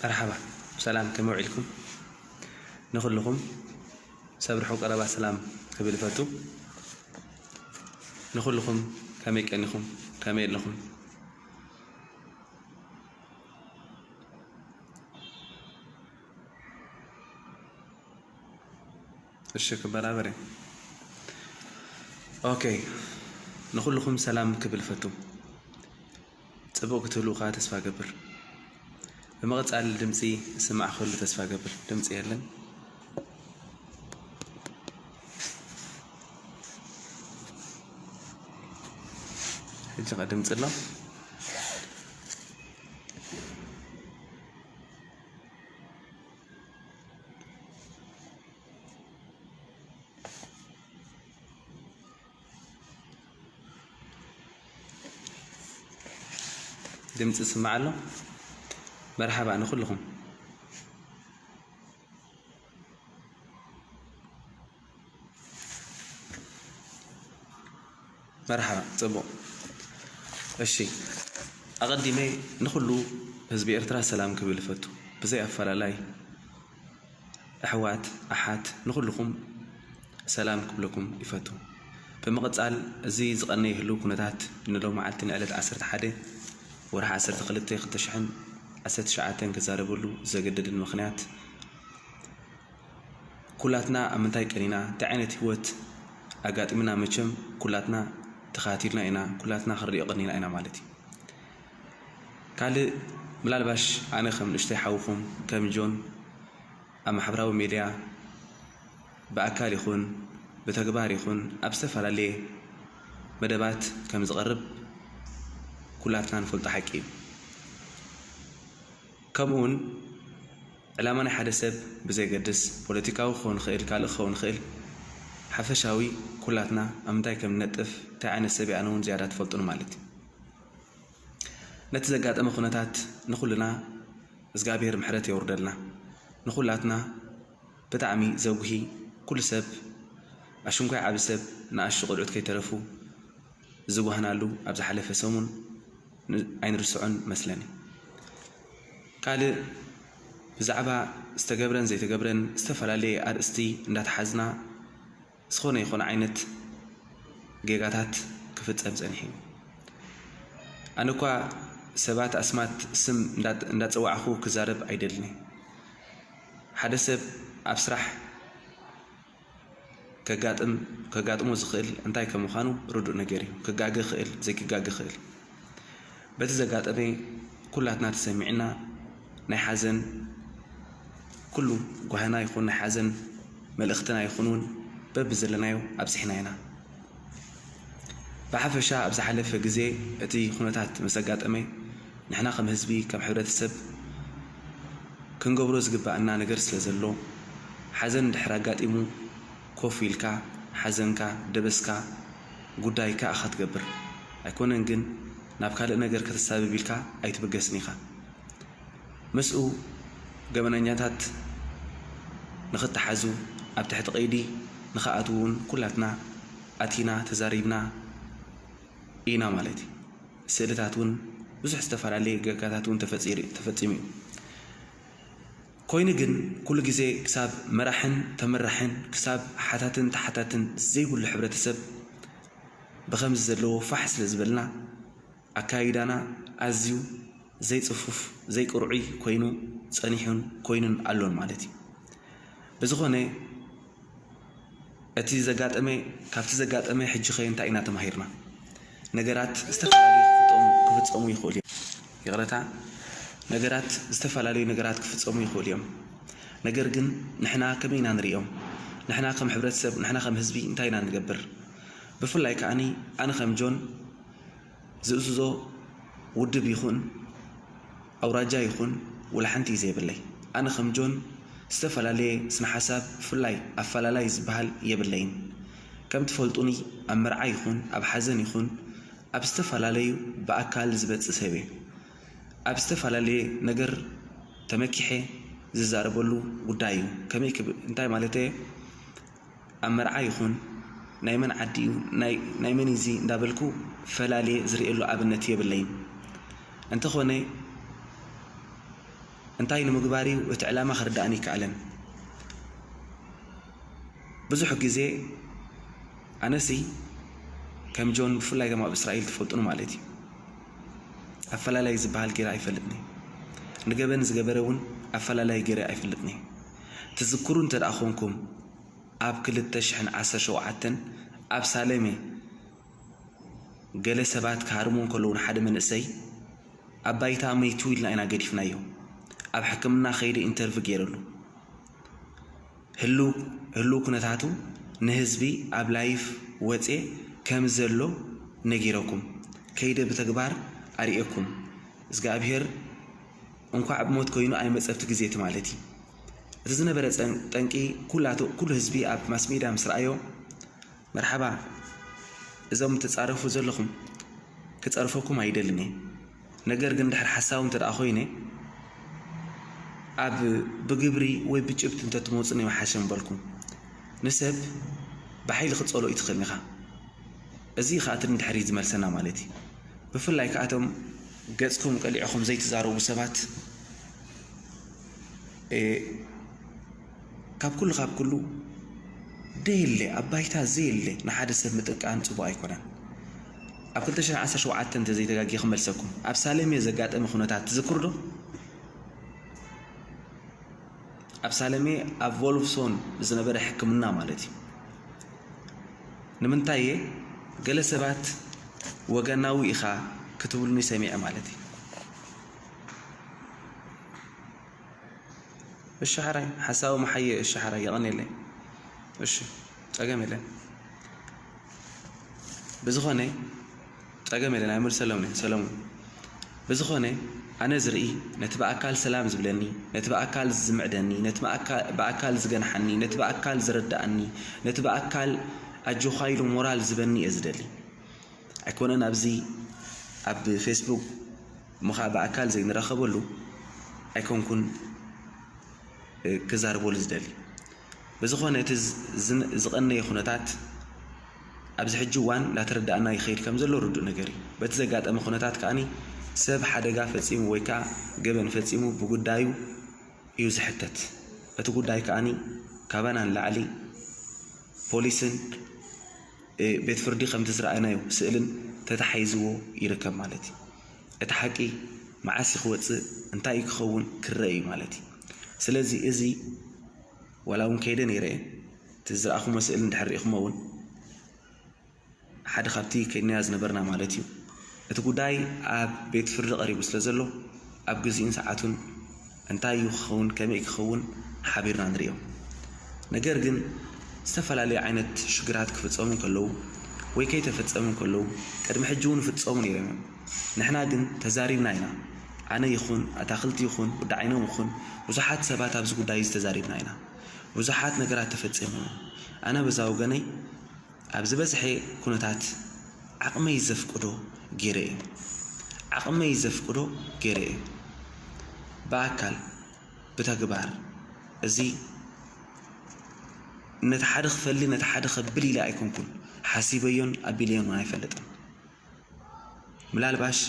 መርሓባ፣ ሰላም፣ ከመይ ውዒልኩም? ንኹልኹም ሰብ ርሑቕ ቀረባ ሰላም ክብል እፈቱ። ንኹልኹም ከመይ ቀኒኹም? ከመይ ኣለኹም? እሺ፣ ክበራበር እየ። ኦኬ፣ ንኹልኹም ሰላም ክብል ፈቱ። ጽቡቕ ክትህልዉ ከኣ ተስፋ ገብር። ብምቕጻል ድምጺ ይስማዕ ክህሉ ተስፋ ገብር። ድምጺ የለን። ሕጂ ኸ ድምጺ ኣሎ? ድምጺ ይስማዕ ኣሎ? መርሓባ ንኹልኹም። መርሓባ፣ ጽቡቕ። እሺ፣ ኣቐዲመ ንኹሉ ህዝቢ ኤርትራ ሰላም ክብል እፈቱ። ብዘይ ኣፈላላይ፣ ኣሕዋት፣ ኣሓት፣ ንኹልኹም ሰላም ክብለኩም ይፈቱ። ብምቕጻል፣ እዚ ዝቐነየ ህሉው ኩነታት ንሎሚ መዓልቲ ንዕለት ዓሰርተ ሓደ ወርሒ ዓሰርተ ክልተ ክልተ ሽሕን ዓሰርተ ትሽዓተን ክዛረበሉ ዘገደደኒ ምኽንያት፣ ኩላትና ኣብ ምንታይ ቀኒና፣ እንታይ ዓይነት ህይወት ኣጋጢምና፣ መቸም ኩላትና ተኻቲልና ኢና፣ ኩላትና ክንሪኦ ቀኒና ኢና ማለት እዩ። ካልእ፣ ምናልባሽ ኣነ ከም ንእሽተይ ሓውኹም፣ ከም ጆን፣ ኣብ ማሕበራዊ ሜድያ ብኣካል ይኹን ብተግባር ይኹን ኣብ ዝተፈላለየ መደባት ከም ዝቐርብ ኩላትና ንፈልጦ ሓቂ እዩ። ከምኡውን ዕላማ ናይ ሓደ ሰብ ብዘየገድስ፣ ፖለቲካዊ ክኸውን ይኽእል፣ ካልእ ክኸውን ይኽእል፣ ሓፈሻዊ ኩላትና ኣብ ምንታይ ከም ንነጥፍ፣ እንታይ ዓይነት ሰብ ኣነ እውን ዝያዳ ትፈልጡኒ ማለት እዩ። ነቲ ዘጋጠመ ኩነታት ንኹልና እግዚኣብሔር ምሕረት የውርደልና። ንኹላትና ብጣዕሚ ዘጉሂ፣ ኩሉ ሰብ፣ ኣሽንኳይ ዓቢ ሰብ፣ ንኣሽቱ ቆልዑት ከይተረፉ ዝጓህናሉ ኣብ ዝሓለፈ ሰሙን ን-፣ ኣይንርስዖን መስለኒ። ካልእ ብዛዕባ ዝተገብረን ዘይተገብረን ዝተፈላለየ ኣርእስቲ እንዳተሓዝና ዝኾነ ይኹን ዓይነት ጌጋታት ክፍጸም ጸኒሑ እዩ። ኣነ እኳ ሰባት ኣስማት ስም እንዳ-፣ እንዳጸዋዕኹ ክዛረብ ኣይደልን እየ። ሓደ ሰብ ኣብ ስራሕ ከጋጥም-፣ ከጋጥሞ ዝኽእል እንታይ ከም ምዃኑ ርዱእ ነገር እዩ። ክጋገ ይኽእል፣ ዘይክጋገ ይኽእል። በቲ ዘጋጠመ ኩላትና ተሰሚዕና ናይ ሓዘን ኩሉ ጓህና ይኹን ናይ ሓዘን መልእኽትና ይኹን እውን በብዘለናዮ ኣብጺሕና ኢና። ብሓፈሻ ኣብ ዝሓለፈ ግዜ እቲ ኩነታት ምስ ኣጋጠመ ንሕና ከም ህዝቢ፣ ከም ሕብረተሰብ ክንገብሮ ዝግባኣና ነገር ስለ ዘሎ፣ ሓዘን እንድሕር ኣጋጢሙ ኮፍ ኢልካ ሓዘንካ፣ ደበስካ፣ ጉዳይካ ኢኻ ትገብር። ኣይኮነን ግን ናብ ካልእ ነገር ከተሳብብ ኢልካ ኣይትብገስን ኢኻ። ምስኡ ገበነኛታት ንኽተሓዙ፣ ኣብ ትሕቲ ቀይዲ ንኽኣትዉ እውን ኩላትና ኣቲና ተዛሪብና ኢና ማለት እዩ። ስእልታት እውን ብዙሕ ዝተፈላለየ ጌጋታት እውን ተፈጺሩ-፣ ተፈጺሙ እዩ። ኮይኑ ግን ኩሉ ግዜ ክሳብ መራሕን ተመራሕን፣ ክሳብ ሓታትን ተሓታትን ዘይብሉ ሕብረተሰብ ብኸምዚ ዘለዎ ፋሕ ስለ ዝበልና፣ ኣካይዳና ኣዝዩ ዘይጽፉፍ፣ ዘይቅርዑይ ኮይኑ ጸኒሑን ኮይኑን ኣሎን ማለት እዩ። ብዝኾነ፣ እቲ ዘጋጠመ፣ ካብቲ ዘጋጠመ ሕጂ ኸ እንታይ ኢና ተማሂርና? ነገራት ዝተፈላለዩ ክፍጠሙ-፣ ክፍጸሙ ይኽእሉ እዮም። ይቕረታ፣ ነገራት፣ ዝተፈላለዩ ነገራት ክፍጸሙ ይኽእሉ እዮም። ነገር ግን ንሕና ከመይ ኢና ንርእዮም? ንሕና ከም ሕብረተሰብ፣ ንሕና ከም ህዝቢ እንታይ ኢና ንገብር? ብፍላይ ከኣኒ ኣነ ከም ጆን ዝእዝዞ ውድብ ይኹን ኣውራጃ ይኹን ወላ ሓንቲ እዩ ዘይብለይ። ኣነ ከም ጆን ዝተፈላለየ ስነ ሓሳብ፣ ብፍላይ ኣፈላላይ ዝበሃል የብለይን። ከም ትፈልጡኒ ኣብ መርዓ ይኹን ኣብ ሓዘን ይኹን ኣብ ዝተፈላለዩ ብኣካል ዝመጽእ ሰብ እየ። ኣብ ዝተፈላለየ ነገር ተመኪሐ ዝዛረበሉ ጉዳይ እዩ። ከመይ ክብ-፣ እንታይ ማለት እየ? ኣብ መርዓ ይኹን ናይ መን ዓዲ እዩ፣ ናይ፣ ናይ መን እዚ እንዳበልኩ ፈላልየ ዝርእየሉ ኣብነት የብለይን። እንተኾነ እንታይ ንምግባር እዩ እቲ ዕላማ ክርዳእኒ ይከኣለን። ብዙሕ ግዜ ኣነሲ ከም ጆን ብፍላይ ከም ኣብ እስራኤል ትፈልጡን ማለት እዩ። ኣፈላላይ ዝበሃል ገይረ ኣይፈልጥን እየ። ንገበን ዝገበረ እውን ኣፈላላይ ገይረ ኣይፈልጥን እየ። ትዝክሩ እንተ ደኣ ኮንኩም ኣብ ክልተ ሽሕን ዓሰርተ ሸውዓተን ኣብ ሳለሜ ገለ ሰባት ክሃርሙ እንከለዉ ንሓደ መንእሰይ ኣብ ባይታ መይቱ ኢልና ኢና ገዲፍናዮ። ኣብ ሕክምና ከይደ ኢንተርቪ ገይረሉ። ህልው፣ ህልው ኩነታቱ ንህዝቢ ኣብ ላይፍ ወፅየ ከም ዘሎ ነጊረኩም፣ ከይደ ብተግባር ኣርእየኩም። እግዚኣብሔር እንኳዕ ብሞት ኮይኑ ኣይመጸብቲ ግዜ እቲ ማለት እዩ። እቲ ዝነበረ ጸን-፣ ጠንቂ ኩላቱ፣ ኩሉ ህዝቢ ኣብ ማስ ሜድያ ምስ ረኣዮ፣ መርሓባ፣ እዞም ትጻረፉ ዘለኹም ክጸርፈኩም ኣይደልን እየ። ነገር ግን ድሕሪ ሓሳዊ እንተ ደኣ ኮይነ፣ ኣብ ብግብሪ ወይ ብጭብቲ እንተ ትመጹኒ ምሓሸ ምበልኩ። ንሰብ ብሓይሊ ክትጸልኦ ኣይትኽእልን ኢኻ። እዚ ኸኣ እቲ ንድሕሪት ዝመልሰና ማለት እዩ። ብፍላይ ከኣ እቶም ገጽኩም ቀሊዕኹም ዘይትዛረቡ ሰባት፣ እ፣ ካብ ኩሉ፣ ካብ ኩሉ ደየለ፣ ኣብ ባይታ ዘየለ ንሓደ ሰብ ምጥቃን ጽቡቕ ኣይኮነን። ኣብ ክልተ ሽሕን ዓሰርተ ሸውዓተን እንተ ዘይተጋግየ ክመልሰኩም፣ ኣብ ሳለምየ ዘጋጠመ ኩነታት ትዝክሩ ዶ? ኣብ ሳለምየ ኣብ ቮልፍሶን ዝነበረ ሕክምና ማለት እዩ። ንምንታይ እየ ገለ ሰባት ወገናዊ ኢኻ ክትብሉኒ ሰሚዐ ማለት እዩ። እሺ ሓራይ፣ ሓሳዊ መሓየ፣ እሺ ሓራይ፣ የቐንየለይ። እሺ፣ ጸገም የለን። ብዝኾነ፣ ጸገም የለን፣ ኣይመልሰሎም እየ፣ ሰለሙን። ብዝኾነ፣ ኣነ ዝርኢ፣ ነቲ ብኣካል ሰላም ዝብለኒ፣ ነቲ ብኣካል ዝምዕደኒ፣ ነቲ ብኣካ-፣ ብኣካል ዝገንሓኒ፣ ነቲ ብኣካል ዝረድኣኒ፣ ነቲ ብኣካል ኣጆኻ ኢሉ ሞራል ዝበኒ እየ ዝደሊ። ኣይኮነን ኣብዚ ኣብ ፌስቡክ እሞ ኸዓ ብኣካል ዘይንራኸበሉ ኣይኮንኩን፣ እ፣ ክዛረበሉ ዝደሊ። ብዝኾነ እቲ ዝ-፣ ዝን-፣ ዝቐነየ ኩነታት ኣብዚ ሕጂ እዋን እንዳተረዳእና ይኸይድ ከም ዘሎ ርዱእ ነገር እዩ። በቲ ዘጋጠመ ኩነታት ከኣኒ ሰብ ሓደጋ ፈጺሙ ወይ ከኣ ገበን ፈጺሙ ብጉዳዩ እዩ ዝሕተት። እቲ ጉዳይ ከኣኒ ካባና ንላዕሊ ፖሊስን፣ እ፣ ቤት ፍርዲ ከምቲ ዝረኣናዮ ስእልን ተታሒዝዎ ይርከብ ማለት እዩ። እቲ ሓቂ መዓስ እዩ ክወጽእ፣ እንታይ እዩ ክኸውን ክረአ እዩ ማለት እዩ። ስለዚ እዚ ዋላ እውን ከይደ ነይረ እየ፣ እቲ ዝረኣኹሞ ስእሊ እንድሕር ርኢኹሞ እውን ሓደ ካብቲ ከይድናዮ ዝነበርና ማለት እዩ። እቲ ጉዳይ ኣብ ቤት ፍርዲ ቀሪቡ ስለ ዘሎ፣ ኣብ ግዜኡን ሰዓቱን እንታይ እዩ ክኸውን፣ ከመይ ክኸውን ሓቢርና ንርእዮ። ነገር ግን ዝተፈላለዩ ዓይነት ሽግራት ክፍጸሙ እንከለዉ ወይ ከይተፈጸሙ እንከለዉ ቅድሚ ሕጂ እውን ይፍጸሙ ነይሮም እዮም። ንሕና ግን ተዛሪብና ኢና። ኣነ ይኹን፣ ኣታኽልቲ ይኹን፣ ወዲ ዓይኖም ይኹን፣ ብዙሓት ሰባት ኣብዚ ጉዳይ እዚ ተዛሪብና ኢና። ብዙሓት ነገራት ተፈጺሙ። ኣነ በዛ ወገነይ ኣብ ዝበዝሐ ኩነታት ዓቕመይ ዘፍቅዶ ገይረ እየ። ዓቕመይ ዘፍቅዶ ገይረ እየ። ብኣካል፣ ብተግባር፣ እዚ ነቲ ሓደ ክፈሊ፣ ነቲ ሓደ ከብል ኢለ ኣይኮንኩን። ሓሲበዮን ኣቢለዮን እውን ኣይፈልጥን። ምናልባሽ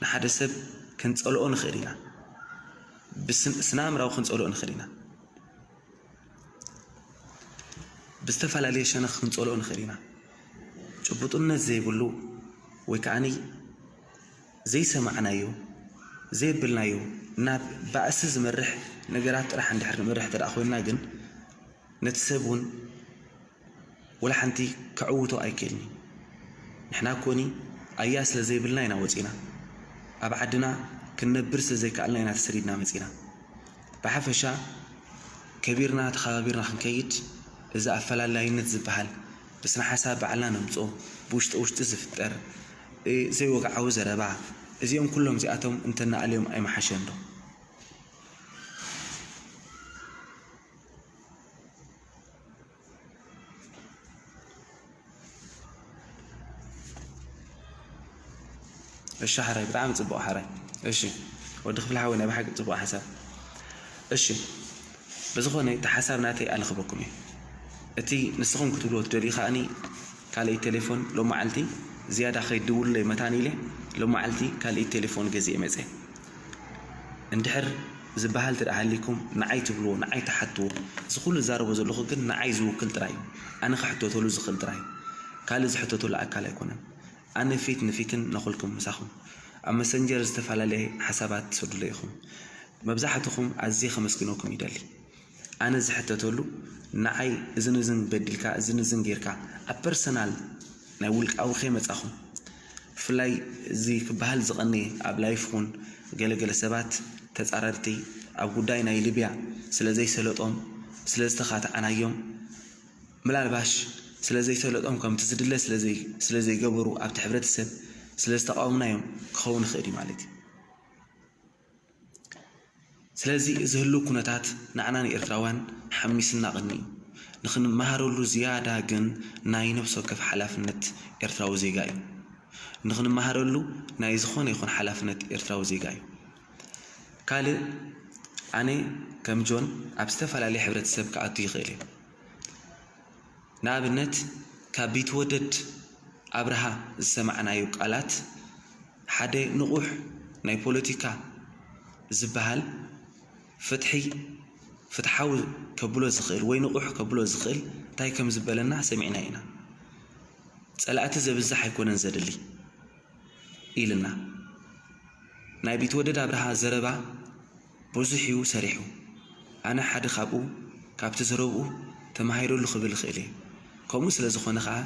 ንሓደ ሰብ ክንጸልኦ ንኽእል ኢና። ብስን-፣ ስነ ኣእምራዊ ክንጸልኦ ንኽእል ኢና። ብዝተፈላለየ ሸነኽ ክንጸልኦ ንኽእል ኢና። ጭቡጥነት ዘይብሉ ወይ ከኣኒ ዘይሰማዕናዮ፣ ዘየብልናዮ፣ ናብ ባእሲ ዝመርሕ ነገራት ጥራሕ እንድሕር ንመርሕ እንተ ደኣ ኮይንና ግን፣ ነቲ ሰብ እውን ወላ ሓንቲ ከዕውቶ ኣይክእልን እዩ። ንሕና እኮኒ ኣያ ስለ ዘይብልና ኢና ወጺና። ኣብ ዓድና ክንነብር ስለ ዘይከኣልና ኢና ተሰዲድና መጺና። ብሓፈሻ ከቢርና ተኸባቢርና ክንከይድ እዚ ኣፈላላይነት ዝበሃል ብስነ ሓሳብ ባዕልና ነምጽኦ ብውሽጢ ውሽጢ ዝፍጠር እ፣ ዘይወግዓዊ ዘረባ እዚኦም ኩሎም እዚኣቶም እንተናኣልዮም ኣይምሓሸን ዶ? እሺ ሓራይ፣ ብጣዕሚ ጽቡቕ ሓራይ። እሺ ወዲ ክፍለ ሓወይ፣ ናይ ብሓቂ ጽቡቕ ሓሳብ። እሺ ብዝኾነ እቲ ሓሳብ ናተይ ኣነ ክበኩም እዩ። እቲ ንስኹም ክትብልዎ ትደልዩ ከኣኒ ካልኣይ ቴሌፎን ሎመዓልቲ ዝያዳ ከይድውሉለይ መታን ኢለ ሎመዓልቲ ካልኣይ ቴሌፎን ገዚኤ መጸ። እንድሕር ዝበሃል እንተደኣ ሃሊኩም ንዓይ ትብልዎ፣ ንዓይ ትሓትዎ። እዚ ኩሉ ዝዛረቦ ዘለኹ ግን ንዓይ ዝውክል ጥራይ እዩ። ኣነ ክሕተተሉ ዝኽእል ጥራይ እዩ። ካልእ ዝሕተተሉ ኣካል ኣይኮነን። ኣነ ፊት ንፊትን ነኹልኩም ምሳኹም ኣብ መሰንጀር ዝተፈላለየ ሓሳባት ትሰዱለ ኢኹም። መብዛሕትኹም ኣዝየ ከመስግነኩም ይደሊ። ኣነ ዝሕተተሉ ንዓይ እዝን እዝን በዲልካ እዝን እዝን ጌርካ ኣብ ፐርሰናል ናይ ውልቃዊ ከይመጻኹም። ብፍላይ እዚ ክበሃል ዝቐንየ ኣብ ላይፍ ኹን ገለገለ ሰባት ተጻረርቲ ኣብ ጉዳይ ናይ ሊብያ ስለ ዘይሰለጦም ስለ ዝተኻትዓናዮም ምናልባሽ ስለ ዘይሰለጦም ከምቲ ዝድለ ስለ ዘይ- ስለ ዘይገበሩ ኣብቲ ሕብረተሰብ ስለ ዝተቃወምናዮም ክኸውን ይኽእል እዩ ማለት እዩ። ስለዚ እዚ ህሉው ኩነታት ንዓና ንኤርትራውያን ሓሚስና ቅኒ እዩ። ንኽንመሃረሉ ዝያዳ ግን ናይ ነፍሲ ወከፍ ሓላፍነት ኤርትራዊ ዜጋ እዩ። ንኽንመሃረሉ ናይ ዝኾነ ይኹን ሓላፍነት ኤርትራዊ ዜጋ እዩ። ካልእ ኣነ ከም ጆን ኣብ ዝተፈላለየ ሕብረተሰብ ክኣቱ ይኽእል እየ። ንኣብነት ካብ ቢትወደድ ኣብርሃ ዝሰማዕናዮ ቃላት ሓደ ንቑሕ ናይ ፖለቲካ ዝበሃል ፍትሒ ፍትሓዊ ከብሎ ዝኽእል ወይ ንቑሕ ከብሎ ዝኽእል እንታይ ከም ዝበለና ሰሚዕና ኢና። ጸላእቲ ዘብዝሕ ኣይኮነን ዘድሊ ኢልና። ናይ ቢትወደድ ኣብርሃ ዘረባ ብዙሕ እዩ ሰሪሑ። ኣነ ሓደ ካብኡ ካብቲ ዘረብኡ ተማሂረሉ ክብል እኽእል እየ። ከምኡ ስለ ዝኾነ ኸኣ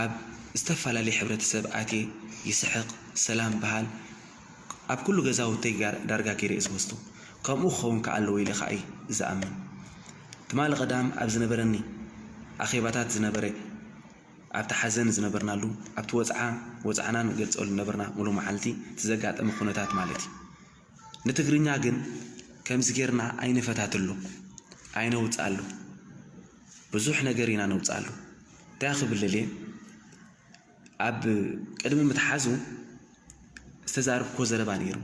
ኣብ ዝተፈላለየ ሕብረተሰብ ኣትየ ይስሕቕ፣ ሰላም በሃል፣ ኣብ ኩሉ ገዛውተይ ጋር- ዳርጋ ገይረ እየ ዝወስዶ። ከምኡ ክኸውን ከኣ ኣለዎ ኢለ ኸኣ እየ ዝኣምን። ትማሊ ቀዳም ኣብ ዝነበረኒ ኣኼባታት ዝነበረ ኣብቲ ሓዘን ዝነበርናሉ ኣብቲ ወጽዓ ወጽዓና ንገልጸሉ ነበርና ሙሉ መዓልቲ እቲ ዘጋጠመ ኩነታት ማለት እዩ። ንትግርኛ ግን ከምዚ ጌርና ኣይንፈታትሉ ኣይነውጽኣሉ ብዙሕ ነገር ኢና ነውጽኣሉ እንታይ ክብል ደልየ ኣብ ቅድሚ ምትሓዙ ዝተዛረብክዎ ዘረባ ነይሩ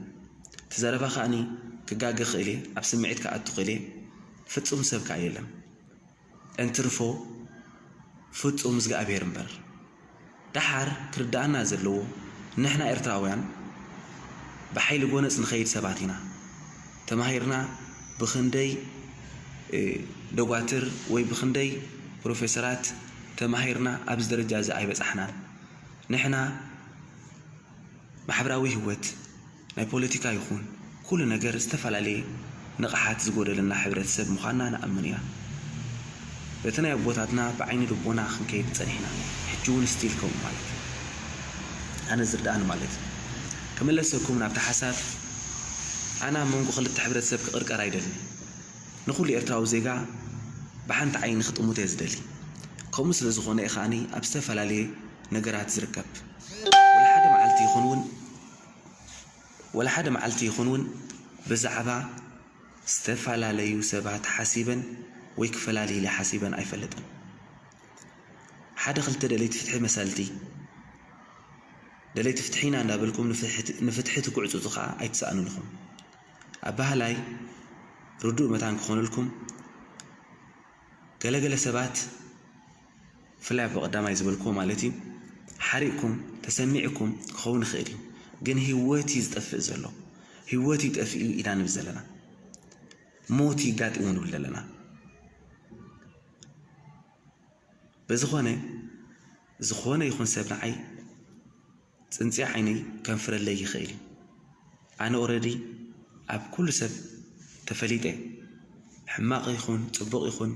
እቲ ዘረባ ከኣኒ ክጋገ ክእል እየ ኣብ ስምዒት ክኣቱ ክእል እየ ፍጹም ሰብ ከኣ የለን እንትርፎ ፍጹም እዝግኣብሄር እምበር። ደሓር ክርድኣና ዘለዎ ንሕና ኤርትራውያን ብሓይሊ ጎነጽ ንኸይድ ሰባት ኢና። ተማሂርና ብኽንደይ ደጓትር ወይ ብኽንደይ ፕሮፌሰራት ተማሂርና ኣብዚ ደረጃ እዚ ኣይበጻሕናን። ንሕና ማሕበራዊ ህይወት፣ ናይ ፖለቲካ ይኹን ኩሉ ነገር ዝተፈላለየ ንቕሓት ዝጎደለና ሕብረተሰብ ምዃንና ንኣምን ኢና። በቲ ናይ ኣቦታትና ብዓይኒ ልቦና ክንከይድ ጸኒሕና፣ ሕጂ እውን ስቲል ከምኡ ማለት እዩ። ኣነ ዝርድኣኒ ማለት እዩ። ክምለሰኩም ናብቲ ሓሳብ፣ ኣነ ኣብ መንጎ ክልተ ሕብረተሰብ ክቕርቀር ኣይደልን። ንኹሉ ኤርትራዊ ዜጋ ብሓንቲ ዓይኒ ክጥምቶ እየ ዝደሊ። ከምኡ ስለ ዝኾነ እየ ከኣኒ ኣብ ዝተፈላለየ ነገራት ዝርከብ። ወላ ሓደ መዓልቲ ይኹን እውን ወላ ሓደ መዓልቲ ይኹን እውን ብዛዕባ ዝተፈላለዩ ሰባት ሓሲበን ወይ ክፈላልይለ ሓሲበን ኣይፈልጥን። ሓደ ክልተ ደለይቲ ፍትሒ መሰልቲ ደለይቲ ፍትሒ ኢና እንዳበልኩም ንፍትሒ ትጉዕጽጹ ከዓ ኣይትሰኣኑን ኢኹም። ኣባህላይ ርዱእ መታን ክኾነልኩም ገለገለ ሰባት ብፍላይ ኣብ ቀዳማይ ዝበልክዎ ማለት እዩ ሓሪቕኩም ተሰሚዕኩም ክኸውን ይኽእል እዩ ግን ህይወት እዩ ዝጠፍእ ዘሎ ህይወት እዩ ጠፊኡ ኢና ንብል ዘለና ሞት ይጋጥሙ ንብል ዘለና በዝኾነ ዝኾነ ይኹን ሰብ ንዓይ ጽንጽያ ዓይነይ ከንፍረለይ ይኽእል እዩ ኣነ ኦረዲ ኣብ ኩሉ ሰብ ተፈሊጠ ሕማቕ ይኹን ጽቡቕ ይኹን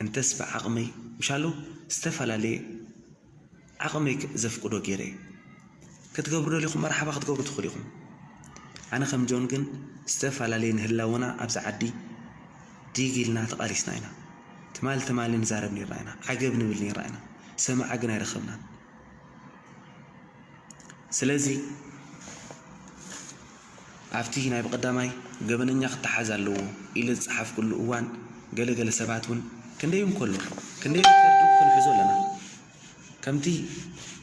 እንተስ ብዓቕመይ ምሻሉ ዝተፈላለየ ዓቕመይ ዘፍቅዶ ገይረ ክትገብሩ ደሊኹም መርሓባ ክትገብሩ ትኽእሉ ኢኹም ኣነ ከም ጆን ግን ዝተፈላለየ ንህላወና ኣብዚ ዓዲ ዲግ ኢልና ተቓሊስና ኢና ትማል ትማሊ ንዛረብ ነርና ኢና ዓገብ ንብል ነርና ኢና ሰማዓ ግን ኣይረኸብናን ስለዚ ኣብቲ ናይ ብቐዳማይ ገበነኛ ክተሓዝ ኣለዎ ኢለ ዝጸሓፍኩሉ እዋን ገለ ገለ ሰባት እውን ክንደይ እንከሎ ክንደይ ሪከርዱ ክንሕዞ ኣለና ከምቲ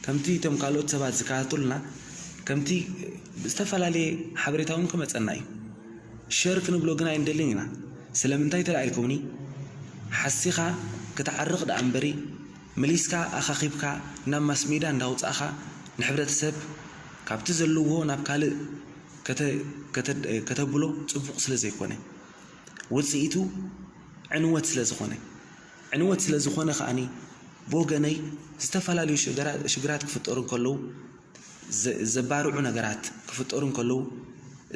ከምቲ እቶም ካልኦት ሰባት ዝከታተሉና ከምቲ ዝተፈላለየ ሓበሬታ እውን ክመጸና እዩ። ሸር ክንብሎ ግን ኣይንደልን ኢና። ስለምንታይ ተላኢልኩምኒ? ሓሲኻ ክትዓርቕ ደኣ እምበሪ፣ መሊስካ ኣኻኺብካ ናብ ማስ ሜዳ እንዳውጻእኻ ንሕብረተሰብ ካብቲ ዘለዎ ናብ ካልእ ከተ-፣ ከተ-፣ ከተብሎ ጽቡቕ ስለ ዘይኮነ፣ ውጽኢቱ ዕንወት ስለ ዝኾነ፣ ዕንወት ስለ ዝኾነ ከኣኒ ብወገነይ ዝተፈላለዩ ሽግራ-፣ ሽግራት ክፍጠሩ እንከለዉ፣ ዘ-፣ ዘባርዑ ነገራት ክፍጠሩ እንከለዉ፣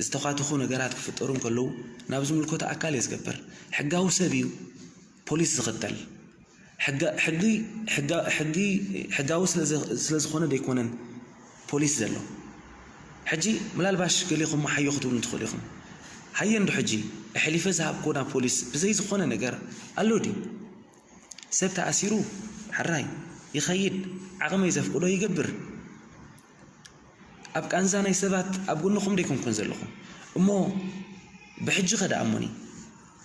ዝተዃተኹ ነገራት ክፍጠሩ እንከለዉ ናብ ዝምልከቶ ኣካል እየ ዝገብር። ሕጋዊ ሰብ እዩ ፖሊስ ዝኽተል። ሕጋ-፣ ሕጊ፣ ሕጋ-፣ ሕጊ፣ ሕጋዊ ስለ ዘ-፣ ስለ ዝኾነ ደይኮነን ፖሊስ ዘሎ። ሕጂ ምናልባሽ ገሌኹም ሓዮ ክትብሉ ትኽእሉ ኢኹም። ሃየ እንዶ ሕጂ ኣሕሊፈ ዝሃብኮ ናብ ፖሊስ ብዘይ ዝኾነ ነገር ኣሎ ድዩ? ሰብ ተኣሲሩ፣ ሕራይ፣ ይኸይድ፣ ዓቕመይ ዘፍቅዶ ይገብር። ኣብ ቃንዛ ናይ ሰባት ኣብ ጎንኹም ደይኮንኩን ዘለኹ። እሞ ብሕጂ ኸ ደኣ እሞኒ፣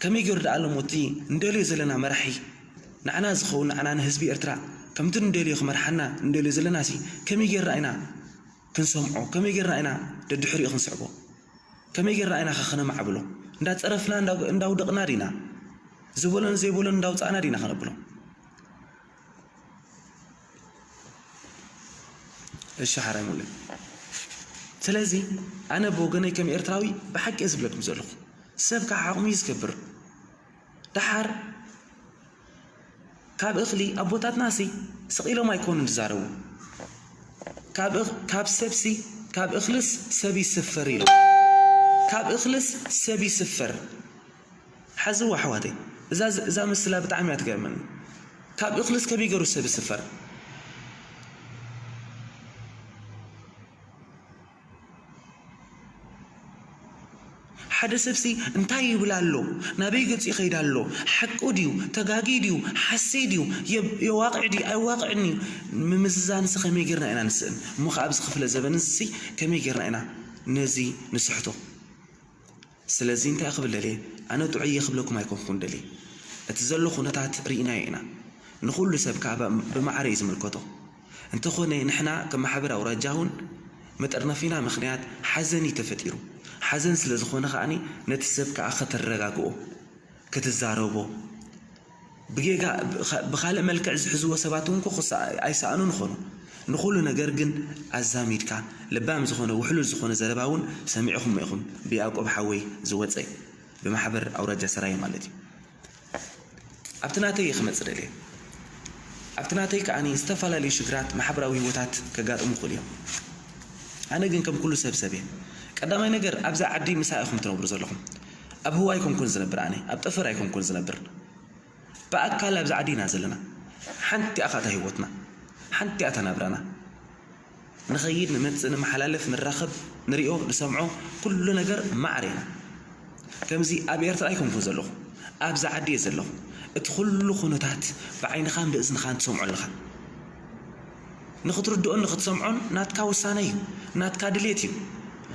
ከመይ ገይሩ ደኣ ኣሎ እሞ እቲ እንደልዮ ዘለና መራሒ፣ ንዓና ዝኸውን፣ ንዓና ንህዝቢ ኤርትራ ከምቲ እንደልዮ ክመርሓና እንደልዮ ዘለናሲ፣ ከመይ ጌርና ኢና ክንሰምዖ? ከመይ ጌርና ኢና ደድሕሪኡ ክንስዕቦ? ከመይ ጌርና ኢና ኸ ከነማዕብሎ? እንዳጸረፍና፣ እንዳ-፣ እንዳውደቕና ዲና? ዝበሎን ዘይበሎን እንዳውጻእና ዲና ከነብሎ? እሺ፣ ሓራይ ሙሉእ። ስለዚ ኣነ ብወገነይ ከም ኤርትራዊ ብሓቂ እየ ዝብለኩም ዘለኹ። ሰብ ከዓ ዓቕሙ እዩ ዝገብር። ደሓር ካብ እኽሊ ኣቦታትናሲ ስቕ ኢሎም ኣይኮኑን ዝዛረቡ። ካብ እኽ-፣ ካብ ሰብሲ፣ ካብ እኽልስ ሰብ ይስፈር ኢሎም። ካብ እኽልስ ሰብ ይስፈር። ሓዝዋ ኣሕዋተይ፣ እዛ፣ እዛ ምስላ ብጣዕሚ እያ ትገርመኒ። ካብ እኽልስ ከመይ ገይሩ ሰብ ይስፈር? ሓደ ሰብሲ እንታይ ይብል ኣሎ? ናበይ ገጹ ይኸይድ ኣሎ? ሓቁ ድዩ? ተጋጊ ድዩ? ሓሰይ ድዩ? የ-፣ የዋቕዕ ድዩ? ኣይዋቕዕን እዩ? ምምዝዛንሲ ከመይ ጌርና ኢና ንስእን? እሞ ኸዓ ኣብዚ ክፍለ ዘበን እዚ ከመይ ጌርና ኢና ነዚ ንስሕቶ? ስለዚ እንታይ ክብል ደልየ? ኣነ ጥዑይ እየ ክብለኩም ኣይኮንኩን ደልየ። እቲ ዘሎ ኩነታት ርኢናዮ ኢና። ንኹሉ ሰብ ከኣ ብ-፣ ብማዕረ እዩ ዝምልከቶ። እንተኾነ ንሕና ከም ማሕበር ኣውራጃ እውን መጠርነፊና ምኽንያት ሓዘን እዩ ተፈጢሩ። ሓዘን ስለ ዝኾነ ከኣኒ ነቲ ሰብ ከኣ ከተረጋግኦ፣ ክትዛረቦ፣ ብጌጋ ብኸ-፣ ብኻልእ መልክዕ ዝሕዝዎ ሰባት እውን እኮ ክሰ-፣ ኣይሰኣኑን ይኾኑ። ንኹሉ ነገር ግን ኣዛሚድካ፣ ለባም ዝኾነ፣ ውሕሉል ዝኾነ ዘረባ እውን ሰሚዕኹሞ ኢኹም፣ ብያዕቆብ ሓወይ ዝወጸ፣ ብማሕበር ኣውራጃ ሰራየ ማለት እዩ። ኣብቲ ናተይ እየ ክመጽእ ደልየ። ኣብቲ ናተይ ከኣ ዝተፈላለዩ ሽግራት ማሕበራዊ ህይወታት ከጋጥሙ ይኽእሉ እዮም። ኣነ ግን ከም ኩሉ ሰብ ሰብ እየ። ቀዳማይ ነገር፣ ኣብዛ ዓዲ ምሳይ ኢኹም ትነብሩ ዘለኹም። ኣብ ህዋ ኣይኮንኩን ዝነብር ኣነ፣ ኣብ ጠፈር ኣይኮንኩን ዝነብር። ብኣካል ኣብዚ ዓዲ ኢና ዘለና። ሓንቲ እያ እታ ህይወትና፣ ሓንቲ እያ እታ ናብራና። ንኸይድ፣ ንመጽእ፣ ንመሓላለፍ፣ ንራኸብ፣ ንሪኦ፣ ንሰምዖ፣ ኩሉ ነገር ማዕረ ኢና። ከምዚ ኣብ ኤርትራ ኣይኮንኩን ዘለኹ፣ ኣብዚ ዓዲ እየ ዘለኹ። እቲ ኩሉ ኩነታት ብዓይንኻን ብእዝንኻን ትሰምዖ ኣለኻ። ንኽትርድኦን ንኽትሰምዖን ናትካ ውሳነ እዩ፣ ናትካ ድሌት እዩ፣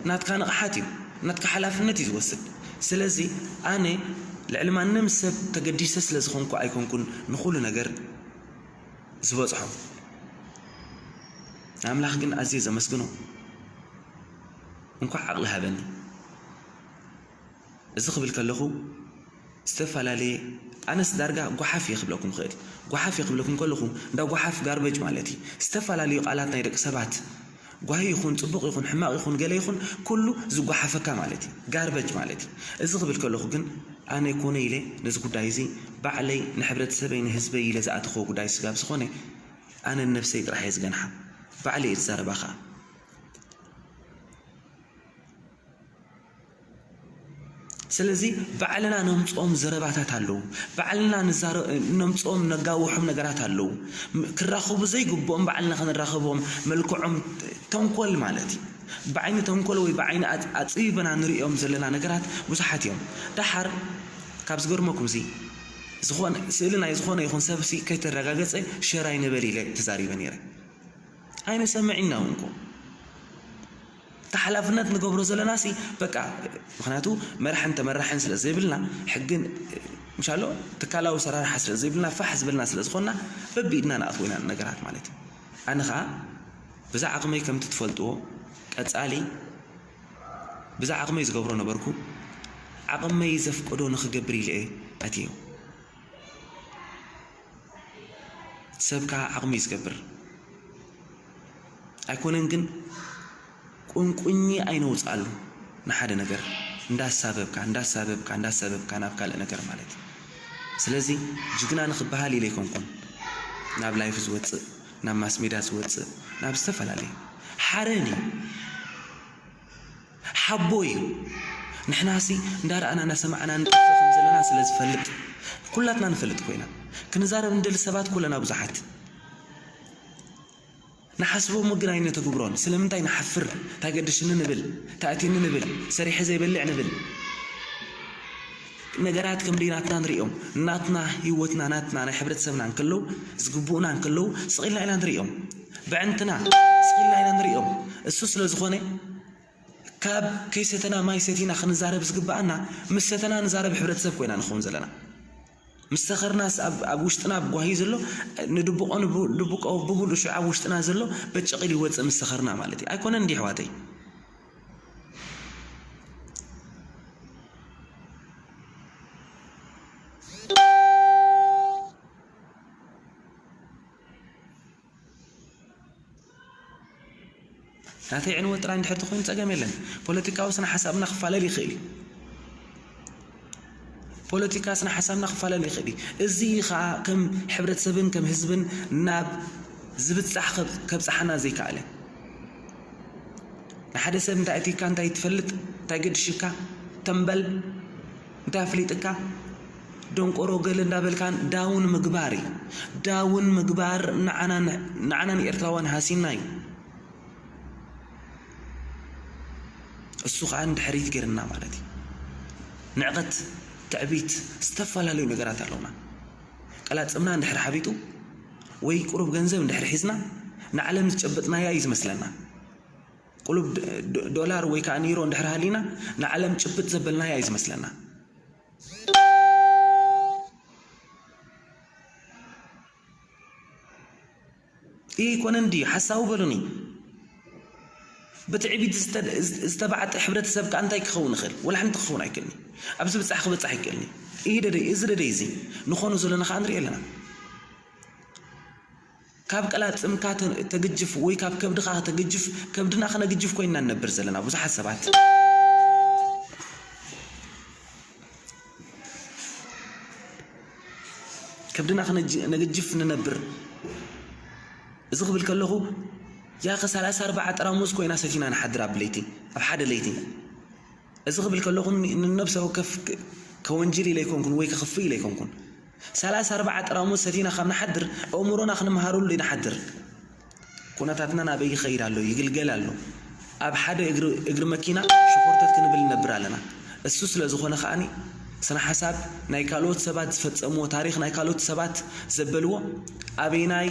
ናትካ ንቕሓት እዩ፣ ናትካ ሓላፍነት እዩ ዝወስድ። ስለዚ ኣነ ልዕሊ ማንም ሰብ ተገዲሰ ስለ ዝኾንኩ ኣይኮንኩን ንኹሉ ነገር ዝበጽሖ። ንኣምላኽ ግን ኣዝየ ዘመስግኖ። እንኳዕ ዓቕሊ ሃበኒ። እዚ ክብል ከለኹ ዝተፈላለየ፣ ኣነስ ዳርጋ ጓሓፍ እየ ክብለኩም ክእል። ጓሓፍ እየ ክብለኩም ከለኹ፣ እንዳ ጓሓፍ ጋርበጅ ማለት እዩ። ዝተፈላለዩ ቃላት ናይ ደቂ ሰባት፣ ጓሂ ይኹን፣ ጽቡቕ ይኹን፣ ሕማቕ ይኹን፣ ገለ ይኹን፣ ኩሉ ዝጓሓፈካ ማለት እዩ። ጋርበጅ ማለት እዩ። እዚ ክብል ከለኹ ግን፣ ኣነ ኮነ ኢለ ነዚ ጉዳይ እዚ ባዕለይ ንሕብረተሰበይ ንህዝበይ ኢለ ዝኣተኽዎ ጉዳይ ስጋብ ዝኾነ፣ ኣነ ንነብሰይ ጥራሕ እየ ዝገንሓ። ባዕለይ እየ ዝዛረባ ኸኣ። ስለዚ ባዕልና ነምጽኦም ዘረባታት ኣለዉ። ባዕልና ንዛረ-፣ ነምጽኦም ነጋውሖም ነገራት ኣለዉ። ም-፣ ክራኸቡ ዘይግብኦም ባዕልና ክንራኸቦም መልክዖም ተንኮል ማለት እዩ። ብዓይኒ ተንኮል ወይ ብዓይኒ ኣጽ-፣ ኣጽቢብና ንርእዮም ዘለና ነገራት ብዙሓት እዮም። ደሓር ካብ ዝገርመኩምሲ፣ ዝኾነ ስእሊ ናይ ዝኾነ ይኹን ሰብሲ ከይተረጋገጸ ሸር ኣይንበል ኢለ ተዛሪበ ነይረ። ኣይንሰምዕ ኢና እውን እኮ። እቲ ሓላፍነት ንገብሮ ዘለናሲ በቃ፣ ምኽንያቱ መራሕን ተመራሕን ስለ ዘይብልና፣ ሕግን፣ ምሻሎ፣ ትካላዊ ኣሰራርሓ ስለ ዘይብልና፣ ፋሕ ዝበልና ስለ ዝኾንና፣ በብኢድና ንኣትዎ ኢና ነገራት ማለት እዩ። ኣነ ኸኣ ብዛ ዓቕመይ ከምቲ ትፈልጥዎ፣ ቀጻሊ ብዛ ዓቕመይ ዝገብሮ ነበርኩ። ዓቕመይ ዘፍቀዶ ንኽገብር ኢለ እየ ኣትየ። ሰብ ከኣ ዓቕሙ እዩ ዝገብር። ኣይኮነን ግን ቁንቁኝ ኣይነውጽኣሉ ንሓደ ነገር እንዳሳበብካ፣ እንዳሳበብካ፣ እንዳሳበብካ ናብ ካልእ ነገር ማለት እዩ። ስለዚ ጅግና ንኽበሃል ኢለ ኣይኮንኩን ናብ ላይፍ ዝወጽእ፣ ናብ ማስ ሜድያ ዝወጽእ፣ ናብ ዝተፈላለየ ሓረን እዩ። ሓቦ እዩ። ንሕናሲ እንዳረኣና እንዳሰማዕና ንጠፍእ ከም ዘለና ስለ ዝፈልጥ፣ ኩላትና ንፈልጥ ኮይና፣ ክንዛረብ እንደሊ ሰባት ኩለና ብዙሓት። ንሓስቦ እሞ ግን ኣይነተግብሮን። ስለምንታይ ንሓፍር? እንታይ ገድሽኒ ንብል፣ እንታይ ኣትየኒ ንብል፣ ሰሪሐ ዘይበልዕ ንብል። ነገራት ከም ደይ ናትና ንሪኦም። ናትና ህይወትና፣ ናትና ናይ ሕብረተሰብና እንከለዉ፣ ዝግብኡና እንከለዉ፣ ስቕ ኢልና ኢና ንሪኦም። ብዕንትና ስቕ ኢልና ኢና ንሪኦም። እሱ ስለ ዝኾነ፣ ካብ ከይሰተና ማይ ሰቲና ክንዛረብ ዝግብኣና፣ ምስ ሰተና ንዛረብ ሕብረተሰብ ኮይና ንኸውን ዘለና። ምስ ሰኸርናስ ኣብ፣ ኣብ ውሽጥና ኣብ ጓሂ ዘሎ፣ ንድብቆ ንቡ-፣ ድብቆ ብሙሉእ ሽዑ ኣብ ውሽጥና ዘሎ በጨቕ ኢሉ ይወጽእ ምስ ሰኸርና ማለት እዩ። ኣይኮነን እንዲ ኣሕዋተይ? ናተይ ዕንወት ጥራይ እንድሕር ተኾይኑ ጸገም የለን። ፖለቲካዊ ስነ ሓሳብና ክፋለል ይኽእል እዩ። ፖለቲካ ስነ ሓሳብና ክፋለል ይኽእል እዩ። እዚ ኸኣ ከም ሕብረተሰብን ከም ህዝብን ናብ ዝብጻሕ ከብ-፣ ከብጽሓና ዘይከኣለ። ንሓደ ሰብ እንታይ ኣእቲካ፣ እንታይ ትፈልጥ፣ እንታይ ገድሽካ፣ ተምበል፣ እንታይ ኣፍሊጥካ፣ ደንቆሮ ገለ እንዳበልካን ዳውን ምግባር እዩ። ዳውን ምግባር ንዓና ን-፣ ንዓና ንኤርትራውያን ሃሲና እዩ። እሱ ኸኣ ንድሕሪት ገይርና ማለት እዩ። ንዕቐት፣ ትዕቢት፣ ዝተፈላለዩ ነገራት ኣለውና። ቀላጽምና እንድሕር ሓቢጡ ወይ ቁሩብ ገንዘብ እንድሕር ሒዝና ንዓለም ዝጨበጥናያ እዩ ዝመስለና። ቁሩብ ዶ-፣ ዶ-፣ ዶላር ወይ ከኣ ኒሮ እንድሕር ሃሊና ንዓለም ጭብጥ ዘበልናያ እዩ ዝመስለና። ይህ ኣይኮነን ድዩ? ሓሳዊ በሉኒ። ብትዕቢት ዝተ-፣ ዝተባዕጠ ሕብረተሰብ ከኣ እንታይ ክኸውን ይኽእል? ወላ ሓንቲ ክኸውን ኣይክእልኒ። ኣብዚ ብጻሕ ክበጻሕ ኣይክእልኒ። ይህ ደደይ፣ እዚ ደደይ እዚ ንኾኖ ዘለና ከኣ ንርኢ ኣለና። ካብ ቀላጽምካ ተ-፣ ተግጅፍ ወይ ካብ ከብድኻ ተግጅፍ፣ ከብድና ከነግጅፍ ኮይንና ንነብር ዘለና ብዙሓት ሰባት። ከብድና ክነጅ-፣ ነግጅፍ ንነብር። እዚ ክብል ከለኹ፣ ያኸ ሰላሳ ኣርባዓ ጠራሙዝ ኮይና ሰቲና ንሓድር ኣብ ለይቲ፣ ኣብ ሓደ ለይቲ። እዚ ክብል ከለኹ፣ ን-፣ ንነብሰ ወከፍ ክ-፣ ከወንጅል ኢለ ኣይኮንኩን ወይ ከኽፍእ ኢለ ኣይኮንኩን። ሰላሳ ኣርባዓ ጠራሙዝ ሰቲና ካብ ንሓድር፣ ኣእምሮና ክንመሃረሉ ንሓድር። ኩነታትና ናበይ ይኸይድ ኣሎ? ይግልገል ኣሎ። ኣብ ሓደ እግሪ፣ እግሪ መኪና ሸኾርተት ክንብል ንነብር ኣለና። እሱ ስለ ዝኾነ ከኣኒ ስነ ሓሳብ ናይ ካልኦት ሰባት ዝፈጸምዎ፣ ታሪኽ ናይ ካልኦት ሰባት ዘበልዎ ኣበይናይ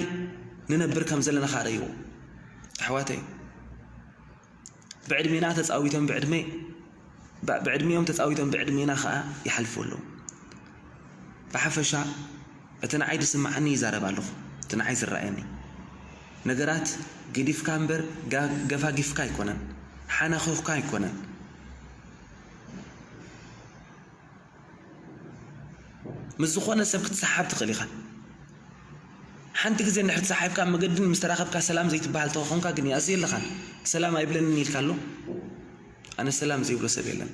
ንነብር ከም ዘለና ከኣ ረእይዎ። ኣሕዋተይ፣ ብዕድሜና ተጻዊቶም ብዕድመ፣ ብ-፣ ብዕድሜኦም ተጻዊቶም ብዕድሜና ከኣ ይሓልፉ ኣለዉ። ብሓፈሻ እቲ ንዓይ ዝስምዓኒ ይዛረብ ኣለኹ፣ እቲ ንዓይ ዝረኣየኒ። ነገራት ገዲፍካ እምበር ጋ-፣ ገፋጊፍካ ኣይኮነን፣ ሓናኺኹካ ኣይኮነን። ምስ ዝኾነ ሰብ ክትሰሓብ ትኽእል ኢኻ። ሓንቲ ግዜ እንድሕር ተሰሓብካ ኣብ መገድን ምስ ተራኸብካ ሰላም ዘይትበሃል ተኾንካ ግን ይኣሲ የለኻን። ሰላም ኣይብለንን ኢልካ ኣሎ። ኣነ ሰላም ዘይብሎ ሰብ የለን።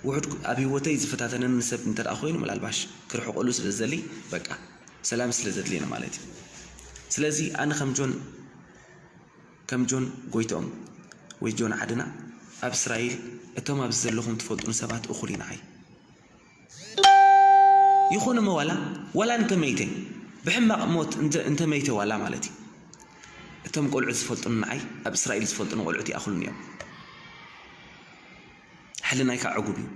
ውሑድ ኣብ ህይወተይ ዝፈታተነኒ ሰብ እንተ ደኣ ኮይኑ፣ ምናልባሽ ክርሕቀሉ ስለ ዝደሊ፣ በቃ፣ ሰላም ስለ ዘድልየኒ ማለት እዩ። ስለዚ ኣነ ከም ጆን፣ ከም ጆን ጎይትኦም ወይ ጆን ዓድና ኣብ እስራኤል፣ እቶም ኣብዚ ዘለኹም ትፈልጡኒ ሰባት እኹል እዩ ንዓይ። ይኹን እሞ ዋላ፣ ዋላ እንተ መይተ፣ ብሕማቕ ሞት እንተ፣ እንተ መይተ ዋላ ማለት እዩ። እቶም ቆልዑት ዝፈልጡኒ ንዓይ፣ ኣብ እስራኤል ዝፈልጡኒ ቆልዑት ይኣኽሉኒ እዮም። ሕልናይ ከዓ ዕጉብ እዩ።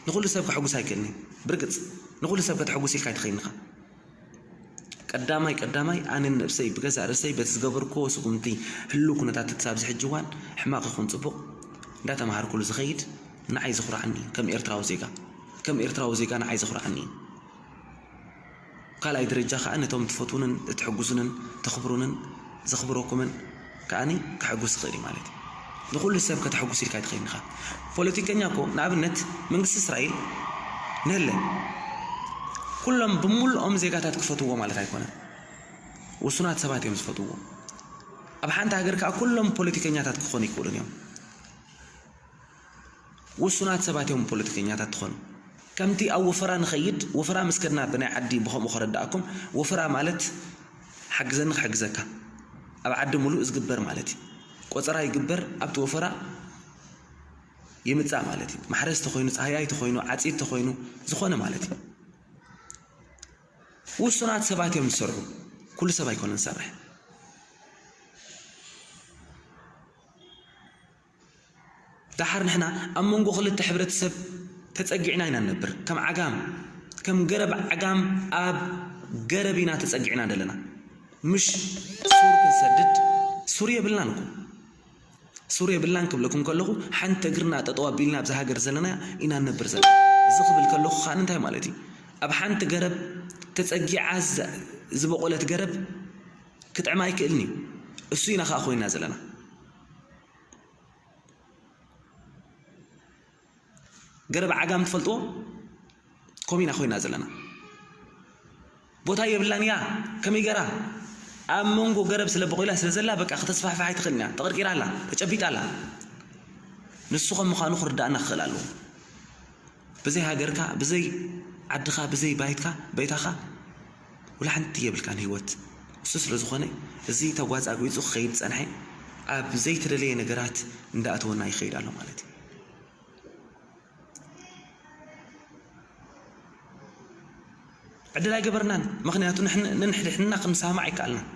ንኹሉ ሰብ ከሕጉስ ኣይክእልኒ። ብርግጽ፣ ንኹሉ ሰብ ከተሕጉስ ኢልካ ኣይትኸይንኻ። ቀዳማይ፣ ቀዳማይ፣ ኣነ ንነብሰይ ብገዛእ ርእሰይ በቲ ዝገበርክዎ ስጉምቲ ህሉው ኩነታት እቲ ኣብዚ ሕጂ እዋን ሕማቕ ይኹን ጽቡቕ እንዳተማሃርኩሉ ዝኸይድ ንዓይ ዘኹርዓኒ ከም ኤርትራዊ ዜጋ። ከም ኤርትራዊ ዜጋ ንዓይ ዘኹርዓኒ እዩ። ካልኣይ ደረጃ ከኣ ነቶም ትፈትዉንን እትሕግዙንን ተኽብሩንን ዘኽብረኩምን ከኣኒ ክሕጉስ ይኽእል እዩ ማለት እዩ። ንኹሉ ሰብ ከተሕጉስ ኢልካ ኣይትኽእልን ኢኻ። ፖለቲከኛ እኮ ንኣብነት መንግስቲ እስራኤል ንህለ ኩሎም ብምሉኦም ዜጋታት ክፈትዎ ማለት ኣይኮነን። ውሱናት ሰባት እዮም ዝፈትዎ። ኣብ ሓንቲ ሃገር ከኣ ኩሎም ፖለቲከኛታት ክኾኑ ይክእሉን እዮም። ውሱናት ሰባት እዮም ፖለቲከኛታት ትኾኑ። ከምቲ ኣብ ወፈራ ንኸይድ፣ ወፈራ ምስ ከድና ብናይ ዓዲ ብኸምኡ ከረዳእኩም፣ ወፈራ ማለት ሓግዘኒ ክሕግዘካ። ኣብ ዓዲ ሙሉእ ዝግበር ማለት እዩ። ቆጸራ ይግበር፣ ኣብቲ ወፈራ ይምጻእ ማለት እዩ። ማሕረስ ተኾይኑ፣ ጻህያይ ተኾይኑ፣ ዓጺድ ተኾይኑ፣ ዝኾነ ማለት እዩ። ውሱናት ሰባት እዮም ዝሰርሑ። ኩሉ ሰብ ኣይኮነን ዝሰርሕ። ደሓር ንሕና ኣብ መንጎ ክልተ ሕብረተሰብ ተጸጊዕና ኢና ንነብር። ከም ዓጋም፣ ከም ገረብ ዓጋም ኣብ ገረብ ኢና ተጸጊዕና ዘለና። ምሽ ሱር ክንሰድድ ሱር የብልናን እኮ። ሱር የብልናን ክብለኩም ከለኹ ሓንቲ እግርና ጠጠው ኣቢልና ኣብዛ ሃገር ዘለና ኢና ንነብር ዘለና። እዚ ክብል ከለኹ ከኣ እንታይ ማለት እዩ? ኣብ ሓንቲ ገረብ ተጸጊዓ ዝ-፣ ዝበቆለት ገረብ ክጥዕማ ኣይክእልን እዩ። እሱ ኢና ከኣ ኮይና ዘለና። ገረብ ዓጋም ትፈልጥዎ? ከምኡ ኢና ኮይና ዘለና። ቦታ የብላን እያ። ከመይ ገራ? ኣብ መንጎ ገረብ ስለ በቂላ ስለ ዘላ በቃ ከተስፋሕፍሕ ኣይትኽእልን እያ። ተቐርቂራ ኣላ፣ ተጨቢጣ ኣላ። ንሱ ከም ምዃኑ ክርዳእና ክኽእል ኣለዎ። ብዘይ ሃገርካ፣ ብዘይ ዓድኻ፣ ብዘይ ባይትካ፣ ባይታኻ፣ ወላ ሓንቲ የብልካን ህይወት። እሱ ስለ ዝኾነ፣ እዚ ተጓጻጒጹ ክኸይድ ዝጸንሐ፣ ኣብ ዘይተደለየ ነገራት እንዳኣተወና ይኸይድ ኣሎ ማለት እዩ። ዕድል ኣይገበርናን፣ ምኽንያቱ ንሕን-፣ ንንሕድሕድና ክንሰማማዕ ኣይከኣልናን።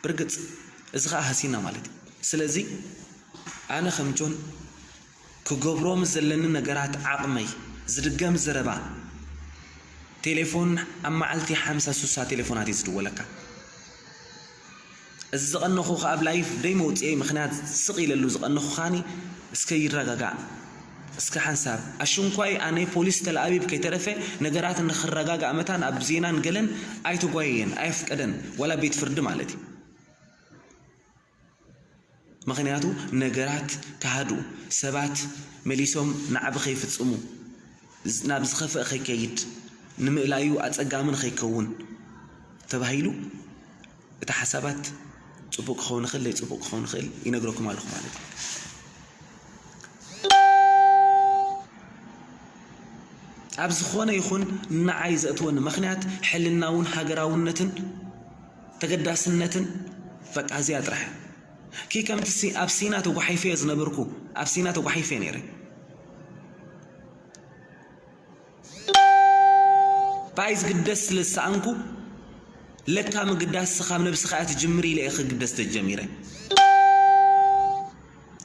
ብርግጽ፣ እዚ ኸኣ ሃሲና ማለት እዩ። ስለዚ፣ ኣነ ከም ጆን ክገብሮ ምስ ዘለኒ ነገራት ዓቕመይ ዝድገም ዘረባ፣ ቴሌፎን ኣብ መዓልቲ ሓምሳ ሱሳ ቴሌፎናት እዩ ዝድወለካ። እዚ ዝቐነኹ ከኣ ኣብ ላይፍ ደይ መውጽኤ ምኽንያት ስቕ ኢለሉ ዝቐነኹ ከኣኒ እስከ ይረጋጋእ። እስከ ሓንሳብ ኣሽንኳይ ኣነ ፖሊስ ተልኣቢብ ከይተረፈ ነገራት ንኽረጋጋእ መታን ኣብ ዜናን ገለን ኣይተጓየየን፣ ኣየፍቀደን፣ ዋላ ቤት ፍርዲ ማለት እዩ። ምኽንያቱ ነገራት ክሃድኡ፣ ሰባት መሊሶም ናዕቢ ከይፍጽሙ፣ ዝ-፣ ናብ ዝኸፍአ ከይከይድ፣ ንምእላዩ ኣጸጋሚ ንኸይከውን ተባሂሉ እቲ ሓሳባት ጽቡቕ ክኸውን ይኽእል፣ ዘይጽቡቕ ክኸውን ይኽእል ይነግረኩም ኣለኹ ማለት እዩ። ኣብ ዝኾነ ይኹን ንዓይ ዘእትወኒ ምኽንያት ሕልናውን ሃገራውነትን ተገዳስነትን በቃ እዚኣ ጥራሕ። ኪ ከምቲ ሲ-፣ ኣብ ሲና ተጓሒፈ ዝነበርኩ፣ ኣብ ሲና ተጓሒፈ ነይረ። ብኣይ ዝግደስ ስለ ዝሰኣንኩ፣ ለካ ምግዳስ ካብ ነብስኻ እያ ትጅምር ኢለ እየ ክግደስ ተጀሚረ።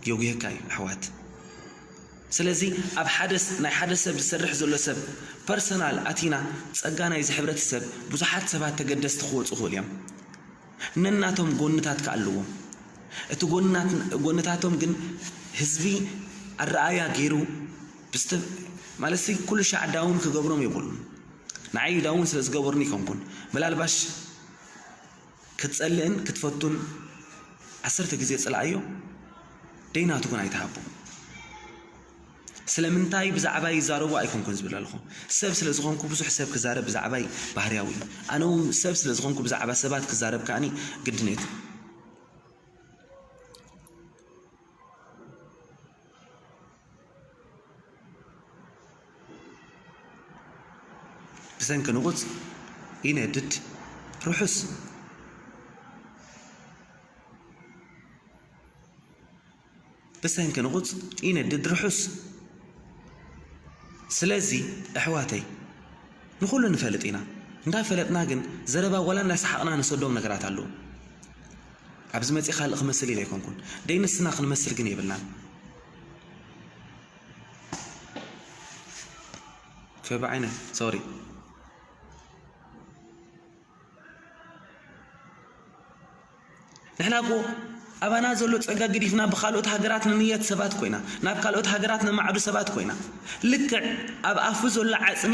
የጉህካ እዩ ኣሕዋት። ስለዚ ኣብ ሓደ ስ-፣ ናይ ሓደ ሰብ ዝሰርሕ ዘሎ ሰብ ፐርሰናል ኣቲና ጸጋ ናይዚ ሕብረተሰብ ብዙሓት ሰባት ተገደስቲ ክወጹ ይኽእሉ እዮም። ነናቶም ጎንታት ከኣ ኣለዎም። እቲ ጎንናት-፣ ጎንታቶም ግን ህዝቢ ኣረኣያ ገይሩ ብስተ-፣ ማለት ሲ ኩሉ ሻዕ ዳውን ክገብሮም የብሉን። ንዓይ ዳውን ስለ ዝገበሩኒ ይኮንኩን። መላልባሽ ክትጸልእን ክትፈቱን ዓሰርተ ግዜ ጽልኣዮ፣ ደይናቱ ግን ኣይትሃቦ። ስለምንታይ ብዛዕባይ ይዛረቡ ኣይኮንኩን ዝብል ኣለኹ። ሰብ ስለ ዝኾንኩ ብዙሕ ሰብ ክዛረብ ብዛዕባይ ባህርያዊ እዩ። ኣነ እውን ሰብ ስለ ዝኾንኩ ብዛዕባ ሰባት ክዛረብ ከኣኒ ግድነት እዩ። ብሰንኪ ንቑጽ ይነድድ ርሑስ። ብሰንኪ ንቑጽ ይነድድ ርሑስ። ስለዚ ኣሕዋተይ ንኹሉ ንፈልጥ ኢና። እንዳፈለጥና ግን ዘረባ ዋላ እንዳሰሓቕና ንሰዶም ነገራት ኣለዉ። ኣብዚ መጺእ ካልእ ክመስል ኢለ ኣይኮንኩን። ደይ ንስና ክንመስል ግን የብልናን። ፈብዓይነ፣ ሶሪ። ንሕና እኮ ኣባና ዘሎ ጸጋ ገዲፍና ብኻልኦት ሃገራት ንንየት ሰባት ኮይና፣ ናብ ካልኦት ሃገራት ነማዕዱ ሰባት ኮይና፣ ልክዕ ኣብ ኣፉ ዘሎ ዓጽሚ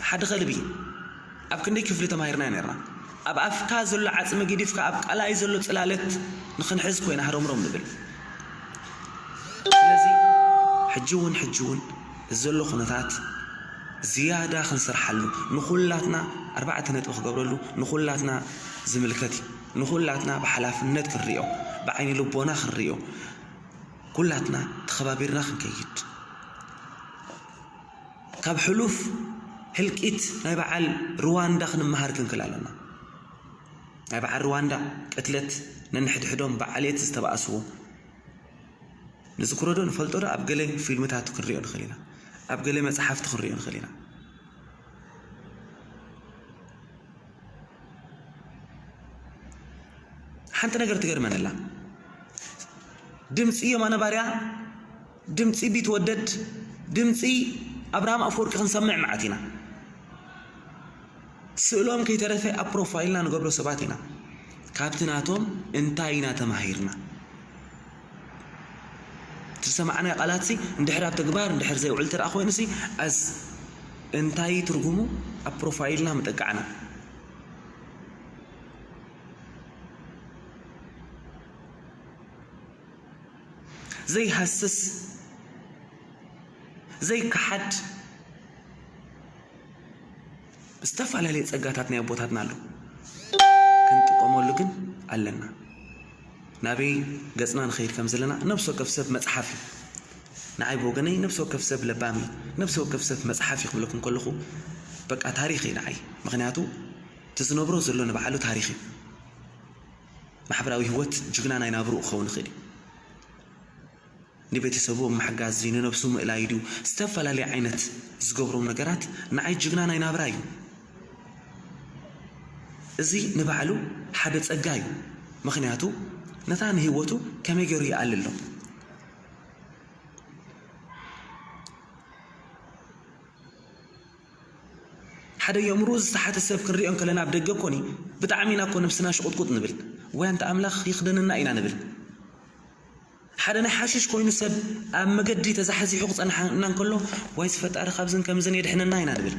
ሓደ ከልቢ ኣብ ክንደይ ክፍሊ ተማሂርና ነርና? ኣብ ኣፍካ ዘሎ ዓጽሚ ገዲፍካ ኣብ ቃላይ ዘሎ ጽላለት ንኽንሕዝ ኮይና ሃሮምሮም ንብል። ስለዚ ሕጂ እውን፣ ሕጂ እውን እዚ ዘሎ ኩነታት ዝያዳ ክንሰርሓሉ፣ ንኹላትና ኣርባዕተ ነጥቢ ክገብረሉ፣ ንኹላትና ዝምልከት እዩ። ንኹላትና ብሓላፍነት ክንሪኦ፣ ብዓይኒ ልቦና ክንሪኦ፣ ኩላትና ተኸባቢርና ክንከይድ፣ ካብ ሕሉፍ ህልቂት ናይ በዓል ሩዋንዳ ክንመሃር ክንክል ኣለና። ናይ በዓል ሩዋንዳ ቅትለት፣ ነንሕድሕዶም ብዓሌት ዝተባእስዎ፣ ንዝክሮ ዶ ንፈልጦ ዶ? ኣብ ገለ ፊልምታት ክንሪኦ ንኽእል ኢና፣ ኣብ ገለ መጽሓፍቲ ክንሪኦ ንኽእል ኢና። ሓንቲ ነገር ትገርመን ኣላ። ድምፂ የማነ ባርያ፣ ድምፂ ቢትወደድ፣ ድምፂ ኣብርሃም ኣፈወርቂ ክንሰምዕ መዓት ኢና። ስእሎም ከይተረፈ ኣብ ፕሮፋይልና ንገብሮ ሰባት ኢና። ካብቲ ናቶም እንታይ ኢና ተማሂርና? እቲ ዝሰማዕናዮ ቃላትሲ እንድሕር ኣብ ተግባር እንድሕር ዘይውዕል እንተ ደኣ ኮይኑሲ፣ ኣዝ እንታይ ትርጉሙ ኣብ ፕሮፋይልና ምጥቃዕና? ዘይሃስስ፣ ዘይከሓድ፣ ዝተፈላለየ ጸጋታት ናይ ኣቦታትና ኣሎ። ክንጥቀመሉ ግን ኣለና። ናበይ ገጽና ንኸይድ ከም ዘለና ነፍሲ ወከፍ ሰብ መጽሓፍ እዩ። ንዓይ ብወገነይ ነፍሲ ወከፍ ሰብ ለባም እዩ። ነፍሲ ወከፍ ሰብ መጽሓፍ እዩ ክብለኩም ከለኹ በቃ ታሪኽ እዩ ንዓይ። ምኽንያቱ እቲ ዝነብሮ ዘሎ ንባዕሉ ታሪኽ እዩ። ማሕበራዊ ህይወት ጅግና ናይ ናብርኡ ክኸውን ይኽእል እዩ። ንቤተሰቡ ኣብ ምሕጋዝ ድዩ፣ ንነብሱ ምእላይ ድዩ፣ ዝተፈላለየ ዓይነት ዝገብሮም ነገራት ንዓይ ጅግና ናይ ናብራ እዩ። እዚ ንባዕሉ ሓደ ጸጋ እዩ። ምኽንያቱ ነታ ንህይወቱ ከመይ ገይሩ ይኣልሎ? ሓደ የእምርኡ ዝተሓተ ሰብ ክንሪኦ እንከለና ኣብ ደገ ኮኒ ብጣዕሚ ኢና እኮ ነብስና ሽቁጥቁጥ ንብል። ወይ ኣንታ ኣምላኽ ይኽደነና ኢና ንብል። ሓደ ናይ ሓሽሽ ኮይኑ ሰብ ኣብ መገዲ ተዛሕዚሑ ክጸንሓና እንከሎ፣ ዋይ ፈጣሪ ካብዝን ከምዝን የድሕነና ኢና ንብል።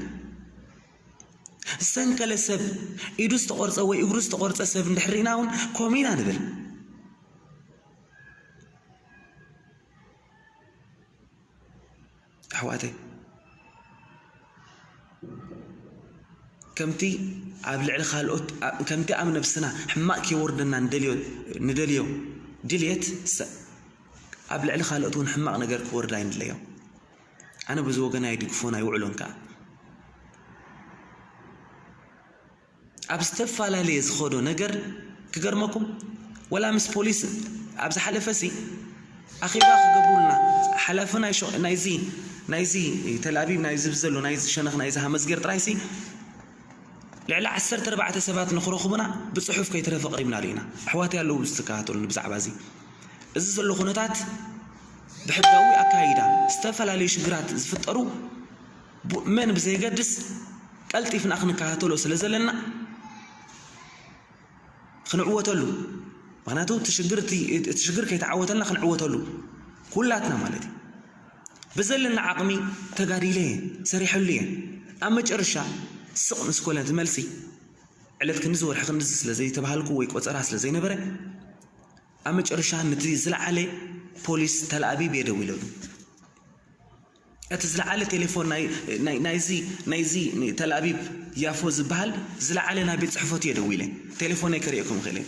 ዝሰንከለ ሰብ፣ ኢዱ ዝተቆርጸ ወይ እግሩ ዝተቆርጸ ሰብ እንድሕር ርኢና እውን ከምኡ ኢና ንብል። ኣሕዋተይ፣ ከምቲ ኣብ ልዕሊ ካልኦት፣ ኣ-፣ ከምቲ ኣብ ነብስና ሕማቕ ከይወርደና ንደልዮ፣ ንደልዮ ድልየት፣ ሰ-፣ ኣብ ልዕሊ ካልኦት እውን ሕማቕ ነገር ክወርድ ኣይንድለዮ። ኣነ በዚ ወገን ኣይድግፎን ኣይውዕሎን ከኣ። ኣብ ዝተፈላለየ ዝኸዶ ነገር ክገርመኩም፣ ወላ ምስ ፖሊስ ኣብ ዝሓለፈሲ ኣኼባ ክገብሩልና፣ ሓላፊ ናይ ሸ-፣ ናይዚ፣ ናይዚ ተልኣቪቭ ናይዚ ዘሎ ናይዚ ሸነኽ ናይዚ ሃመዝጌር ጥራይሲ ልዕሊ ዓሰርተ ኣርባዕተ ሰባት ንኽረኽቡና ብጽሑፍ ከይተረፈ ቀሪብናሉ ኢና። ኣሕዋተይ ኣለዉ ዝተከታተሉኒ ብዛዕባ እዚ። እዚ ዘሎ ኩነታት ብሕጋዊ ኣካይዳ ዝተፈላለዩ ሽግራት ዝፍጠሩ ቡ-፣ መን ብዘየገድስ ቀልጢፍና ክንከታተሎ ስለ ዘለና ክንዕወተሉ። ምኽንያቱ እቲ ሽግር፣ እቲ፣ እቲ ሽግር ከይተዓወተልና ክንዕወተሉ ኩላትና ማለት እዩ። ብዘለና ዓቕሚ ተጋዲለ እየ፣ ሰሪሐሉ እየ። ኣብ መጨረሻ ስቕ ምስ ኮነ እቲ መልሲ፣ ዕለት ክንድዚ ወርሒ ክንድዚ ስለ ዘይተባሃልኩ ወይ ቆጸራ ስለ ዘይነበረ፣ ኣብ መጨረሻ ነቲ ዝለዓለ ፖሊስ ተልኣቢብ እየ ደዊለሉ። እቲ ዝለዓለ ቴሌፎን ናይ፣ ናይ፣ ናይዚ፣ ናይዚ ተልኣቢብ ያፎ ዝበሃል ዝለዓለ ናይ ቤት ጽሕፈቱ እየ ደዊለ። ቴሌፎነይ ከርእየኩም እኽእል እየ።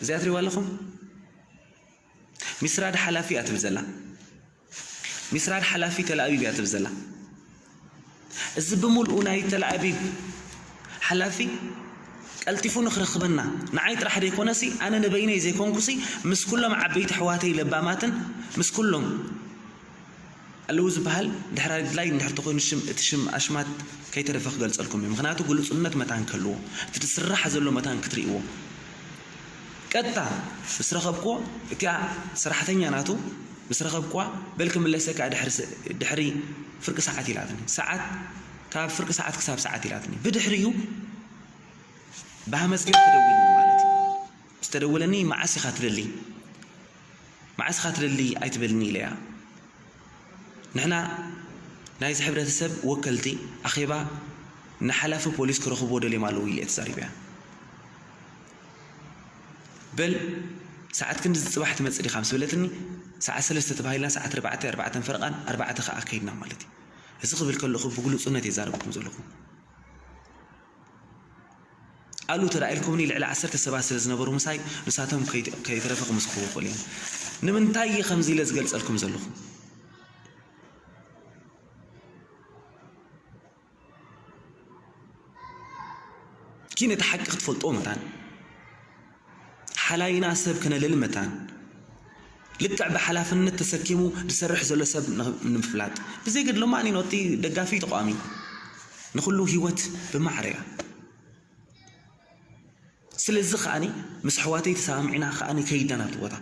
እዚኣ ትሪእዋ ኣለኹም? ሚስራድ ሓላፊ እያ ትብል ዘላ። ሚስራድ ሓላፊ ተልኣቢብ እያ ትብል ዘላ። እዚ ብምልኡ ናይ ተልኣቢብ ሓላፊ ቀልጢፉ ንኽረኽበና፣ ንዓይ ጥራሕ ዘይኮነሲ፣ ኣነ ንበይነይ ዘይኮንኩሲ፣ ምስ ኩሎም ዓበይቲ ኣሕዋተይ ለባማትን፣ ምስ ኩሎም ኣለዉ ዝበሃል፣ ድሕራይ ድላይ እንድሕር ተኾይኑ ሽም፣ እቲ ሽም ኣሽማት ከይተረፈ ክገልጸልኩም እዩ። ምኽንያቱ ግሉጽነት መታን ክህልዎ፣ እቲ ዝስራሕ ዘሎ መታን ክትርእይዎ። ቀጥታ ምስ ረኸብክዎ፣ እቲኣ ሰራሕተኛ ናቱ ምስ ረኸብኩዋ፣ በል ክምለሰካ ድሕሪ ስ-፣ ድሕሪ ፍርቂ ሰዓት ኢላትኒ። ሰዓት፣ ካብ ፍርቂ ሰዓት ክሳብ ሰዓት ኢላትኒ። ብድሕሪኡ ብሃመጽ ገይሩ ተደዊሉኒ ማለት እዩ። ምስ ተደወለኒ፣ "መዓስ ኢኻ ትደሊ? መዓስ ኢኻ ትደሊ ኣይትበልኒ?" ኢለያ። ንሕና ናይዚ ሕብረተሰብ ወከልቲ ኣኼባ ንሓላፊ ፖሊስ ክረኽብዎ ደልዮም ኣለዉ ኢለ እየ ተዛሪበያ። በል ሰዓት ክንድዚ ጽባሕ ትመጽእ ዲኻ ምስ በለትኒ፣ ሰዓት ሰለስተ ተባሂልና ሰዓት ኣርባዕተ፣ ኣርባዕተን ፈረቓን፣ ኣርባዕተ ከኣ ከይድና ማለት እዩ። እዚ ክብል ከለኹ ብግሉጽነት እየ ዛረብኩም ዘለኹ። ኣሉ ተራኢልኩምኒ ልዕሊ ዓሰርተ ሰባት ስለ ዝነበሩ ምሳይ፣ ንሳቶም ከይተ-፣ ከይተረፈ ክምስክርዎ ይኽእሉ እዮም። ንምንታይ እየ ከምዚ ኢለ ዝገልጸልኩም ዘለኹ? ኪን እቲ ሓቂ ክትፈልጦ መታን፣ ሓላይና ሰብ ክነለሊ መታን፣ ልክዕ ብሓላፍነት ተሰኪሙ ዝሰርሕ ዘሎ ሰብ ን-፣ ንምፍላጥ። ብዘይ ገድሎ ማን እዩ ነቲ ደጋፊ ተቃዋሚ? ንኹሉ ህይወት ብማዕረ እያ። ስለዚ ከኣኒ ምስ ኣሕዋተይ ተሰማሚዕና ከኣኒ ከይድና ናብቲ ቦታ።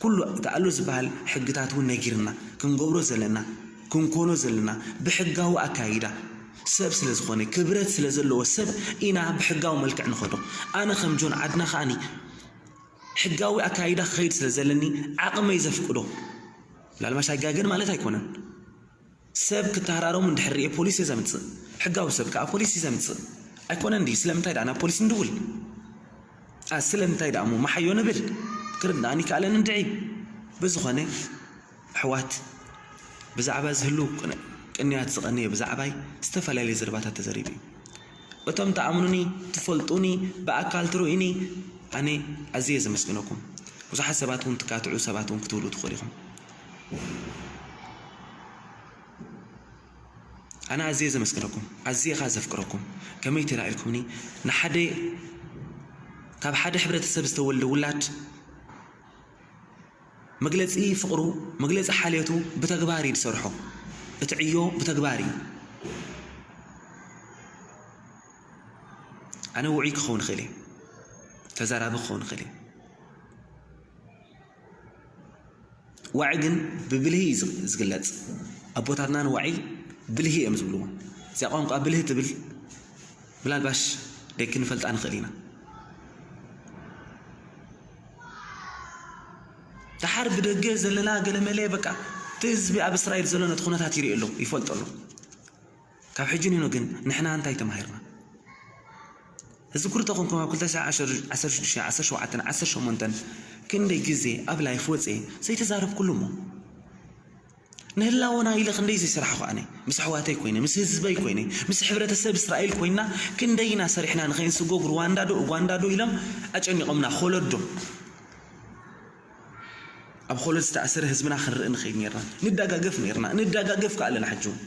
ኩሉ እቲ ኣሎ ዝበሃል ሕግታት እውን ነጊርና፣ ክንገብሮ ዘለና፣ ክንኮኖ ዘለና ብሕጋዊ ኣካይዳ፣ ሰብ ስለ ዝኾነ፣ ክብረት ስለ ዘለዎ ሰብ ኢና ብሕጋዊ መልክዕ ንኸዶ። ኣነ ከም ጆን ዓድና ከኣኒ ሕጋዊ ኣካይዳ ክኸይድ ስለ ዘለኒ ዓቕመይ ዘፍቅዶ፣ ምናልባሽ ኣይጋገን ማለት ኣይኮነን። ሰብ ክተሃራረሙ እንድሕር ርኤ ፖሊስ እየ ዘምጽእ። ሕጋዊ ሰብ ከኣ ፖሊስ እዩ ዘምጽእ። ኣይኮነን ድዩ? ስለምንታይ ደኣ ናብ ፖሊስ ንድውል? ኣ፣ ስለምንታይ ደኣ እሞ መሓዮ ንብል? ክርድኣኒ ይከኣለን እንድዒ። ብዝኾነ፣ ኣሕዋት፣ ብዛዕባ ዝህሉ ቅን-፣ ቅንያት ዝቐነየ ብዛዕባይ ዝተፈላለየ ዘረባታት ተዘሪቡ እዩ። እቶም ትኣምኑኒ፣ ትፈልጡኒ፣ ብኣካል ትርእዩኒ፣ ኣነ ኣዝየ ዘመስግነኩም። ብዙሓት ሰባት እውን ትካትዑ ሰባት እውን ክትህሉ ትኽእሉ ኢኹም። ኣነ ኣዝየ ዘመስግነኩም፣ ኣዝየ ኸኣ ዘፍቅረኩም። ከመይ ተራኢልኩምኒ? ንሓደ፣ ካብ ሓደ ሕብረተሰብ ዝተወልደ ውላድ መግለጺ ፍቕሩ፣ መግለጺ ሓልዮቱ ብተግባር እዩ ዝሰርሖ። እቲ ዕዮ ብተግባር እዩ። ኣነ ውዑይ ክኸውን እኽእል እየ፣ ተዛራቢ ክኸውን እኽእል እየ። ዋዒ ግን ብብልሂ እዩ ዝግ-፣ ዝግለጽ። ኣቦታትና ንዋዒ ብልሂ እዮም ዝብልዎ። እዚኣ ቋንቋ ብልሂ ትብል ምናልባሽ ደይ ክንፈልጣ ንኽእል ኢና። ደሓር ብደገ ዘለና ገለመለ በቃ እቲ ህዝቢ ኣብ እስራኤል ዘሎ ነቲ ኩነታት ይርኢ ኣሎ፣ ይፈልጦ ኣሎ። ካብ ሕጂ ንኖ ግን ንሕና እንታይ ተማሂርና? እዚ ኩርቶ ኮንኩም ኣብ ክልተ ሽሕን ዓሰርተ ሽዱሽተን፣ ዓሰርተ ሸውዓተን፣ ዓሰርተ ሸሞንተን ክንደይ ግዜ ኣብ ላይፍ ወፅየ ዘይተዛረብኩሉ እሞ? ንህላወና ኢለ ክንደይ ዘይሰራሕኹ ኣነ? ምስ ኣሕዋተይ ኮይነ፣ ምስ ህዝበይ ኮይነ፣ ምስ ሕብረተሰብ እስራኤል ኮይና ክንደይ ኢና ሰሪሕና ንኸይንስጎግ ሩዋንዳ ዶ ኡጋንዳ ዶ ኢሎም ኣጨኒቖምና ኾለዶ። ኣብ ኾለድ ዝተኣሰረ ህዝብና ክንርኢ ንኸይድ ነርና። ንደጋገፍ ነርና። ንደጋገፍ ከኣ ኣለና ሕጂ እውን።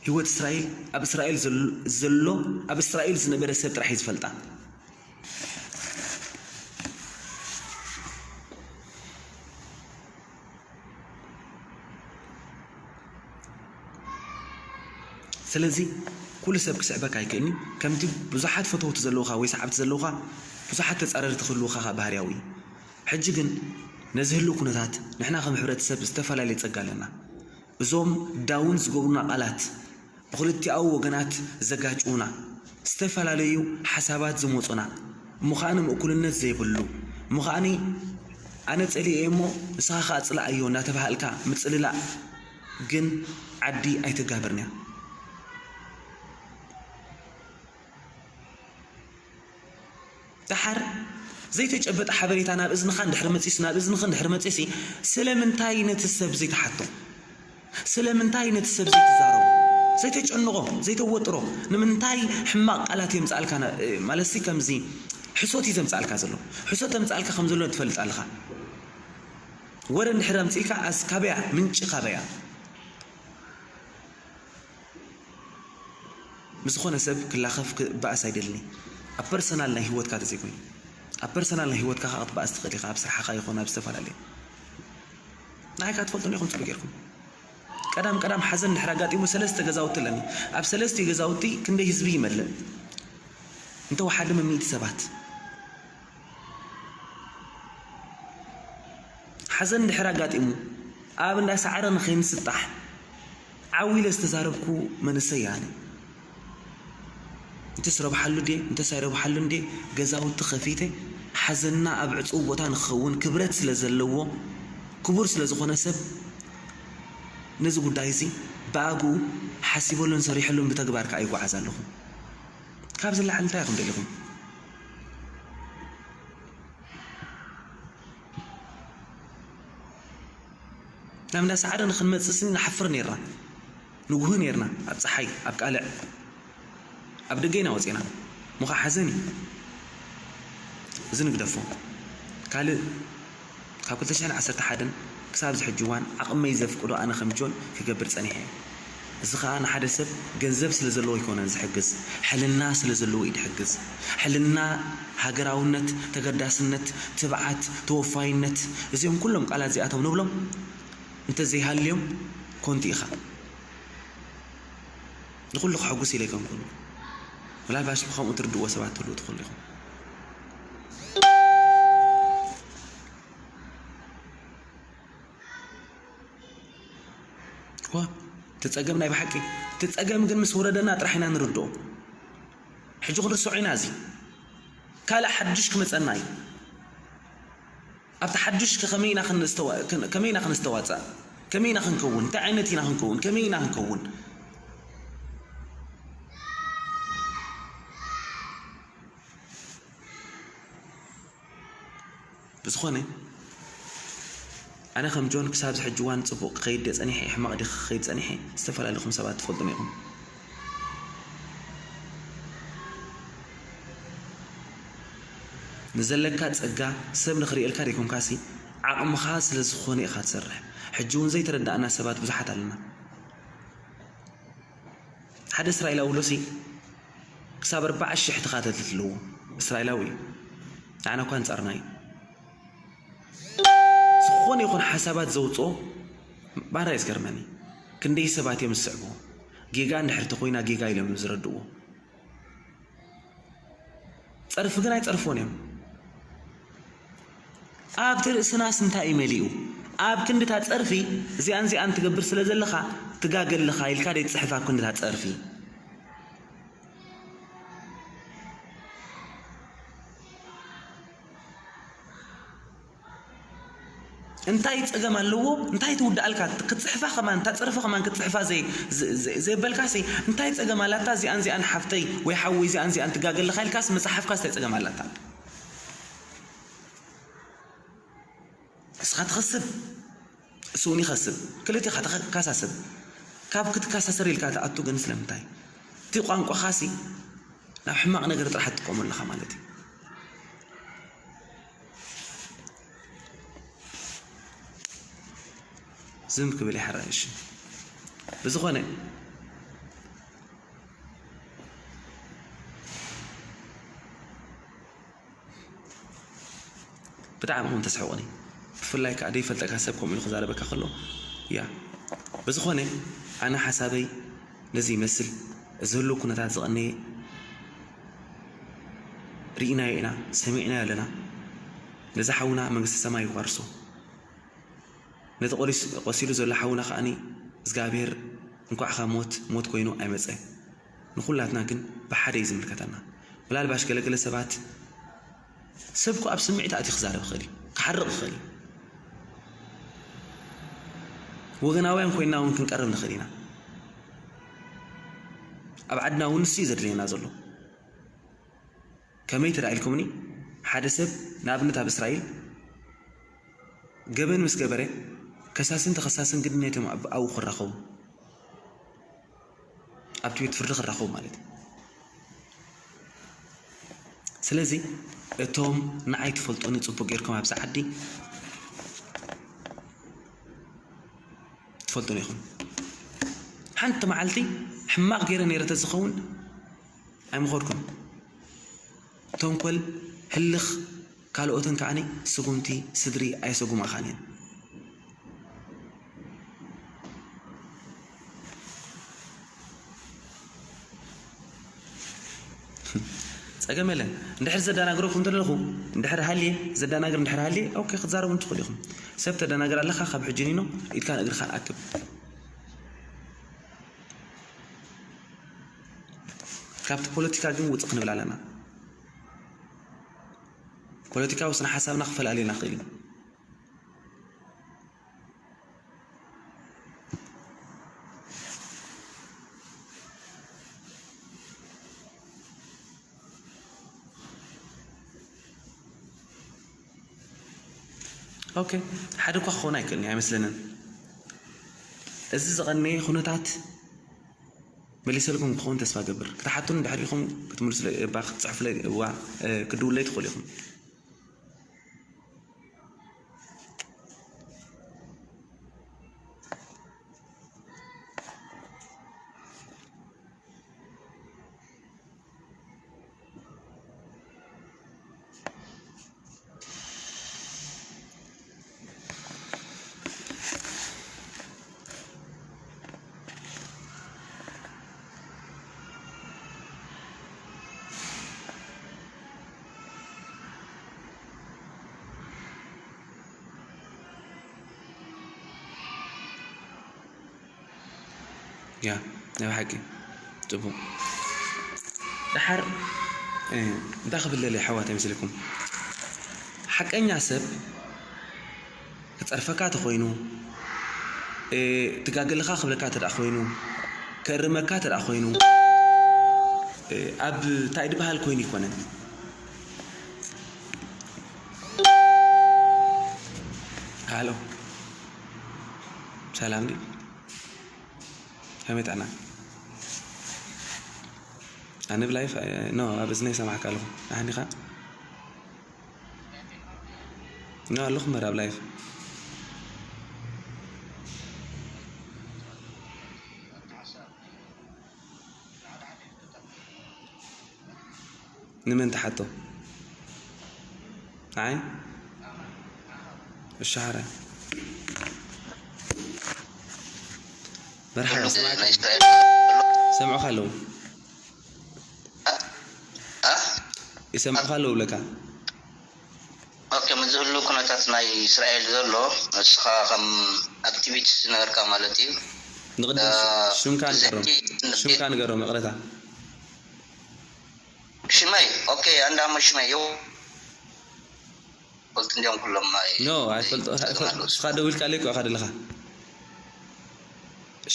ህይወት እስራኤል ኣብ እስራኤል ዘል-፣ ዘሎ ኣብ እስራኤል ዝነበረ ሰብ ጥራሕ እዩ ዝፈልጣ። ስለዚ ኩሉ ሰብ ክስዕበካ ኣይክእልን እዩ። ከምቲ ብዙሓት ፈተውቲ ዘለውኻ ወይ ሰዓብቲ ዘለውኻ ብዙሓት ተጻረርቲ ክህልውኻ ከኣ ባህርያዊ እዩ። ሕጂ ግን ነዚ ህልው ኩነታት ንሕና ከም ሕብረተሰብ ዝተፈላለየ ጸጋ ኣለና። እዞም ዳውን ዝገብሩና ቃላት ብኽልቲኣዊ ወገናት ዘጋጭዉና፣ ዝተፈላለዩ ሓሳባት ዝመጹና፣ እሞ ኸኣ ንምእኩልነት ዘይብሉ፣ እሞ ኸኣኒ ኣነ ጸሊኤ እሞ ንስኻ ኸኣ ጽላኣዮ እናተባሃልካ ምጽልላእ ግን ዓዲ ኣይተጋብርን እያ። ደሓር ዘይተጨበጠ ሓበሬታ ናብ እዝንኻ እንድሕር መጺሱ፣ ናብ እዝንኺ እንድሕር መጺሲ፣ ስለምንታይ ነቲ ሰብ ዘይትሓቶ? ስለምንታይ ነቲ ሰብ ዘይትዛረቦ? ዘይተጨንቖ፣ ዘይተወጥሮ? ንምንታይ ሕማቕ ቃላት የምጽኣልካ? ና-፣ ማለትሲ ከምዚ ሕሶት እዩ ዘምጽኣልካ ዘሎ። ሕሶት ዘምጽኣልካ ከም ዘሎ ትፈልጥ ኣለኻ። ወረ እንድሕር ኣምጺእልካ፣ ኣስ-፣ ካበያ? ምንጪ ካበያ? ምስ ዝኾነ ሰብ ክላኸፍ ክበኣስ ኣይደልን። ኣብ ፐርሰናል ናይ ህይወትካ ተዘይኮይኑ፣ ኣብ ፐርሰናል ናይ ህይወትካ ከኣ ክትበኣስ ትኽእል ኢኻ፣ ኣብ ስራሕኻ ይኹን ኣብ ዝተፈላለየ። ንዓይ ከኣ ትፈልጡኒ ኢኹም ጽቡቅ ጌርኩም። ቀዳም ቀዳም ሓዘን ድሕሪ ኣጋጢሙ ሰለስተ ገዛውቲ ኣለኒ። ኣብ ሰለስቲኡ ገዛውቲ ክንደይ ህዝቢ ይመልእ? እንተወሓደ ሚእቲ ሰባት። ሓዘን ድሕሪ ኣጋጢሙ ኣብ እንዳ ሰዓረ ንኸይንስጣሕ ዓው ኢለ ዝተዛረብኩ መንእሰይ እየ ኣነ። እንተስ ረብሓሉ ድየ እንተስ ኣይረብሓሉን ድየ ገዛውቲ ከፊተ ሓዘንና ኣብ ዕጹው ቦታ ንክኸውን ክብረት ስለ ዘለዎ ክቡር ስለ ዝኾነ ሰብ ነዚ ጉዳይ እዚ ብኣግኡ ሓሲበሉን ሰሪሐሉን ብተግባር ከኣ ይጓዓዝ ኣለኹ። ካብዚ ላዕሊ እንታይ ኢኹም ደሊኹም? ናብ እንዳ ሰዓረ ንክንመጽእሲ ንሓፍር ኔርና። ንጉህ ኔርና ኣብ ጸሓይ ኣብ ቃልዕ ኣብ ደገ ኢና ወጺና። እሞ ኸዓ ሓዘን እዩ። እዚ ንግደፎ። ካልእ ካብ ክልተ ሽሕን ዓሰርተ ሓደን ክሳብ እዚ ሕጂ እዋን ዓቕመይ ዘፍቅዶ ኣነ ከም ጆን ክገብር ጸኒሐ እየ። እዚ ኸኣ ንሓደ ሰብ ገንዘብ ስለ ዘለዎ ኣይኮነን ዝሕግዝ፣ ሕልና ስለ ዘለዎ እዩ ዝሕግዝ። ሕልና፣ ሃገራውነት፣ ተገዳስነት፣ ትብዓት፣ ተወፋይነት፣ እዚኦም ኩሎም ቃላት እዚኣቶም ንብሎም እንተዘይሃልዮም ኮንቱ ኢኻ። ንኹሉ ከሐጉስ ኢለ ኣይኮንኩን። ምናልባሽ ብኸምኡ ትርድእዎ ሰባት ትህልዉ ትኽእሉ ኢኹም። እዋ፣ እቲ ጸገም ናይ ብሓቂ፣ እቲ ጸገም ግን ምስ ወረደና ጥራሕ ኢና ንርድኦ። ሕጂ ክንርስዖ ኢና እዚ። ካልእ ሓድሽ ክመጸና እዩ። ኣብቲ ሓድሽ ከ ከመይ ኢና ክንስተዋ-፣ ከ-፣ ከመይ ኢና ክንስተዋጻእ? ከመይ ኢና ክንከውን? እንታይ ዓይነት ኢና ክንከውን? ከመይ ኢና ክንከውን? ብዝኾነ፣ ኣነ ከም ጆን ክሳብ እዚ ሕጂ እዋን ጽቡቕ ክኸይድ ድየ ጸኒሐ፣ ሕማቕ ድየ ክኸይድ ጸኒሐ፣ ዝተፈላለዩ ኢኹም ሰባት ትፈልጡኒ ኢኹም። ንዘለካ ጸጋ ሰብ ንኽርእየልካ ደይኮንካሲ፣ ዓቕምኻ ስለ ዝኾነ ኢኻ ትሰርሕ። ሕጂ እውን ዘይተረዳእና ሰባት ብዙሓት ኣለና። ሓደ እስራኤላዊ ሎሲ ክሳብ ኣርባዓ ሽሕ ተኻተልቲ ኣለዎ። እስራኤላዊ እዩ። ንዓና እኳ ኣንጻርና እዩ። ዝኾነ ይኹን ሓሳባት ዘውጽኦ ባራ እዩ ዝገርመኒ። ክንደይ ሰባት እዮም ዝስዕብዎ? ጌጋ እንድሕር ተኾይና ጌጋ ኢሎም እዮም ዝረድእዎ። ጸርፊ ግን ኣይጸርፍዎን እዮም። ኣብቲ ርእስናስ እንታይ እዩ መሊኡ? ኣብ ክንድታ ጸርፊ እዚኣን እዚኣን ትገብር ስለ ዘለኻ ትጋገ ኣለኻ ኢልካ ደይትጽሕፍ ኣብ ክንድታ ጸርፊ። እንታይ ጸገም ኣለዎ? እንታይ ትውድኣልካ? ክትጽሕፋ ከማን፣ እታ ጸርፊ ከማን ክትጽሕፋ ዘይ-፣ ዘ-፣ ዘ-፣ ዘየበልካሲ እንታይ ጸገም ኣላታ? እዚኣን እዚኣን ሓፍተይ ወይ ሓወይ እዚኣን እዚኣን ትጋገ ኣለኻ ኢልካስ ምጽሓፍካስ እንታይ ጸገም ኣላታ? ንስኻ ትኸስብ፣ እሱ እውን ይኸስብ። ክልቴኻ ተኸ-፣ ካሳሰብ። ካብ ክትካሳሰር ኢልካ ትኣቱ ግን ስለምንታይ? እቲ ቋንቋኻሲ ናብ ሕማቕ ነገር ጥራሕ ትጥቀመሉ ኣለኻ ማለት እዩ። ዝም ክብል ይሓራይ። እሺ፣ ብዝኾነ ብጣዕሚ ኢኹም ተስሕቑኒ። ብፍላይ ከኣ ዘይፈልጠካ ሰብ ከምኡ ኢሉ ክዛረበካ ከሎ፣ ያ። ብዝኾነ ኣነ ሓሳበይ ነዚ ይመስል። እዚ ህሉው ኩነታት ዝቐነየ ርኢናዮ ኢና፣ ሰሚዕናዮ ኣለና። ነዚ ሓውና መንግስተ ሰማይ ይዋርሶ። ነቲ ቆሊስ-፣ ቆሲሉ ዘሎ ሓውና ከኣኒ እግዚኣብሔር እንኳዕ ካብ ሞት ሞት ኮይኑ ኣይመጸ። ንኹላትና ግን ብሓደ እዩ ዝምልከተና። ምናልባሽ ገለገለ ሰባት ሰብ እኮ ኣብ ስምዒት ኣትዩ ክዛረብ ይኽእል እዩ፣ ክሓርቕ ይኽእል እዩ። ወገናውያን ኮይንና እውን ክንቀርብ ንኽእል ኢና። ኣብ ዓድና እውን ንሱ እዩ ዘድልየና ዘሎ። ከመይ ተዳ ኢልኩምኒ? ሓደ ሰብ ንኣብነት ኣብ እስራኤል ገበን ምስ ገበረ ከሳስን ተኸሳስን ግድነቶም ኣብ-፣ ኣብኡ ክራኸቡ፣ ኣብቲ ቤት ፍርዲ ክራኸቡ ማለት እዩ። ስለዚ እቶም ንዓይ ትፈልጡኒ ጽቡቅ ጌርኩም ኣብዚ ዓዲ ትፈልጡኒ ኢኹም። ሓንቲ መዓልቲ ሕማቕ ገይረ ነይረ ተዝኸውን ኣይምኸድኩን። ተንኮል፣ ህልኽ፣ ካልኦትን ከዓኒ ስጉምቲ ስድሪ ኣየሰጉማኻን እየን። ጸገም የለን። እንድሕር ዘደናግረኩም እንተለኹ፣ እንድሕር ሃልየ፣ ዘደናግር እንድሕር ሃልየ፣ ኦኬ፣ ክትዛረቡ ትኽእሉ ኢኹም። ሰብ ተደናግር ኣለኻ፣ ካብ ሕጂ ኒኖ ኢድካን እግርኻን ኣክብ። ካብቲ ፖለቲካ ግን ውጽእ ክንብል ኣለና። ፖለቲካዊ ስነ ሓሳብና ክፈላለየና ይኽእል እዩ። ኦኬ፣ ሓደ እኳ ክኸውን ኣይክእልን እዩ፣ ኣይመስለንን። እዚ ዝቐነየ ኩነታት መሊሰልኩም ክኸውን ተስፋ ገብር። ክትሓቱን ድሕሪኹም ክትምልሱለይ እባ ክትጽሕፉለይ እዋ፣ እ፣ ክትድውለይ ትኽእሉ ኢኹም። ያ፣ ናይ ብሓቂ ጽቡቕ። ደሓር፣ እ፣ እንታይ ክብል ደልየ ኣሕዋት ኣይመስለኩም? ሓቀኛ ሰብ ክጸርፈካ ተኾይኑ፣ እ፣ ትጋገ ኣለኻ ክብለካ ተደኣ ኮይኑ፣ ከእርመካ ተደኣ ኮይኑ፣ እ፣ ኣብ እንታይ ድበሃል ኮይኑ ይኮነን። ሃሎ፣ ሰላም ድዩ? ከመይ ጥዕና? ኣነ ብላይፍ፣ ኖ፣ ኣብ እዝነይ ይሰማዕካ ኣለኹ። ኣሕኒኻ? ኖ፣ ኣለኹ እምበር ኣብ ላይፍ። ንመን ትሓቶ? ንዓይ? እሺ፣ ሓራይ። መርሓባ፣ ኩሉ ሰማዕካ ናይ እዩ። እስራኤል ይሰምዑኻ ኣለዉ። አ? አ? ይሰምዑኻ ኣለዉ ብለካ። ኦኬ፣ ምስዚ ህሉ ኩነታት ናይ እስራኤል ዘሎ፣ ንስኻ ከም ኣክቲቪስት ዝነበርካ ማለት እዩ። ንቕድም እ፣ ሽ-፣ ሽምካ ንገሮም። ብዘይቲ ንግዲ ሽምካ ንገሮም፣ ይቕረታ። ሽመይ፣ ኦኬ፣ ኣንዳ እሞ ሽመይ፣ ይው-፣ ፈልጡ እንዲዮም ኩሎም ናይ ኖ፣ ኣይፈልጡ፣ ናይ ኣይፈልጡ። ኣለዉ። ንስኻ ደዊልካ ኣለይ እኮ ኢኻ ደለኻ።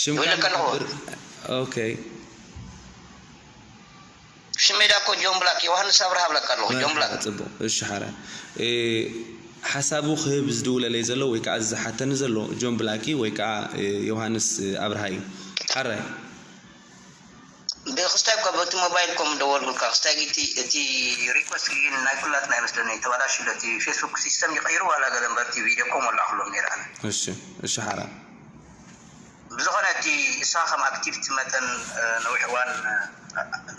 ሽምካ ይውለካ ኣለኹ። ንሓብር። ኦኬ። ሽመይ ዳ እኮ ጆን ብላክ፣ ዮሃንስ ኣብርሃ ብላክ ኣለኹ፣ ጆን ብላክ። መርሓባ፣ ጽቡቕ። እሺ፣ ሓራ። እ፣ ሓሳቡ ክህብ ዝድውለለይ ዘሎ ወይ ከኣ ዝሓተኒ ዘሎ ጆን ብላክ እዩ ወይ ከኣ፣ እ፣ ዮሃንስ፣ እ፣ ኣብርሃ እዩ። ሓራይ። ብክስታይ እኮ በቲ ሞባይል ኮም ደወልኩልካ። ክስታይ እቲ፣ እቲ ሪኩዌስት ግን ናይ ኩላትና ይመስለኒ ተበላሽሉ። እቲ ፌስቡክ ሲስተም ይቐይሩ ዋላ ገለ እምበር እቲ ቪድዮ ኮም ወላዕኩሎም ነይረ ኣነ። እሺ፣ እሺ፣ ሓራ። ብዝኾነ እቲ ንስኻ ከም ኣክቲቪስት መጠን፣ እ፣ ነዊሕ እዋን፣ እ፣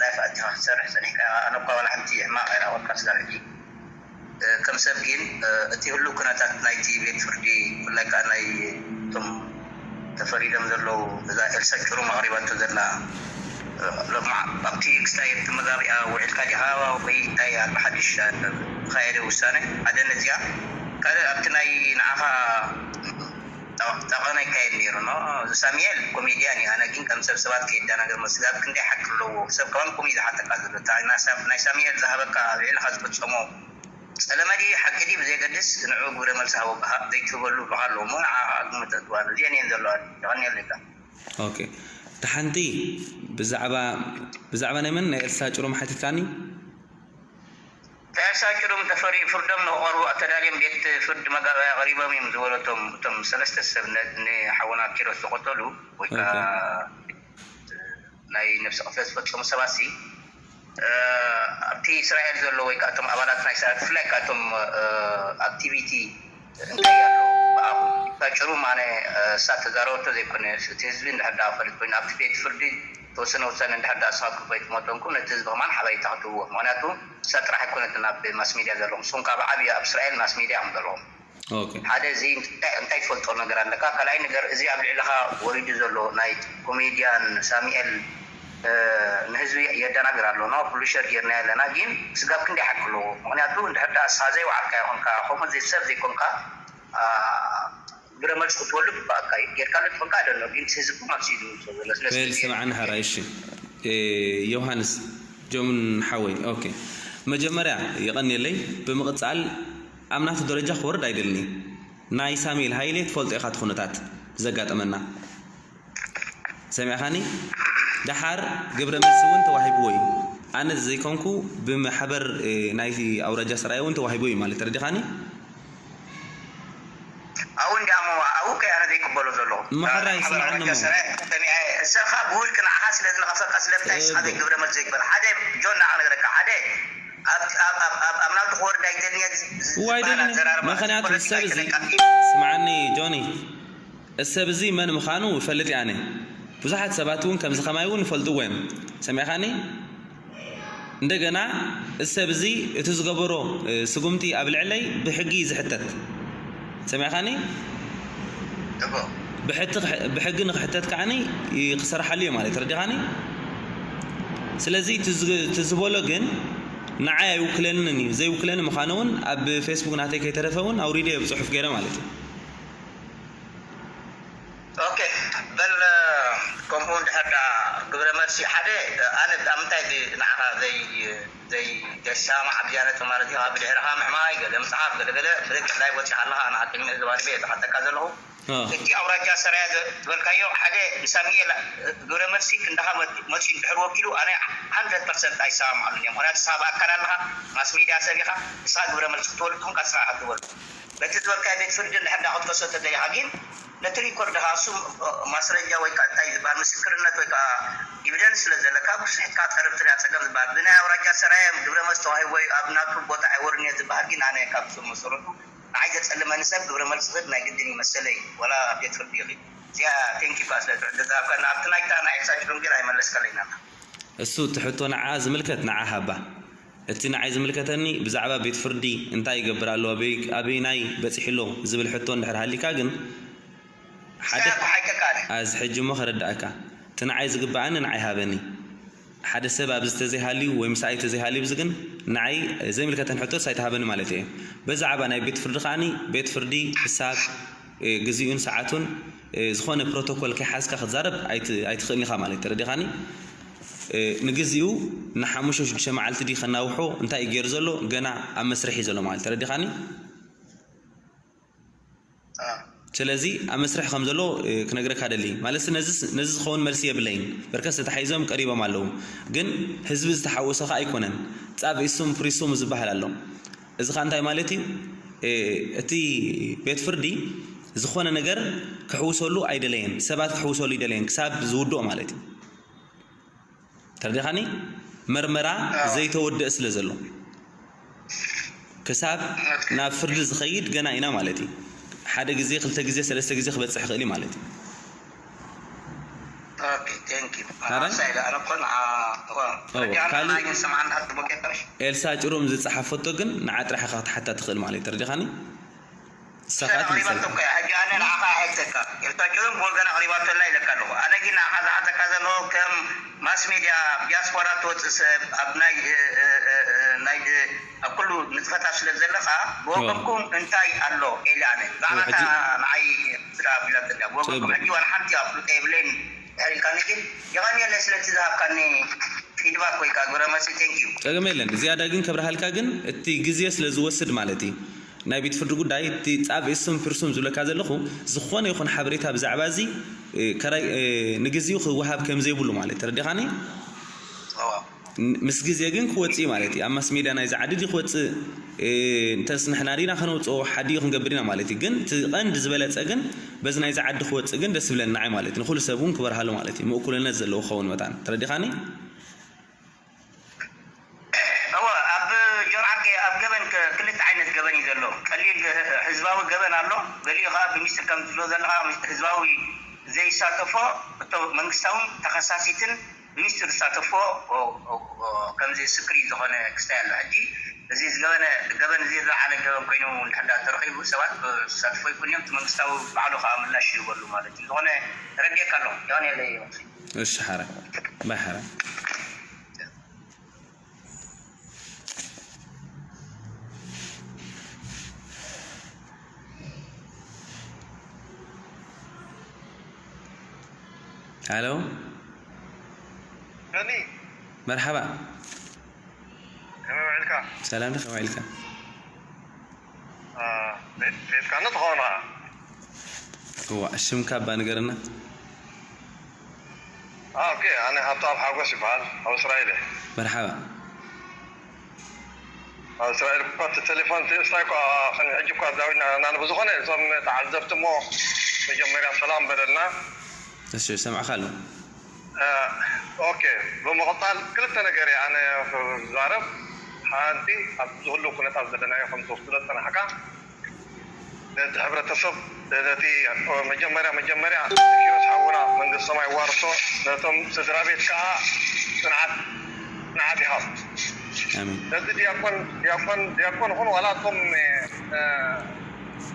ላይፍ ኣቲኻ ክትሰርሕ ጸኒሕካ። ኣነ እኳ ዋላ ሓንቲ ሕማቕ ኣይረኸብኩን ክሳብ ሕጂ። እ፣ ከም ሰብ ግን፣ እ፣ እቲ ህሉው ኩነታት ናይቲ ቤት ፍርዲ፣ ብፍላይ ከኣ ናይ እቶም ተፈሪዶም ዘለዉ፣ እዛ ኤልሳ ጭሩም ኣቕሪባቶ ዘላ፣ እ፣ ሎማዓ ኣብቲ ክስታይ እቲ መጋቢኣ ውዒልካ ዲኻ ወይ እንታይ ኣሎ ሓድሽ ዝኸየደ ውሳነ? ሓደ ነዚኣ፣ ካልእ ኣብቲ ናይ ንዓኻ ጠ-፣ ጠቐነ ይካየድ ነይሩ፣ ኖ? ሳሙኤል ኮሜድያን እዩ። ኣነ ግን ከም ሰብ ሰባት ከየደናግር መስል ኣብ ክንደይ ሓቂ ኣለዎ። ሰብ ከማን ከምኡ እዩ ዝሓተካ ዘሎ። እታ ናይ ሳ-፣ ናይ ሳሙኤል ዝሃበካ ኣብ ልዕልኻ ዝፈጸሞ ጸለመ ድዩ ሓቂ ድዩ ብዘየገድስ ንዕኡ ግብረ መልሲ ሃቦ። ዘይትህበሉ ባኻ ኣለዎ። እሞ ንዓኻ ግምት እትዋን እዚአን እየን ዘለዋ። የቐንየለካ። ኦኬ። እታ ሓንቲ ብዛዕባ፣ ብዛዕባ ናይ መን? ናይ ኤልሳ ጭሩም ሓቲትካኒ? ፒያሳ ጭሩም ተፈሪ ፍርዶም ንክቐርቡ ኣተዳልዮም ቤት ፍርድ መጋባእያ ቀሪቦም እዮም ዝበለቶም እቶም ሰለስተ ሰብ ነ-፣ ንሓውና ኪሮስ ዝቐተሉ ወይ ከዓ ኦኬ። ናይ ነብሲ ቅትለት ዝፈጸሙ ሰባትሲ፣ እ፣ ኣብቲ እስራኤል ዘሎ ወይ ከዓ እቶም ኣባላት ናይ እስራኤል ብፍላይ ከዓ እቶም፣ እ፣ ኣክቲቪቲ እንታይ ኣሎ ብኣኹም? እታ ጭሩም ኣነ፣ እ፣ እሳ ተዛረበቶ ዘይኮነ እቲ ህዝቢ እንድሕር ደኣ ፈልጥ ኮይኑ ኣብቲ ቤት ፍርዲ ተወሰነ ውሳነ እንድሕር ደኣ ንስኻትኩም ፈሊጥኩም መጠንኩም ነቲ ህዝቢ ከማን ሓበሬታ ክትህብዎ። ምኽንያቱ እሳ ጥራሕ ኣይኮነትን ኣብ ማስ ሚድያ ዘለኹም። ንስኹም ከዓ ብዓብዪ ኣብ እስራኤል ማስ ሚድያ ኢኹም ዘለኹም። ኦኬ። ሓደ እዚ እንታይ፣ እንታይ ትፈልጦ ነገር ኣለካ? ካልኣይ ነገር እዚ ኣብ ልዕልኻ ወሪዱ ዘሎ ናይ ኮሜድያን ሳሙኤል ንህዝቢ የደናግር ኣሎ። ኩሉ ሸር ጌርና ኣለና፣ ግን ስጋብ ክንደይ ሓቂ ኣለዎ? ምክንያቱ እንድሕር ደኣ ንስኻ ዘይወዓልካ ይኾንካ፣ ከምኡ ሰብ ዘይኮንካ፣ ግብረ መልሲ ክትወሉ ግባእካ እዩ። ጌርካ ልትኾንካ ኣይደሎ፣ ግን ህዝቢ መልሲ እዩ ዝምልሶ ዘሎ። ስለዚ ስምዓኒ ሓራይ። እሺ፣ ዮሃንስ ጆምን ሓወይ፣ ኦኬ፣ መጀመርያ የቐንየለይ። ብምቕጻል ኣብ ናቱ ደረጃ ክወርድ ኣይደልኒ። ናይ ሳሙኤል ሃይሌ ትፈልጦ ኢኻ እቲ ኩነታት ዘጋጠመና። ሰሚዕኻኒ? ደሓር ግብረ መልሲ እውን ተዋሂብዎ እዩ። ኣነ ዘይኮንኩ ብማሕበር ናይቲ ኣውራጃ ሰራየ እውን ተዋሂቡ እዩ ማለት ተረዲኻኒ? ኣብኡ እንዲያሞ ኣብኡ ከይ ኣነ ዘይቅበሎ ዘለኹ። ማሕራይ ስምዓኒ እሞ። ሰሚዐ፣ እሰኻ ብውልቂ ንዓኻ ስለ ዝነኸፈካ ስለምንታይ እስኻ ዘይግብረ መልሲ ዘይግበር? ሓደ ጆን ንዓ ነገረካ፣ ሓደ ኣብ- ኣብ- ኣብ- ኣብ- ኣብ ናቱ ክወርድ ኣይደልየ ዝ- እዋ ዝበሃል ኣይደልን። ኣዘራርባ ምኽንያቱ ፖለቲካ ሰብ እዚ ኣይተነቃፊ። ስምዓኒ ጆኒ፣ እሰብ እዚ መን ምዃኑ ይፈልጥ እየ ኣነ። ብዙሓት ሰባት እውን ከምዚ ከማይ እውን ይፈልጥዎ እዮም። ሰሚዕኻኒ? እንደገና እሰብ እዚ እቲ ዝገበሮ ስጉምቲ ኣብ ልዕለይ ብሕጊ እዩ ዝሕተት። ሰሚዕኻኒ? ብሕጊ ንክሕተት ከዓኒ ክሰርሓሉ እየ ማለት ተረዲኻኒ? ስለዚ እቲ ዝበሎ ግን ንዓይ ኣይውክለንን እዩ። ዘይውክለኒ ምዃኑ እውን ኣብ ፌስቡክ ናተይ ከይተረፈ እውን ኣውሪደ እየ ብፅሑፍ ገይረ ማለት እዩ። ኦኬ በል ከምኡ እንድሕር ዳ ግብረ መልሲ ሓደ ኣነ ኣብ ምንታይ ድ- ንዓኻ ዘይ ዘይ ዘይሰማማዕ ኣብዚኣ ነጥቢ ማለት እዩ። ብድሕርኻ ምሕማይ ገለ ምፅሓፍ ገለ ገለ ብርግፅ ላይ ወፂኻ ኣለኻ ንዓቅሚ ህዝባ ድቤ ዝሓተካ ዘለኹ እቲ ኣውራጃ ሰራያ ዝበልካዮ ሓደ ንሳሚኤል ግብረ መልሲ ክንዳኻ መልሲ እንድሕር ወኪሉ ኣነ ሓንድረድ ፐርሰንት ኣይሰማማዓሉን እዮም። ምክንያቱ ሳብ ኣካል ኣለኻ ማስ ሚድያ ሰብ ኢኻ ንስኻ ግብረ መልሲ ክትወልድ ትኹን ቀስራ ኢኻ ትወልድ በቲ ዝበልካዮ ቤት ፍርዲ እንድሕር ዳ ክትከሶ ተደሊኻ ግን ነቲ ሪኮርድ ከዓ እሱ ማስረጃ ወይ ከዓ እንታይ ዝበሃል ምስክርነት ወይ ከዓ ኢቪደንስ ስለ ዘለካ ብዙሕ ኢትካ ቀርብ ትሪያ ፀገም ዝበሃል ብናይ ኣውራጃ ሰራየ ግብረ መልሲ ተዋሂቦ እዩ ኣብ ናቱ ቦታ ኣይወርድን እየ ዝበሃል ግን ኣነ ካብ መሰረቱ ንዓይ ዘፀልመኒ ሰብ ግብረ መልሲ ክህብ ናይ ግድን እዩ መሰለይ ወላ ቤት ፍርዲ ይኽእል እዚኣ ቴንኪ ባ ስለ ትዕድል ዝሃብካና ኣብቲ ናይታ ናይ ኤልሳ ጭሩም ግን ኣይመለስካለይና እሱ እቲ ሕቶ ንዓ ዝምልከት ንዓ ሃባ እቲ ንዓይ ዝምልከተኒ ብዛዕባ ቤት ፍርዲ እንታይ ይገብር ኣሎ ኣበይናይ በፂሑ ኣሎ ዝብል ሕቶ እንድሕር ሃሊካ ግን ሓደ ኣዚ ሕጂ እሞ ከረድኣካ እቲ ንዓይ ዝግበኣኒ ንዓይ ሃበኒ ሓደ ሰብ ኣብዚ ተዘይሃልዩ ወይ ምሳኣይ ተዘይሃልዩ እዚ ግን ንዓይ ዘይምልከተን ሕቶስ ኣይትሃበኒ ማለት እየ በዛዕባ ናይ ቤት ፍርዲ ከዓኒ ቤት ፍርዲ ክሳብ ግዜኡን ሰዓቱን ዝኾነ ፕሮቶኮል ከይሓዝካ ክትዛረብ ኣይትኽእልን ኢኻ ማለት ተረዲኻኒ ንግዚኡ ንሓሙሽተ ሽዱሽተ መዓልቲ ድዩ ከናውሖ እንታይ እዩ ገይሩ ዘሎ ገና ኣብ መስርሕ እዩ ዘሎ ማለት ተረዲኻኒ ስለዚ ኣብ መስርሕ ከም ዘሎ ክነግረካ ደሊ ማለት ነዚ ዝኸውን መልሲ የብለይን በርከስ ተታሒዞም ቀሪቦም ኣለዉ ግን ህዝቢ ዝተሓወሰ ከዓ ኣይኮነን ጻብ ኢሱም ፕሪሱም ዝበሃል ኣሎ እዚ ከዓ እንታይ ማለት እዩ እቲ ቤት ፍርዲ ዝኾነ ነገር ክሕውሰሉ ኣይደለየን ሰባት ክሕውሰሉ ይደለየን ክሳብ ዝውድኦ ማለት እዩ ተረዲኻኒ መርመራ ዘይተወደአ ስለ ዘሎ ክሳብ ናብ ፍርዲ ዝኸይድ ገና ኢና ማለት እዩ ሓደ ግዜ ክልተ ግዜ ሰለስተ ግዜ ክበፅሕ ይኽእል እዩ ማለት እዩ ኤልሳ ጭሩም ዝፀሓፈቶ ግን ንዓ ጥራሕ ኢኻ ክትሓታ ትኽእል ማለት እዩ ተረዲኻኒ ንሳኻ ትመስል። ሕጂ ኣነ ንዓኻ ኣይሕተካ። ኤርትራ ጭሩም ብወገና ኣቕሪባቶላ ኢለካ ኣለኹ። ኣነ ግን ንዓኻ ዝሓተካ ዘለኹ ከም ማስ ሜድያ ኣብ ዲያስፖራ ትወፅእ ሰብ ኣብ ናይ ናይ ኣብ ኩሉ ንጥፈታት ስለ ዘለኻ ብወገንኩም እንታይ ኣሎ ኢለ ኣነ ብዛዕባ እታ ንዓይ ስራ ኣቢላ ዘላ ብወገንኩም ሕጂ ዋላ ሓንቲ ኣፍልጦ የብለይን ድሕር ኢልካኒ ግን የቐንየለይ ስለቲ ዝሃብካኒ ፊድባክ ወይ ከዓ ግብረ መልሲ thank you። ፀገም የለን ዝያዳ ግን ከብርሃልካ ግን እቲ ግዜ ስለ ዝወስድ ማለት እዩ ናይ ቤት ፍርዲ ጉዳይ እቲ ጻብ እሱም ፕርሱም ዝብለካ ዘለኹ ዝኾነ ይኹን ሓበሬታ ብዛዕባ እዚ ንግዚኡ ክወሃብ ከም ዘይብሉ ማለት ተረዲኻኒ ምስ ግዜ ግን ክወፅእ ማለት እዩ ኣብ ማስ ሜድያ ናይዚ ዓዲ ድዩ ክወፅእ እንተስ ንሕና ዲና ከነውፅኦ ሓዲኡ ክንገብር ኢና ማለት እዩ ግን እቲ ቀንዲ ዝበለፀ ግን በዚ ናይዚ ዓዲ ክወፅእ ግን ደስ ይብለኒ ንዓይ ማለት እዩ ንኩሉ ሰብ እውን ክበርሃሉ ማለት እዩ ምእኩልነት ዘለዎ ክኸውን መታን ተረዲኻኒ እወ ኣብ ጆርዓከ ኣብ ገበን ክልተ ዓይነት ገበን እዩ ዘሎ። ቀሊል ህዝባዊ ገበን ኣሎ፣ ገሊኡ ከዓ ብሚስጥር ከም ትብሎ ዘለኻ ህዝባዊ ዘይሳተፎ እቶ መንግስታውን ተኸሳሲትን ብሚስጥር ዝሳተፎ ከምዚ ስክሪ ዝኾነ ክስታይ ኣሎ። ሕጂ እዚ ዝገበነ ገበን እዚ ዝለዓለ ገበን ኮይኑ እንድሕር ዳ ተረኺቡ ሰባት ክሳትፎ ይኩን እዮም እቲ መንግስታዊ ባዕሉ ከዓ ምላሽ ይህበሉ ማለት እዩ። ዝኾነ ተረዲእካ ኣለኹ። የቐንየለይ። እሺ ሓራይ ባይ ሓራይ። ሃሎ ዳኒ መርሓባ። ከመይ ውዒልካ? ሰላም ዲ ከመይ ኢልካ? አ፣ ቤት ቤትካ ነው ትኾና? እዋ ሽምካ እባ ንገርና። ኦኬ፣ ኣነ ሃብተኣብ ሓጎስ ይበሃል። ኣብ እስራኤል እየ። መርሓባ። ኣብ እስራኤል እኳ እቲ ቴሌፎን እንታይ እኳ ከም ሕጂ እኳ ዳዊና ናን ብዝኾነ እቶም ተዓዘብቲ እሞ መጀመርያ ሰላም በለልና። እሺ ሰምዕካ ኣሎ። ኦኬ፣ ብምቕፃል ክልተ ነገር እየ ኣነ ክዛረብ። ሓንቲ ኣብዚ ህሉ ኩነታት ዘለናዮ ከምቲ ክትብሎ ዝፀናሕካ ነቲ ሕብረተሰብ ነቲ መጀመርያ መጀመርያ ኪሮስ ሓውና መንግስቲ ሰማይ ዋርሶ ነቶም ስድራ ቤት ከዓ ፅንዓት ፅንዓት ይሃብ። ኣሜን። ነዚ ዲያቆን ዲያቆን ዲያቆን ኹን ዋላ እቶም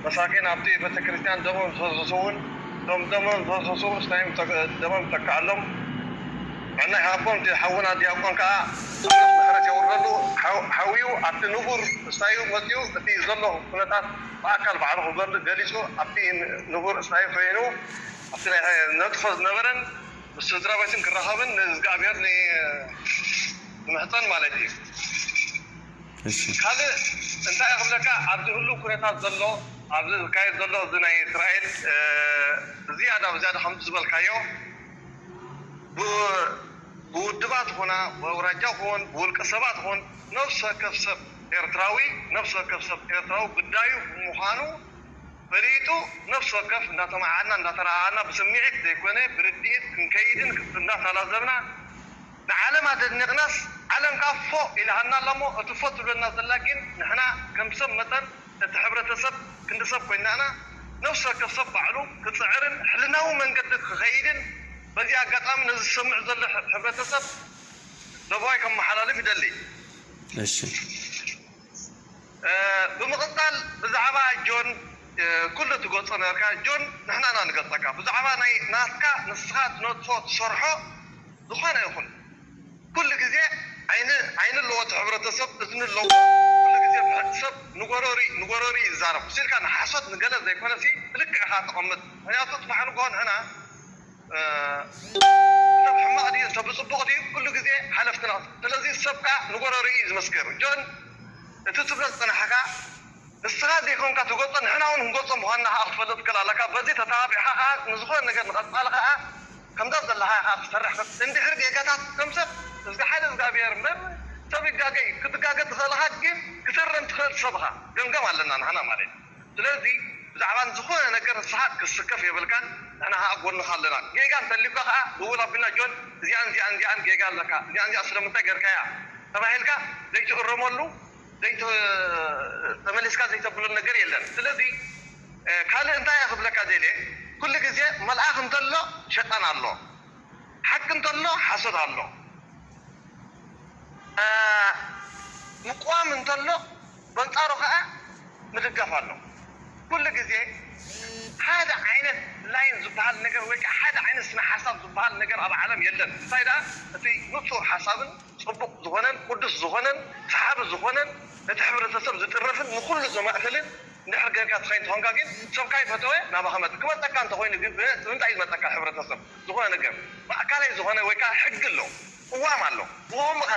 መሳኪን ኣብቲ ቤተክርስትያን ደሞም ዝፈሰሱ እውን እቶም ደሞም ዝፈሰሱ እስታዮም ደሞም ይተክኣሎም። መዕና ይሃቦም። እቲ ሓውና ዲያቆን ከዓ ኣምላኽ ምሕረት የውርደሉ። ሓው- ሓውዩ ኣብቲ ንቡር እስታዩ መፅኡ እቲ ዘሎ ኩነታት ብኣካል ባዕሉ ክገል- ገሊፁ ኣብቲ ንቡር እስታዩ ኮይኑ ኣብቲ ናይ ነጥፎ ዝነበረን ምስ ስድራ ቤትን ክራኸብን ንእግዚኣብሔር ን- ንምሕፀን ማለት እዩ። እሺ ካልእ እንታይ ክብለካ ኣብዚ ህሉ ኩነታት ዘሎ ኣብዚ ዝካየድ ዘሎ እዚ ናይ እስራኤል ዝያዳ ብዝያዳ ከምዚ ዝበልካዮ ብ- ብውድባት ኹና ብኣውራጃ ኹን ብውልቀ ሰባት ኹን ነፍሲ ወከፍ ሰብ ኤርትራዊ ነፍሲ ወከፍ ሰብ ኤርትራዊ ጉዳዩ ብምዃኑ ፈሊጡ ነፍሲ ወከፍ እንዳተማዓና እንዳተረኣኣና ብስምዒት ዘይኮነ ብርድኢት ክንከይድን እንዳተላዘብና ንዓለም ኣደኒቕናስ ዓለም ከዓ ፎእ ኢላሃና ኣላ እሞ እቲ ፎእ ትብለና ዘላ ግን ንሕና ከም ሰብ መጠን እቲ ሕብረተሰብ ክንዲ ሰብ ኮይናና ነፍሲ ወከፍ ሰብ ባዕሉ ክፅዕርን ሕልናዊ መንገዲ ክኸይድን በዚ ኣጋጣሚ ነዚ ዝሰምዕ ዘሎ ሕብረተሰብ ዶባይ ከመሓላልፍ ይደሊ። እሺ ብምቕፃል ብዛዕባ ጆን ኩሉ ትገልፆ ነበርካ። ጆን ንሕና ኢና ንገልፀካ ብዛዕባ ናይ ናትካ ንስኻ ትነጥፎ ትሰርሖ ዝኾነ ይኹን ኩሉ ግዜ ዓይኒ ዓይኒ ኣለዎ እቲ ሕብረተሰብ እዝኒ ኣለዎ። ኩሉ ግዜ ሰብ ንጎረሪ ንጎረሪ ይዛረብ ሲልካ ንሓሶት ንገለ ዘይኮነሲ ብልክዕኻ ተቐምጥ። ምክንያቱ ፅባሕ ንግሆ ንሕና ሰብ ሕማቕ ድዩ ሰብ ብፅቡቕ ድዩ ኩሉ ግዜ ሓለፍትና። ስለዚ ሰብ ከዓ ንጎረሪ እዩ ዝመስክር። ጆን እቲ ትብሎ ዝፅናሕካ ንስኻ ዘይኮንካ ትገልፆ ንሕና እውን ክንገልፆ ምዃንና ከዓ ክትፈልጥ ክእል ኣለካ። በዚ ተተባቢዕካ ከዓ ንዝኾነ ነገር ንቐፃሊ ከዓ ከምዛ ዘለኻ ኢኻ ክትሰርሕ። እንድሕር ጌጋታት ከም ሰብ እዚ ሓደ እግዚኣብሔር እምበር ሰብ ይጋገ እዩ። ክትጋገ ትኽእል ኢኻ ግን ክትእረም ትኽእል ሰብ ኢኻ። ገምገም ኣለና ንሕና ማለት እዩ። ስለዚ ብዛዕባ ዝኾነ ነገር ንስኻ ክትስከፍ የብልካን። ንሕና ከዓ ጎንኻ ኣለና። ጌጋ እንተልዩካ ከዓ ድውል ኣቢልና ጆን እዚኣን እዚኣን እዚኣን ጌጋ ኣለካ እዚኣን እዚኣ ስለምንታይ ገርካያ ተባሂልካ ዘይትእረመሉ ዘይተ- ተመሊስካ ዘይተብሎ ነገር የለን። ስለዚ ካልእ እንታይ እየ ክብለካ ደልየ ኩሉ ግዜ መልኣኽ እንተሎ ሸጣን ኣሎ፣ ሓቂ እንተሎ ሓሶት ኣሎ፣ ምቋም እንተሎ በንፃሩ ከዓ ምድጋፍ ኣሎ። ኩሉ ግዜ ሓደ ዓይነት ላይን ዝበሃል ነገር ወይ ከዓ ሓደ ዓይነት ስነ ሓሳብ ዝበሃል ነገር ኣብ ዓለም የለን። እንታይ ደኣ እቲ ንፁር ሓሳብን ፅቡቕ ዝኾነን ቅዱስ ዝኾነን ሰሓቢ ዝኾነን ነቲ ሕብረተሰብ ዝጥርፍን ንኩሉ ዘማእክልን እንድሕር ገርካ ትኸይን ተኾንካ ግን ሰብካ ይፈተወ ናባኻ መጥ ክመፀካ እንተኮይኑ ግን ብምንታይ ዝመፀካ ሕብረተሰብ ዝኾነ ነገር ማእካላይ ዝኾነ ወይ ከዓ ሕጊ ኣሎ ቅዋም ኣሎ ብኸምኡ ኢኻ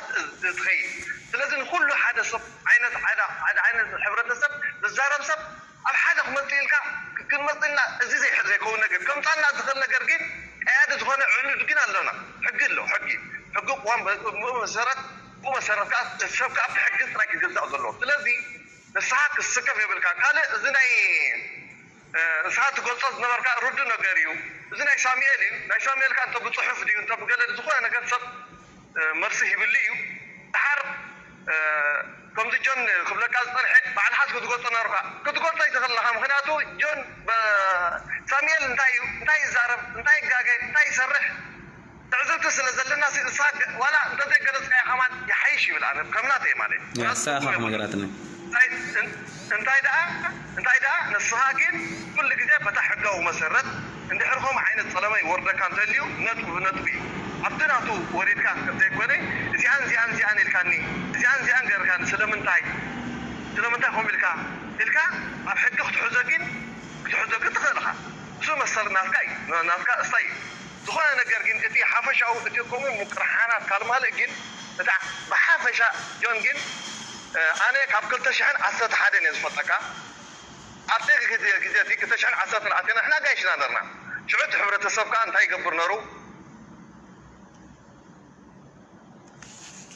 ትኸይድ። ስለዚ ንኩሉ ሓደ ሰብ ዓይነት ሓደ ዓይነት ሕብረተሰብ ዝዛረብ ሰብ ኣብ ሓደ ክመፅእ ኢልካ ክንመፅእ ኢልና እዚ ዘይሕድ ዘይከውን ነገር ከምፃና ዝኽእል ነገር ግን ቀያዲ ዝኾነ ዕሉል ግን ኣሎና። ሕጊ ኣሎ ሕጊ ሕጊ ቅዋም ብኡ መሰረት ብኡ መሰረት ከዓ ሰብ ከዓ ብሕጊ ጥራይ ክግዛእ ዘለዎ ስለዚ ንስኻ ክስከፍ የብልካ። ካልእ እዚ ናይ ንስኻ ትገልፆ ዝነበርካ ርዱ ነገር እዩ። እዚ ናይ ሳሙኤል እዩ። ናይ ሳሙኤል ከዓ እንተ ብፅሑፍ ድዩ እንተ ብገለ ዝኾነ ነገር ሰብ መልሲ ሂብሉ እዩ። ድሓር ከምዚ ጆን ክብለካ ዝፀንሐ ባዕልኻስ ክትገልፆ ነርካ ክትገልፆ ይትኽእል ኣለኻ። ምክንያቱ ጆን ሳሙኤል እንታይ እዩ እንታይ ይዛረብ እንታይ ይጋገ እንታይ ይሰርሕ ትዕዝብቲ ስለ ዘለና ንሳ ዋላ እንተዘይገለፅካዮ ከማን ይሓይሽ ይብል ኣነ ከምናተይ ማለት ንስኻ ኢኻ ክመገራትኒ እንታይ ደኣ እንታይ ደኣ ንስኻ ግን ኩሉ ግዜ በታ ሕጋዊ መሰረት እንድሕር ከምኡ ዓይነት ጸለመ ይወርደካ እንተልዩ፣ ነጥቢ ብነጥቢ እዩ። ኣብቲ ናቱ ወሪድካ እንተይኮነ፣ እዚኣን እዚኣን እዚኣን ኢልካኒ፣ እዚኣን እዚኣን ገርካኒ፣ ስለምንታይ? ስለምንታይ ከምኡ ኢልካ? ኢልካ ኣብ ሕጊ ክትሕዞ ግን፣ ክትሕዞ ግን ትኽእል ኢኻ። እሱ መሰል ናትካ እዩ፣ ናትካ እስታይ እዩ። ዝኾነ ነገር ግን እቲ ሓፈሻዊ፣ እቲ ከምኡ ምቅርሓናት ካልማልእ ግን፣ እታ ብሓፈሻ ጆን ግን፣ እ፣ ኣነ ካብ ክልተ ሽሕን ዓሰርተ ሓደን እየ ዝፈልጠካ። ኣብቲ ግዜ፣ ግዜ እቲ ክልተ ሽሕን ዓሰርተ ኣርባዕተን ንሕና ኣጋይሽና ነርና። ሽዑ እቲ ሕብረተሰብ ከኣ እንታይ ይገብር ነሩ?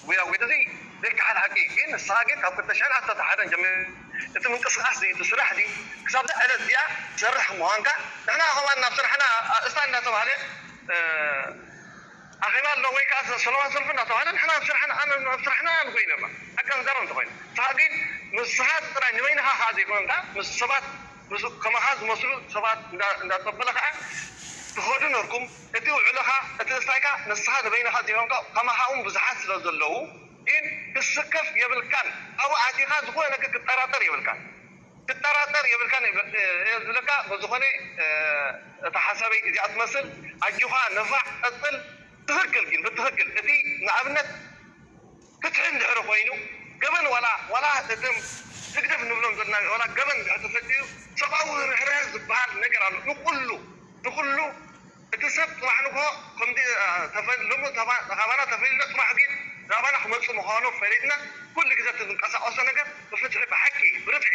ዊዳ ዊዳ እዚ ዘይከሓድ ሓቂ እዩ። ግን ንስኻ ግን ካብ ክልተ ሽሕን ዓሰርተ ሓደን ጀሚሩ እቲ ምንቅስቃስ እዚ፣ እቲ ስራሕ እዚ ክሳብ እዛ ዕለት እዚኣ ትሰርሕ ምዃንካ፣ ንሕና ከማን ናብ ስራሕና ኣእስታ እንዳተባህለ፣ እ፣ ኣኼባ ኣሎ ወይ ከኣ ሰላማዊ ሰልፊ እንዳተባህለ ንሕና ኣብ ስራሕና፣ ኣነ ኣብ ስራሕና ንጎይ ነርና። ሓቂ ክንዛረብ እንተኾይኑ። ንስኻ ግን፣ ንስኻ ጥራይ ንበይንኻ ከኣ ዘይኮንካ፣ ምስ ሰባት፣ ምስ ከማኻ ዝመስሉ ሰባት እንዳ-፣ እንዳጸበለ ከኣ ትኸዱ ነርኩም። እቲ ውዕሎኻ፣ እቲ እስታይካ፣ ንስኻ ንበይንኻ ዘይኮንካ፣ ከማኻ እውን ብዙሓት ስለ ዘለዉ፣ ግን ክትስከፍ የብልካን። ኣብኡ ኣቲኻ ዝኾነ ነገር ክትጠራጠር የብልካን። ክትጠራጠር የብልካን እየ ዝብለካ። ብዝኾነ፣ እ፣ እታ ሓሳበይ እዚኣ ትመስል። ኣጆኻ፣ ንፋዕ፣ ቀጽል። ትኽክል፣ ግን ብትኽክል እቲ ንኣብነት ፍትሒ እንድሕር ኮይኑ፣ ገበን ዋላ፣ ዋላ እቶም ህግደፍ ንብሎም ዘለና ዋላ ገበን እንድሕር ተፈጽዩ፣ ሰብኣዊ ርህራሄ ዝበሃል ነገር ኣሎ። ንኹሉ፣ ንኹሉ እቲ ሰብ ጽባሕ ንግሆ ከምዚ፣ እ፣ ተፈ-፣ ሎሚ ተባ-፣ ካባና ተፈልዩ ጽባሕ ግን ናባና ክመጽእ ምዃኑ ፈሊጥና፣ ኩሉ ግዜ እቲ ዝንቀሳቐሶ ነገር ብፍትሒ፣ ብሓቂ፣ ብርትዒ፣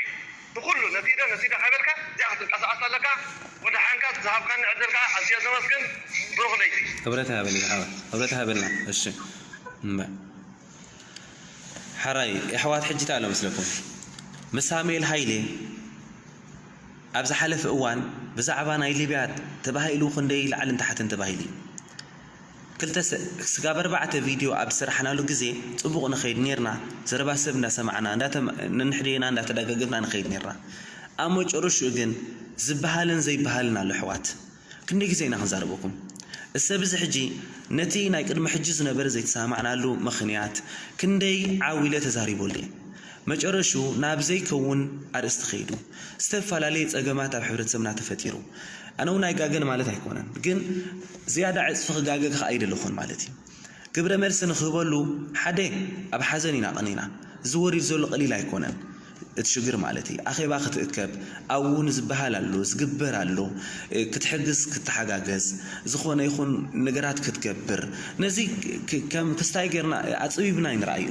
ንኹሉ ነቲ ኢደ፣ ነቲ ኢደ ከይበልካ እዚኣ ክትንቀሳቐስ ኣለካ። ወደሓንካ ዝሃብካኒ ዕድል ከኣ ኣዝየ ዘመስግን። ብሩኽ ለይቲ። ክብረት ሃበኒ ዝሓወይ፣ ክብረት ሃበልና። እሺ፣ እምበ-፣ ሓራይ የሕዋት ሕጂ እንታይ ኣሎ መስለኩም? ምስ ሳሙኤል ሃይሌ ኣብ ዝሓለፈ እዋን ብዛዕባ ናይ ሊብያ ተባሂሉ ክንደይ ላዕልን ታሕትን ተባሂሉ እዩ። ክልተ ሰ-፣ ስጋብ ኣርባዕተ ቪድዮ ኣብ ዝሰራሕናሉ ግዜ ጽቡቕ ንኸይድ ኔርና፣ ዘረባ ሰብ እንዳሰማዕና፣ እንዳተማ-፣ ነንሕድና እንዳተደጋገፍና ንኸይድ ኔርና። ኣብ መጨረሽኡ ግን ዝበሃልን ዘይበሃልን ኣሎ ኣሕዋት። ክንደይ ግዜ ኢና ክንዛረበኩም? እዚ ሰብ እዚ ሕጂ ነቲ ናይ ቅድሚ ሕጂ ዝነበረ ዘይተሰማማዕናሉ ምኽንያት ክንደይ ዓው ኢለ ተዛሪበሉ እየ። መጨረሽኡ ናብ ዘይከውን ኣርእስቲ ከይዱ፣ ዝተፈላለየ ጸገማት ኣብ ሕብረተሰብና ተፈጢሩ። ኣነ እውን ኣይጋገን ማለት ኣይኮነን፣ ግን ዝያዳ ዕጽፊ ክጋገ ከኣ ኣይደለኹን ማለት እዩ። ግብረ መልሲ ንኽህበሉ፣ ሓደ፣ ኣብ ሓዘን ኢና ቀኒና። እዚ ወሪድ ዘሎ ቀሊል ኣይኮነን። እቲ ሽግር ማለት እዩ። ኣኼባ ክትእከብ፣ ኣብኡ ንዝበሃል ኣሎ፣ ዝግበር ኣሎ፣ እ፣ ክትሕግዝ፣ ክትተሓጋገዝ፣ ዝኾነ ይኹን ነገራት ክትገብር። ነዚ ክ-፣ ከም ክስታይ ጌርና ኣጽቢብና ኣይንርኣዮ።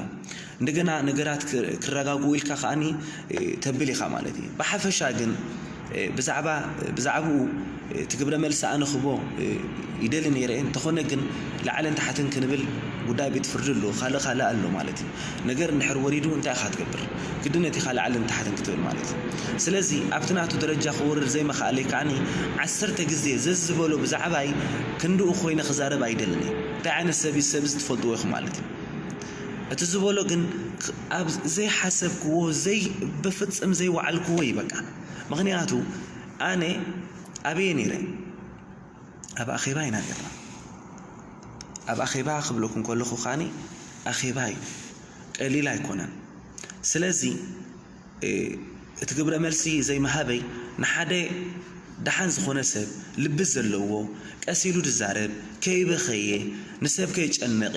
እንደገና ነገራት ክ-፣ ክረጋግኡ ኢልካ ከኣኒ፣ እ፣ ተብል ኢኻ ማለት እዩ። ብሓፈሻ ግን፣ እ፣ ብዛዕባ፣ ብዛዕባኡ፣ እ፣ እቲ ግብረ መልሲ ኣነ ክቦ፣ እ፣ ይደሊ ነይረ እየ። እንተኾነ ግን ላዕልን ታሕትን ክንብል ጉዳይ ቤት ፍርዲ ኣሎ፣ ካልእ ካልእ ኣሎ ማለት እዩ። ነገር እንድሕር ወሪዱ እንታይ ኢኻ ትገብር? ግድነት ኢኻ ላዕልን ታሕትን ክትብል ማለት እዩ። ስለዚ ኣብቲ ናቱ ደረጃ ክወርድ ዘይምኽኣለይ ከኣኒ ዓሰርተ ግዜ ዘዝበሎ ብዛዕባይ ክንድኡ ኮይነ ክዛረብ ኣይደልን እየ። እንታይ ዓይነት ሰብ እዩ? ሰብ እዚ ትፈልጥዎ ኢኹም ማለት እዩ። እቲ ዝበሎ ግን ክ-፣ ኣብ ዘይሓሰብክዎ፣ ዘይ-፣ ብፍጽም ዘይወዓልክዎ እዩ በቃ። ምኽንያቱ ኣነ ኣበየ ነይረ? ኣብ ኣኼባ ኢና ነይርና። ኣብ ኣኼባ ክብለኩም ከለኹ ከኣኒ ኣኼባ እዩ፣ ቀሊል ኣይኮነን። ስለዚ፣ እ፣ እቲ ግብረ መልሲ ዘይምሃበይ ንሓደ ደሓን ዝኾነ ሰብ፣ ልቢ ዘለዎ፣ ቀስ ኢሉ ዝዛረብ፣ ከይበኸየ፣ ንሰብ ከይጨነቐ፣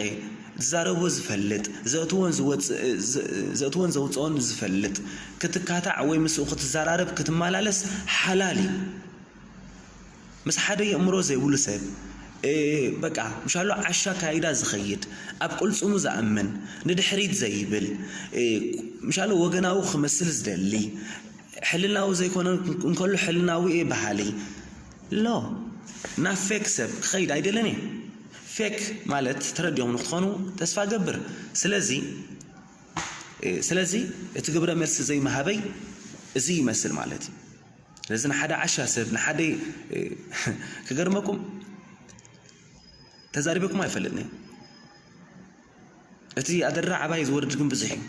ዝዛረቦ ዝፈልጥ፣ ዘእትዎን ዝወጽእ-፣ ዘ-፣ ዘእትዎን ዘውጽኦን ዝፈልጥ፣ ክትካታዕ ወይ ምስኡ ክትዘራረብ ክትመላለስ ሓላል እዩ። ምስ ሓደ የእምሮ ዘይብሉ ሰብ፣ እ፣ በቃ፣ ምሻሎ ዓሻ ካይዳ ዝኸይድ፣ ኣብ ቅልጽሙ ዝኣምን፣ ንድሕሪት ዘይብል፣ እ፣ ምሻሎ ወገናዊ ክመስል ዝደሊ፣ ሕልናዊ ዘይኮነ እንከሎ ሕልናዊ እየ በሃሊ። ሎ፣ ናብ ፌክ ሰብ ክኸይድ ኣይደልን እየ። ፌክ ማለት ተረዲኦም ንክትኾኑ ተስፋ ገብር። ስለዚ፣ እ፣ ስለዚ እቲ ግብረ መልሲ ዘይምሃበይ እዚ ይመስል ማለት እዩ። ስለዚ ንሓደ ዓሻ ሰብ፣ ንሓደ፣ እ፣ ክገርመኩም፣ ተዛሪበኩም ኣይፈልጥን እየ። እቲ ኣደራዕ ኣባይ ዝወርድ ግን ብዙሕ እዩ።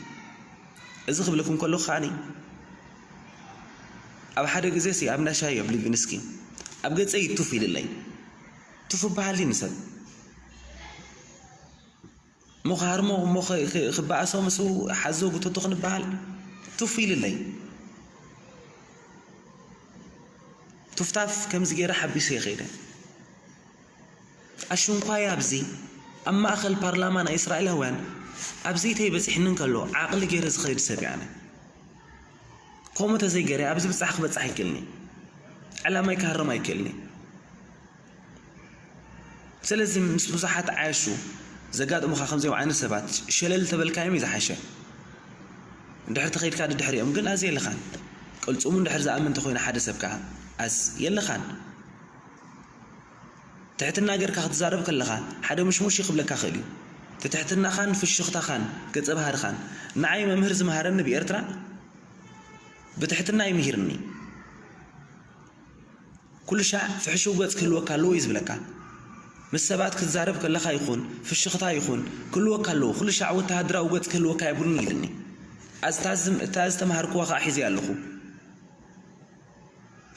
እዚ ክብለኩም ከለኹ ከኣኒ፣ ኣብ ሓደ ግዜ ሲ ኣብ ናሻይ ኣብ ሊቪንስኪ ኣብ ገጸይ ቱፍ ኢልለይ። ቱፍ በሃሊ ንሰብ። እሞ ክሃርሞ፣ እሞ ኸ-፣ ኸ-፣ ክበኣሶ ምስኡ ሓዞ ጉተቶ ክንበሃል ቱፍ ኢልለይ። ቱፍታፍ ከምዚ ገይረ ሓቢሰ ይኸይደ። ኣሽንኳይ ኣብዚ ኣብ ማእኸል ፓርላማ ናይ እስራኤላውያን ኣብዚተይ በፂሕኒ እንከሎ ዓቕሊ ገይረ ዝኸይድ ሰብ እየ ኣነ። ከምኡ ተዘይገይረ ኣብዚ ብፃሕ ክበፅሕ ኣይክእልኒ። ዕላማይ ክሃርም ኣይክእልኒ። ስለዚ ምስ ብዙሓት ዓያሹ ዘጋጥሙኻ ከምዚኦም ዓይነት ሰባት ሸለል ተበልካዮም እዩ ዝሓሸ። ድሕር ተኸይድካ ድድሕሪኦም ግን ኣዝ የለኻን። ቅልፅሙ እንድሕር ዝኣምን እንተኾይኑ ሓደ ሰብ ከዓ ኣዝ የለኻን። ትሕትና ጌርካ ክትዛረብ ከለኻ ሓደ ምሽሙሽ ክብለካ ክእል እዩ። ትትሕትናኻን ፍሽኽታኻን ገጸ ባህርኻን ንዓይ መምህር ዝምሃረኒ ብኤርትራ ብትሕትና ይምሂርኒ። ኩሉ ሻዕ ፍሕሽው ገጽ ክህልወካ ኣለዎ እዩ ዝብለካ። ምስ ሰባት ክትዛረብ ከለኻ ይኹን ፍሽኽታ ይኹን ክህልወካ ኣለዎ። ኩሉ ሻዕ ወተሃደራዊ ገጽ ክህልወካ የብሉን ኢልኒ። ኣዝታዝም እታ ዝተምሃርክዋ ኸዓ ሒዘያ ኣለኹ።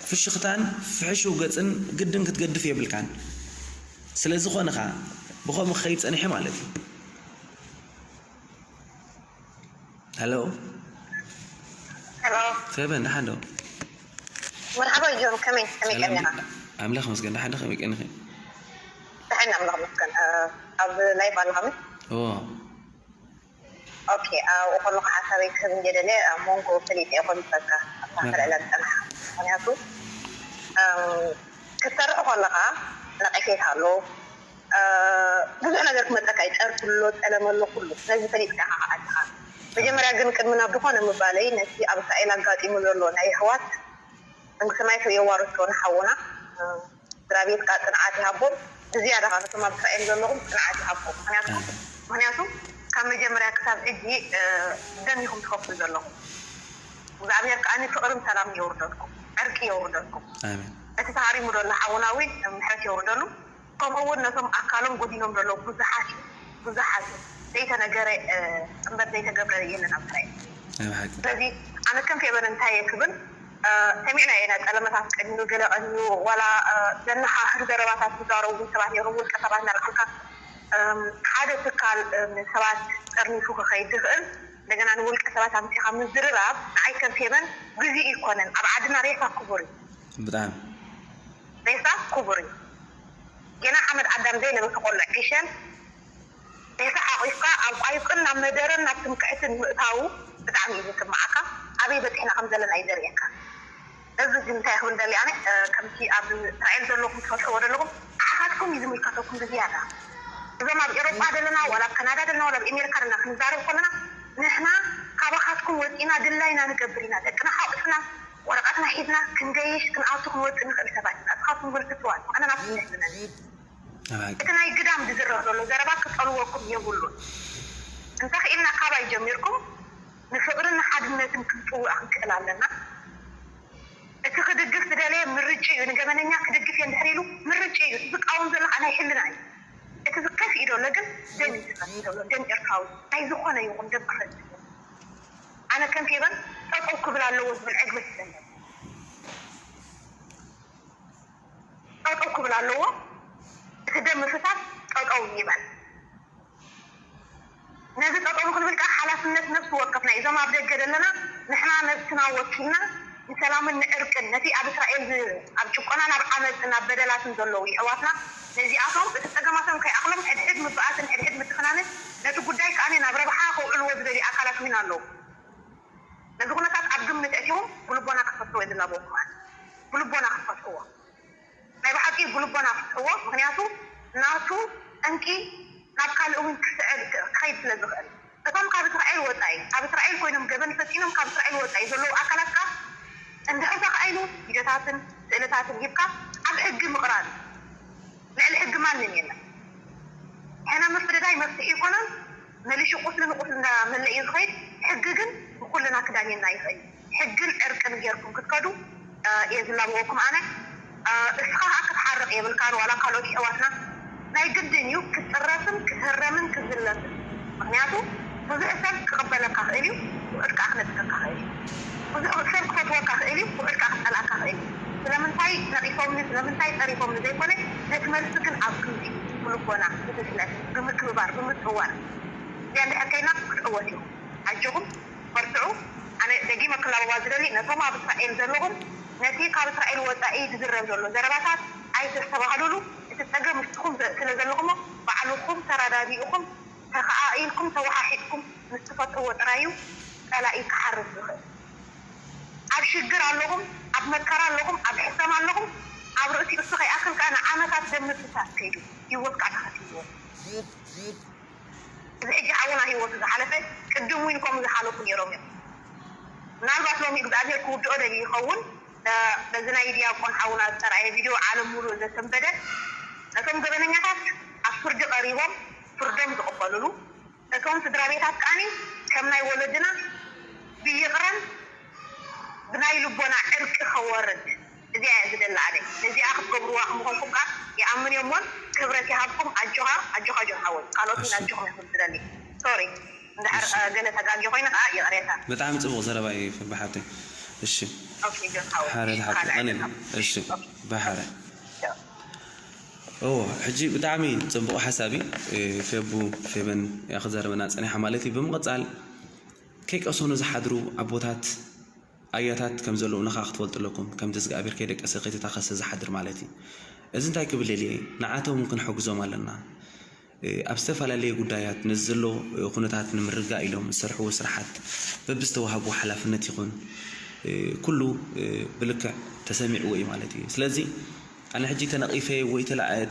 ፍሽኽታን ፍሕሽው ገጽን ግድን ክትገድፍ የብልካን። ስለ ዝኾነ ኸዓ ብኸምኡ ክኸይድ ጸኒሐ ማለት እዩ። ሄሎ። ሄሎ። ፌቨን፣ ደሓን ዶ? መርሓባ ጆን፣ ከመይ፣ ከመይ ሰላም። ቀኒኻ? ኣምላኽ መስገን፣ ደሓን ዶ? ከመይ ቀኒኺ? ደሓን ኣምላኽ መስገን። እ፣ ኣብ ላይቭ ኣለኻ ምን? እዎ። ኦኬ፣ ኣብኡ ከለኹ ሓሳበይ ክህብ እንደ ደልየ፣ ኣብ መንጎ ፈሊጠ እየ ኮሚሰካ ኣብታ መርሓባ። ክልዕለ ዝጸንሓ። ምኽንያቱ፣ እም፣ ክትሰርሕ ከለኻ ነቐፌታ ኣሎ። እ፣ ብዙሕ ነገር ክመጸካ እዩ። ጸርፊ ኣሎ፣ ጸለመ ኣሎ፣ ኩሉ። ስለዚ ፈሊጥካ ኢኻ ከኣ ኣለኻ። መጀመርያ ግን ቅድሚ ናብ ዝኾነ ምባለይ፣ ነቲ ኣብ እስራኤል ኣጋጢሙ ዘሎ ናይ የሕዋት መንግስቲ ሰማይ የዋርሶ ንሓውና፣ እ፣ ስድራ ቤትካ ጽንዓት ይሃቦም። ብዝያዳ ከኣ ነቶም ኣብ እስራኤል ዘለኹም ጽንዓት ይሃብኩም። ምኽንያቱ፣ ኣሜን። ምኽንያቱ ካብ መጀመርያ ክሳብ ሕጂ፣ እ፣ ደም ኢኹም ትኸፍሉ ዘለኹም። እግዚኣብሔር ከኣ ፍቕርን ሰላምን የውርደልኩም፣ ዕርቂ የውርደልኩም። ኣሜን። እቲ ተሃሪሙ ዘሎ ሓውና እውን ምሕረት የውርደሉ። ከምኡ እውን ነቶም ኣካሎም ጎዲሎም ዘለዉ ብዙሓት እዩ፣ ብዙሓት እዩ። ዘይተነገረ፣ እ፣ እምበር ዘይተገብረ የለን ኣብ እስራኤል። ናይ ብሓቂ። ስለዚ ኣነ ከም ፌቨን እንታይ እየ ክብል፣ እ፣ ሰሚዕና ኢና፣ ጠለመታት ቀኒኑ፣ ገለ ቀኒኑ፣ ዋላ፣ እ፣ ዘነሓሕር ዘረባታት ዝዛረቡ እውን ሰባት ነይሮም፣ ውልቀ ሰባት እናልዓልካ፣ እም፣ ሓደ ትካል፣ እም፣ ሰባት ጠርኒፉ ክኸይድ ዝኽእል፣ እንደገና ንውልቀ ሰባት ኣምጺኻ ምዝርራብ ንዓይ ከም ፌቨን ግዜኡ ኣይኮነን። ኣብ ዓድና ሬሳ ክቡር እዩ። ብጣዕሚ። ሬሳ ክቡር እዩ። ገና ሓመድ ኣዳም ዘይለበሰ ቆልዕ ዒሸል ሬሳ ሓቂፍካ ኣብ ቋይቅን ናብ መደረን ናብ ትምክሕትን ምእታዉ ብጣዕሚ እዩ ዝስምዓካ። ኣበይ በጺሕና ከም ዘለና እዩ ዘርእየካ። እዚ ግን እንታይ ክብል ደልየ ኣነ፣ እ፣ ከምቲ ኣብ እስራኤል ዘለኹም ትፈልጥዎ ዘለኹም፣ ንዓኻትኩም እዩ ዝምልከተኩም ብዝያዳ። እዞም ኣብ ኤውሮጳ ዘለና፣ ዋላ ኣብ ካናዳ ዘለና፣ ዋላ ኣብ ኣሜሪካ ዘለና ክንዛረብ ከለና፣ ንሕና ካባኻትኩም ወጺና ድላይና ንገብር ኢና። ደቅና ሓቑፍና፣ ወረቐትና ሒዝና ክንገይሽ፣ ክንኣቱ፣ ክንወጽእ ንኽእል ሰባት ኢና። ንስኻትኩም ግን ትትዋት፣ ኣነ ናትኩም የሕዝነኒ። ኣይ። እቲ ናይ ግዳም ዝዝረብ ዘሎ ዘረባ ክጸልወኩም የብሉን። እንተኽኢልና ካባይ ጀሚርኩም ንፍቕርን ንሓድነትን ክንጽውዕ ክንክእል ኣለና። እቲ ክድግፍ ዝደለየ ምርጭ እዩ። ንገበነኛ ክድግፍ እየ እንድሕር ኢሉ ምርጭ እዩ። እቲ ዝቃወም ዘሎ ከዓ ናይ ሕልና እዩ። እቲ ዝከፍእ ዘሎ ግን ደም እዩ ዝፈስስ ዘሎ፣ ደም ኤርትራዊ። ናይ ዝኾነ ይኹን ደም ክፈስስ እዩ። ኣነ ከም ፌቨን ጠጠው ክብል ኣለዎ ዝብል ዕግበት ይሰለኒ። ጠጠው ክብል ኣለዎ። እቲ ደም ምፍሳስ ጠጠው ይበል። ነዚ ጠጠው ክንብል ከዓ ሓላፍነት ነፍሲ ወከፍና እዩ። እዞም ኣብ ደገ ዘለና ንሕና ነብስና ወኪልና ንሰላምን ንዕርቅን ነቲ ኣብ እስራኤል ዝ-፣ ኣብ ጭቆናን ኣብ ዓመፅን ኣብ በደላትን ዘለዉ የሕዋትና ነዚኣቶም እቲ ፀገማቶም ከይኣኽሎም ሕድሕድ ምብኣስን ሕድሕድ ምትፍናንን ነቲ ጉዳይ ከዓ ናብ ረብሓ ከውዕልዎ ዝደልዩ ኣካላት እውን ኣለዉ። ነዚ ኩነታት ኣብ ግምት ኣእቲኹም ብልቦና ክትፈትዎ የድላበወኩም። ኣነ ብልቦና ክትፈትዎ ናይ ብሓቂ ብልቦና ፍትሕዎ። ምኽንያቱ ናቱ ጠንቂ ናብ ካልእ እውን ክስዕል ክኸይድ ስለ ዝኽእል። እቶም ካብ እስራኤል ወጻኢ፣ ኣብ እስራኤል ኮይኖም ገበን ፈጺሞም ካብ እስራኤል ወጻኢ ዘለዉ ኣካላት ከኣ እንድሕር ተኻኢሉ ቪድዮታትን ስእልታትን ሂብካ ኣብ ሕጊ ምቕራብ እዩ። ልዕሊ ሕጊ ማንም የለን። ሕነ ምፍድዳይ መፍትሒ ኣይኮነን። መሊሹ ቁስሊ ንቁስሊ እንዳመለእ እዩ ዝኸይድ። ሕጊ ግን ንኩልና ክዳንየና ይኽእል እዩ። ሕግን ዕርቅን ጌርኩም ክትከዱ፣ እ፣ እየ ዝላበወኩም ኣነ። እ፣ እስኻ ኸኣ ክትሓርቕ የብልካን ዋላ ካልኦት የሕዋትና። ናይ ግድን እዩ ክትጥረፍን ክትህረምን ክትዝለፍን። ምኽንያቱ ብዙሕ ሰብ ክቕበለካ ክእል እዩ፣ ውሑድ ከኣ ክነጽገካ ክእል እዩ። ብዙሕ ሰብ ክፈትወካ ክእል እዩ፣ ውሑድ ከኣ ክጸልኣካ ክእል እዩ። ስለምንታይ ነቒፎምኒ፣ ስለምንታይ ጸሪፎምኒ ዘይኮነ፣ ነቲ መልሲ ግን ኣብ ግምት እዩ፣ ብልቦና፣ ብብስለት፣ ብምክብባር፣ ብምጽዋር። እዚኣ እንድሕር ከይና ክትዕወት ኢኹም። ኣጆኹም፣ በርትዑ። ኣነ ደጊመ ክላበዋ ዝደሊ ነቶም ኣብ እስራኤል ዘለኹም ነቲ ካብ እስራኤል ወጻኢ ዝዝረብ ዘሎ ዘረባታት ኣይተስተባህሉሉ። እቲ ጸገም ንስኹም ስለ ዘለኹሞ ባዕልኹም ተረዳዲእኹም ተኸኣኢልኩም ተወሓሒጥኩም ምስ ትፈትሕዎ ጥራይ እዩ ጸላኢ ክሓርስ ዝኽእል። ኣብ ሽግር ኣለኹም፣ ኣብ መከራ ኣለኹም፣ ኣብ ሕሰም ኣለኹም። ኣብ ርእሲ እሱ ከይኣክል ከኣ ንዓመታት ደም ምፍሳስ ከይዱ ህይወት ከኣ ተኸፊልዎ። እዚ ሕጂ ሓውና ህይወቱ ዝሓለፈ ቅድም እውን ከምኡ ዝሓለፉ ነይሮም እዮም። ምናልባት ሎሚ እግዚኣብሔር ክውድኦ ደልዩ ይኸውን። በዚ ናይ ዲያቆን ሓውና ዝተራእየ ቪድዮ ዓለም ሙሉእ ዘሰንበደ ነቶም ገበነኛታት ኣብ ፍርዲ ቀሪቦም ፍርዶም ዝቕበሉሉ፣ እቶም ስድራ ቤታት ከኣኒ ከም ናይ ወለድና ብይቕረን ብናይ ልቦና ዕርቂ ከወርድ እዚኣ እያ ዝደሊ ኣነ። ነዚኣ ክትገብርዋ ከምኾንኩም ከኣ ይኣምን እየ እሞን ክብረት ይሃብኩም። ኣጆኻ ኣጆኻ ጆን ሓወይ። ካልኦት እውን ኣጆኹም ኢኹም ዝደሊ። ሶሪ እንድሕር ገለ ተጋጊ ኮይነ ከኣ ይቕሬታ። ብጣዕሚ ጽቡቕ ዘረባ እዩ ፍቢ ሓብተይ። እሺ ሓረ ተሓቂ ቀኒል። እሺ ብሓረ እዎ ሕጂ ብጣዕሚ ጽቡቕ ሓሳብ እዩ። ፌቡ ፌበን እያ ክዛረበና ጸኒሓ ማለት እዩ። ብምቕጻል ከይቀሰኑ ዝሓድሩ ኣቦታት ኣያታት ከም ዘለዉ ንኻ ክትፈልጡ ኣለኩም። ከምቲ እግዚኣብሔር ከይደቀሰ ከይተታኸሰ ዝሓድር ማለት እዩ። እዚ እንታይ ክብል እየ ንዓቶም እውን ክንሕግዞም ኣለና። ኣብ ዝተፈላለየ ጉዳያት ነዚ ዘሎ ኩነታት ንምርጋእ ኢሎም ዝሰርሕዎ ስራሓት በብዝተዋህብዎ ሓላፍነት ይኹን ኩሉ ብልክዕ ተሰሚዕዎ እዩ ማለት እዩ። ስለዚ ኣነ ሕጂ ተነቒፈ ወይ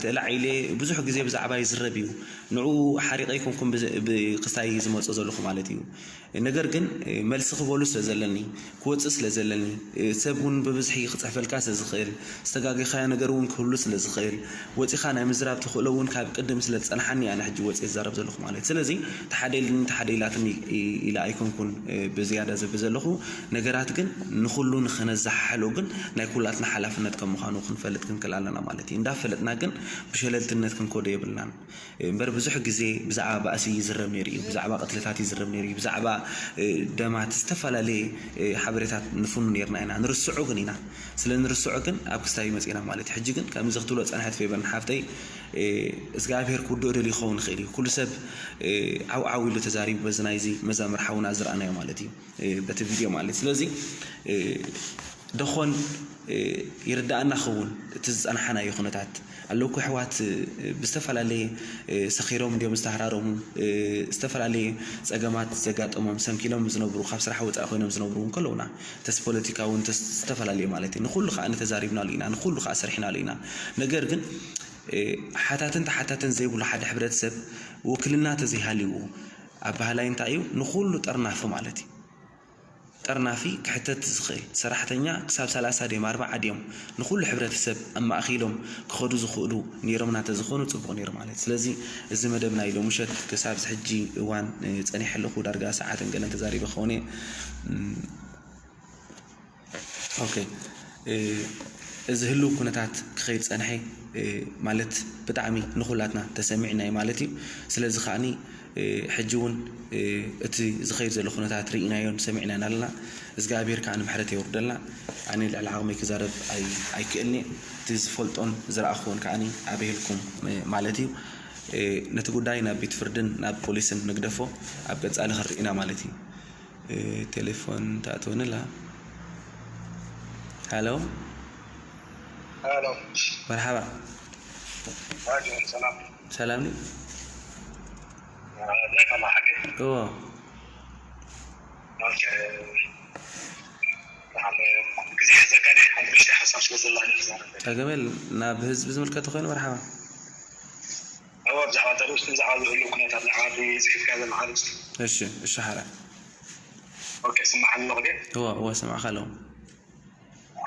ተላዒለ ብዙሕ ግዜ ብዛዕባ ይዝረብ እዩ። ንኡ ሓሪቐ ኣይኮንኩም ክስታይ ዝመፅእ ዘለኹ ማለት እዩ። ነገር ግን መልሲ ክበሉ ስለ ዘለኒ ክወፅእ ስለ ዘለኒ ሰብ እውን ብብዝሒ ክፅሕፈልካ ስለ ዝኽእል ዝተጋገኻዮ ነገር እውን ክህሉ ስለ ዝኽእል ወፂኻ ናይ ምዝራብ ተኽእሎ እውን ካብ ቅድም ስለ ዝፀንሓኒ ኣነ ሕጂ ወፂ ዝዛረብ ዘለኹ ማለት እዩ። ስለዚ ተሓደ ኢልኒ ተሓደ ኢላትኒ ኢለ ኣይኮንኩን ብዝያዳ ዝብል ዘለኹ ነገራት ግን ንኹሉ ንኸነዘሓሕሎ ግን ናይ ኩላትና ሓላፍነት ከም ምዃኑ ክንፈልጥ ክንክእል ኣለና ማለት እዩ። እንዳፈለጥና ግን ብሸለልትነት ክንከዶ የብልናን። እምበር ብዙሕ ግዜ ብዛዕባ ባእሲ ይዝረብ ነይሩ እዩ፣ ብዛዕባ ቅትለታት ይዝረብ ነይሩ እዩ፣ ብዛዕባ ደማት ዝተፈላለየ ሓበሬታት ንፍኑ ነርና ኢና። ንርስዖ ግን ኢና። ስለ ንርስዖ ግን ኣብ ክስታይ መፂና ማለት እዩ። ሕጂ ግን ከምዚ ክትብሎ ፀንሐት ፌበን ሓፍተይ እግዚኣብሔር ክውድኦ ደልዩ ክኸውን ይኽእል እዩ። ኩሉ ሰብ ዓው ዓው ኢሉ ተዛሪቡ በዚ ናይዚ መዛምር ሓውና ዝረኣናዮ ማለት እዩ። በቲ ቪድዮ ማለት ስለዚ ደኾን ይርዳእና ክኸውን እቲ ዝፀናሓናዮ ኩነታት ኣለኩ ኣሕዋት ብዝተፈላለየ ሰኺሮም እንዲዮም ዝተሃራረሙ ዝተፈላለየ ፀገማት ዘጋጠሞም ሰንኪሎም ዝነብሩ ካብ ስራሕ ወፃኢ ኮይኖም ዝነብሩ እውን ከለውና ተስ ፖለቲካ እውን ተስ ዝተፈላለየ ማለት እዩ። ንኩሉ ከዓ ተዛሪብናሉ ኢና፣ ንኩሉ ከዓ ሰሪሕናሉ ኢና። ነገር ግን ሓታትን ተሓታትን ዘይብሉ ሓደ ሕብረተሰብ ውክልና ተዘይሃልይዎ ኣባህላይ እንታይ እዩ ንኩሉ ጠርናፊ ማለት እዩ። ጠርናፊ ክሕተት ዝኽእል ሰራሕተኛ ክሳብ ሰላሳ ድዮም ኣርባዓ ድዮም ንኹሉ ሕብረተሰብ ኣማእኺሎም ክኸዱ ዝኽእሉ ነይሮም ናተዝኾኑ ፅቡቕ ነይሩ ማለት እዩ። ስለዚ እዚ መደብ ናይ ሎምሸት ክሳብ ሕጂ እዋን ፀኒሐ ኣለኹ ዳርጋ ሰዓትን ገለን ተዛሪበ ክኸውን እየ። ኦኬ እዚ ህልው ኩነታት ክኸይድ ፀንሐ ማለት ብጣዕሚ ንኹላትና ተሰሚዕናዩ ማለት እዩ። ስለዚ ከዓኒ ሕጂ እውን እቲ ዝኸይድ ዘሎ ኩነታት ርኢናዮን ሰሚዕናን ኣለና። እግዚኣብሔር ከዓ ንምሕረት የውርደልና። ኣነ ልዕሊ ዓቕመይ ክዛረብ ኣይክእልኒ። እቲ ዝፈልጦን ዝረኣኽዎን ከዓኒ ኣበሄልኩም ማለት እዩ። ነቲ ጉዳይ ናብ ቤት ፍርድን ናብ ፖሊስን ንግደፎ ኣብ ቀፃሊ ክንርኢና ማለት እዩ። ቴሌፎን ተኣትወኒ ኣላ። ሃሎ ሃሎ መርሓባ። ሰላም ሰላም ላይፍ ኣላ ሓቂ እዎ ግዜ ሕዘካ ሓንቲ ሓሳብ ስለ ዘላ ጸገም የለን። ናብ ህዝቢ ዝምልከት ኮይኑ መርሓባ። እዎ ብዛዕባ ተርእስቲ ብዛዕባ ዝህሉ ኩነታት ንዓዲ ጽሒፍካ ዘለካ ርእስቲ እሺ እሺ ሓራ ኦኬ ስምዓኒ ኣለኹ ድየ እዎ እዎ ስምዕካ ኣለኹ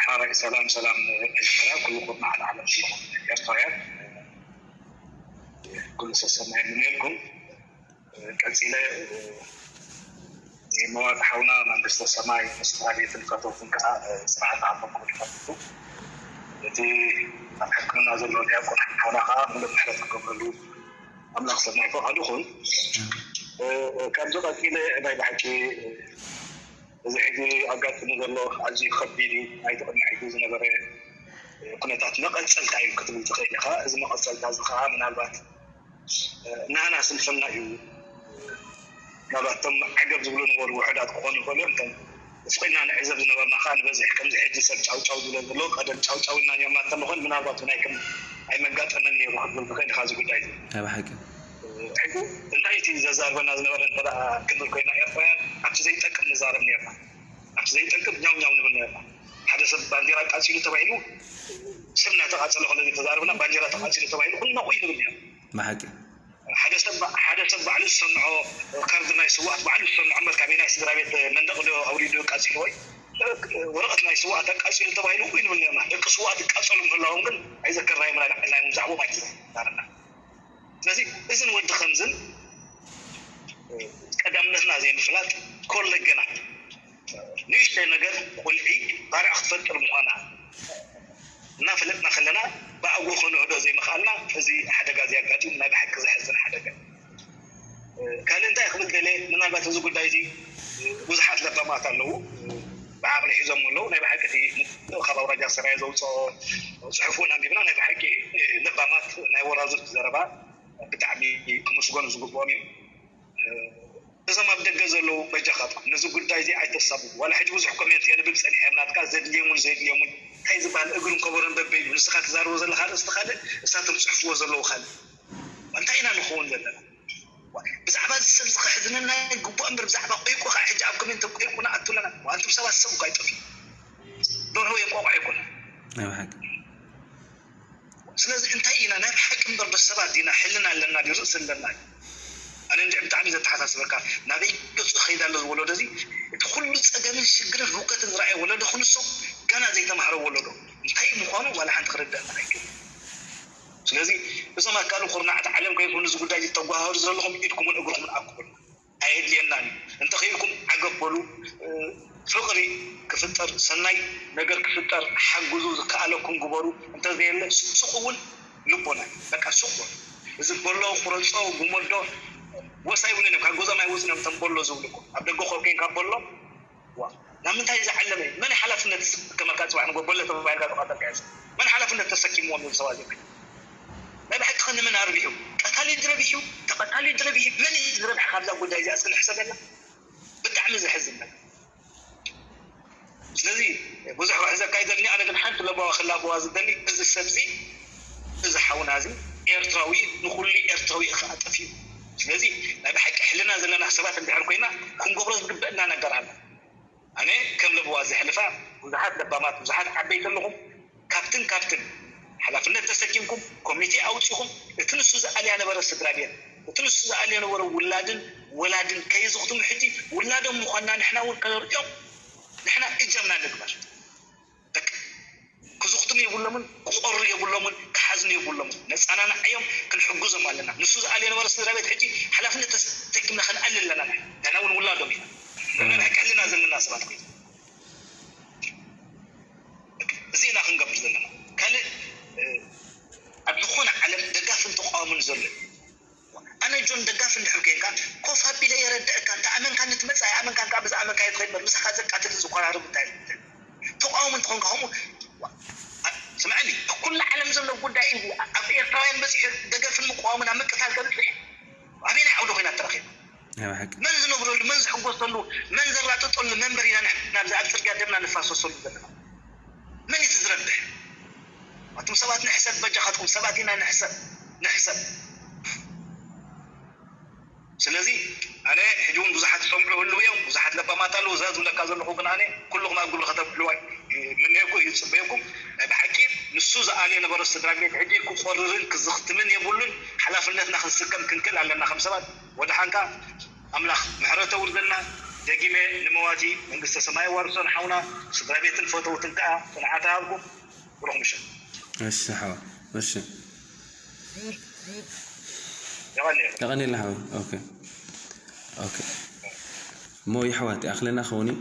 ሓራይ ሰላም ሰላም መጀመርያ ኩልኩም መዓል ዓለም ዘለኹም ኤርትራውያን ኩሉ ሰሰናይ ምንየልኩም ቀፂለ መዋቲ ሓውና መንግስተ ሰማይ ምስ ስድራ ቤትን ፈተውትን ከዓ ስርዓት ዓመኩም ይፈትቱ እቲ ኣብ ሕክምና ዘሎ ዲያቆን ሓውና ከዓ ሙሉእ ምሕረት ክገብረሉ ኣምላኽ ሰናይ ፈቃዱ ይኹን። ካብዚ ቀፂለ ናይ ብሓቂ እዚ ሕዚ ኣጋጢሙ ዘሎ ኣዝዩ ከቢድ እዩ። ናይቲ ቅድሚ ሕጂ ዝነበረ ኩነታት መቐፀልታ እዩ ክትብል ትኽእል ኢኻ። እዚ መቐፀልታ እዚ ከዓ ምናልባት ናና ስንፍና እዩ። ምናልባት እቶም ዓገብ ዝብሉ ነበሩ ውሑዳት ክኾኑ ይኽእሉ እዮም። እቶም ስቕ ኢልና ንዕዘብ ዝነበርና ከዓ ንበዝሕ ከምዚ ሕጂ ሰብ ጫውጫው ዝብለ ዘሎ ቀደም ጫውጫው ኢልና ነርና እንተንኾን ምናልባት ብናይ ከም ኣይመጋጠመን ነይሩ ክትብል ትኽእል ኢኻ እዚ ጉዳይ እዚ። ናይ ብሓቂ። ሕጂ እንታይ እቲ ዘዛርበና ዝነበረ እንተ ደኣ ክንብል ኮይና ኤርትራውያን ኣብቲ ዘይጠቅም ንዛረብ ነርና። ኣብቲ ዘይጠቅም ኛው ኛው ንብል ነርና። ሓደ ሰብ ባንዲራ ቃጺሉ ተባሂሉ ሰብ እናተቓጸለ ከሎ ዘይተዛረብና ባንዲራ ተቓጺሉ ተባሂሉ ኩልና ቁይ ንብል ነርና። ብሓቂ። ሓደ ሰብ ባዕሉ ዝሰንዖ ካርድ ናይ ስዋት ባዕሉ ዝሰንዖ እምበር ካበይ ናይ ስድራ ቤት መንደቕ ዶ ኣውሪዱ ቃጺሉ ወይ ወረቐት ናይ ስዋት ኣቃጺሉ ተባሂሉ እኮ ይንብል ነርና። ደቂ ስዋት ይቃጸሉ ምህላዎም ግን ኣይዘከርናዮም ኢና፣ ላዕልና እውን ዛዕቦም ኣይተዛረብና። ስለዚ እዝን ወዲ ከምዝን ቀዳምነትና ዘይምፍላጥ ኮለገና ንእሽተይ ነገር ቁልዒ ባርዕ ክትፈጥር ምዃና እናፈለጥና ከለና ብኣግኡ ከንዕዶ ዘይምኽኣልና እዚ ሓደጋ እዚ ኣጋጢሙ ናይ ብሓቂ ዘሕዝን ሓደጋ። ካልእ እንታይ ክብል ደልየ ምናልባት እዚ ጉዳይ እዚ ብዙሓት ለባማት ኣለዉ ብዓቕሊ ሒዞም ኣለዉ ናይ ብሓቂ እቲ ካብ ኣውራጃ ሰራየ ዘውፅኦ ፅሑፍ እውን ኣንቢብና ናይ ብሓቂ ለባማት ናይ ወራዙት ዘረባ ብጣዕሚ ክምስገኑ ዝግብኦም እዮም። እዞም ኣብ ደገ ዘለዉ በጃኻትኩም ነዚ ጉዳይ እዚ ኣይተሳብቡ። ዋላ ሕጂ ብዙሕ ኮሜንት የንብብ ጸኒሐ፣ ናትካ ዘድልየሙን ዘየድልየሙን እንታይ ዝበሃል እግርን ከበሮን በበይኑ ንስኻ ትዛረቦ ዘለኻ ኣርእስቲ ካልእ እሳቶም ዝጽሕፍዎ ዘለዉ ካልእ። እንታይ ኢና ንኸውን ዘለና? ብዛዕባ እዚ ሰብ እዚ ከሕዝነና ይግባእ እምበር ብዛዕባ ቆይቆ ከዓ ሕጂ ኣብ ኮሜንት ቆይቁ ንኣቱ ኣለና። ኣንቱም ሰባት ሰብ እኳ ኣይጠፍኡ። ደርሆ የንቋቋ ኣይኮነን። ናይ ብሓቂ። ስለዚ እንታይ ኢና ናይ ብሓቂ እምበር ዶ ሰባት ዲና ሕልና ኣለና ድዩ ርእሲ ኣለና እዩ ኣነ እንድዒ ብጣዕሚ ዘተሓሳስበካ ናበይ ገፁ ከይዳ ኣሎ ዝወለዶ እዚ እቲ ኩሉ ፀገምን ሽግርን ህውከትን ዝረኣየ ወለዶ ክንሶ ገና ዘይተማህረ ወለዶ እንታይ ምዃኑ ዋላ ሓንቲ ክርደእና ኣይክእል ስለዚ እዞም ኣካል ኩርናዕቲ ዓለም ከይኮኑ እዚ ጉዳይ ተጓሃሩ ዘለኹም ኢድኩምን እግርኩምን ኣክቡልና ኣየድልየናን እዩ። እንተኽኢልኩም ዓገብ በሉ። ፍቕሪ ክፍጠር፣ ሰናይ ነገር ክፍጠር ሓግዙ፣ ዝከኣለኩም ግበሩ። እንተዘየለ ሱቕ እውን ልቦና እዩ። በቃ ሱቕ በሉ። እዚ በሎ፣ ቁረጾ፣ ጉመዶ ወሳ ይብሉን እዮም። ካብ ገዝኦም ኣይወጹን እዮም እቶም በሎ ዝብሉ እኮ። ኣብ ደገ ኮፍ ኬንካ በሎ ዋ ናብ ምንታይ ዝዓለመ እዩ? መን እዩ ሓላፍነት ዝስከመልካ? ጽባሕ ንጎ በሎ ተባሂልካ ዝቐተልካዮ ሰብ መን ሓላፍነት ተሰኪምዎም እዮም ሰባት እዮም? ናይ ብሓቂ ከ ንመን ኣርቢሑ? ቀታሊ ድረቢሑ? ተቐታሊ ድረቢሑ? መን እዩ ዝረብሐ ካብዛ ጉዳይ እዚኣ እስኪ ንሕሰበላ? ብጣዕሚ ዘሕዝን ነገር። ስለዚ ብዙሕ ክሕዘካ ይደልኒ፣ ኣነ ግን ሓንቲ ለበዋ ክላበዋ ዝደሊ እዚ ሰብዚ እዚ ሓውና እዚ ኤርትራዊ ንኩሉ ኤርትራዊ ክኣጥፍ እዩ። ስለዚ ናይ ብሓቂ ሕልና ዘለና ሰባት እንድሕር ኮይና ክንገብሮ ዝግበእና ነገር ኣሎ። ኣነ ከም ለበዋ ዘሕልፋ ብዙሓት ለባማት ብዙሓት ዓበይቲ ኣለኹም ካብትን ካብትን ሓላፍነት ተሰኪምኩም ኮሚቴ ኣውፂኹም እቲ ንሱ ዝኣልያ ነበረ ስድራ ቤት እቲ ንሱ ዝኣልዮ ነበረ ውላድን ወላድን ከይዝኽትሙ ሕጂ ውላዶም ምዃንና ንሕና እውን ከነርእዮም ንሕና እጃምና ንግበር በቃ ክዝኽትሙ የብሎምን ክቆሩ የብሎምን ክሓዝኑ የብሎምን ነፃናንዓዮም ክንሕግዞም ኣለና ንሱ ዝኣልዮ ነበረ ስድራ ቤት ሕጂ ሓላፍነት ተሰኪምና ክንኣሊ ኣለና ንሕና እውን ውላዶም ኢና ንሕና ሕልና ዘለና ሰባት ኮይና እዚ ኢና ክንገብር ዘለና ካልእ ኣብ ዝኾነ ዓለም ደጋፍን ተቃወምን ዘሎ ኣነ ጆን ደጋፊ እንድሕር ኮይንካ ኮፍ ኣቢለ የረድእካ እንተ ኣመንካኒ ትመፅእ ኣይኣመንካን ከዓ ብዝኣመንካዮ ትኸይድ ምሳኻ ዘቃትል ዝቆራርብ እንታይ ተቃወሚ እንትኾንካ ከምኡ ስምዐኒ ኩሉ ዓለም ዘሎ ጉዳይ እዩ ኣብ ኤርትራውያን በፂሑ ደገፍን ምቃወምን ኣብ ምቅታል ከብፅሕ ኣበየናይ ዓውዲ ኮይና ተረኺባ ናይ ብሓቂ መን ዝነብረሉ መን ዝሕጎሰሉ መን ዘላጥጠሉ መንበር ኢና ንሕና ኣብዚ ኣብ ፅርግያ ደምና ንፋሰሰሉ ዘለና መን እዩ ዝረብሕ ኣቱም ሰባት ንሕሰብ በጃኻትኩም ሰባት ኢና ንሕሰብ ንሕሰብ ስለዚ ኣነ ሕጂ እውን ብዙሓት ዝሰምዑ ህልው እዮም ብዙሓት ለባማት ኣለዉ እዛ ዝብለካ ዘለኹ ግን ኣነ ኩልኹም ኣብ ግብሪ ከተብልዋ ምነየኩ እዩ ዝፅበየኩም ናይ ብሓቂ ንሱ ዝኣልዮ ነበረ ስድራ ቤት ሕጂ ክቆርርን ክዝኽትምን የብሉን ሓላፍነትና ክንስከም ክንክእል ኣለና ከም ሰባት ወድሓንካ ኣምላኽ ምሕረተ ውርደልና ደጊመ ንመዋቲ መንግስተ ሰማይ ዋርሶን ሓውና ስድራ ቤትን ፈተውትን ከዓ ፅንዓት ሃብኩም ብሩኽ ምሸት እሺ ሓዋ እሺ የቐንየልና ሓዋ ኦኬ ኦኬ እሞ ይሕዋት ይኣኽለና ኸውን እዩ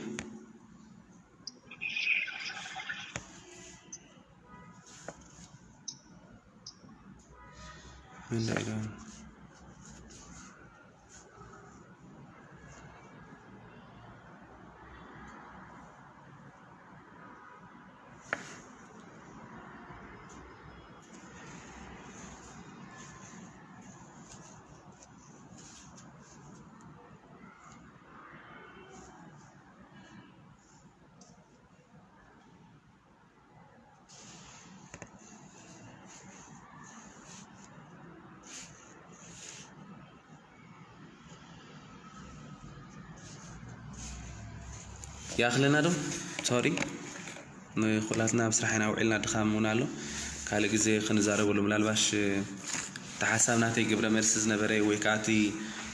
ይኣኽለና ዶ? ሶሪ፣ ንኩላትና ኣብ ስራሕ ኢና ውዒልና፣ ድኻም እውን ኣሎ። ካልእ ግዜ ክንዛረበሉ። ምናልባሽ እቲ ሓሳብ ናተይ ግብረ መልሲ ዝነበረ ወይ ከዓ እቲ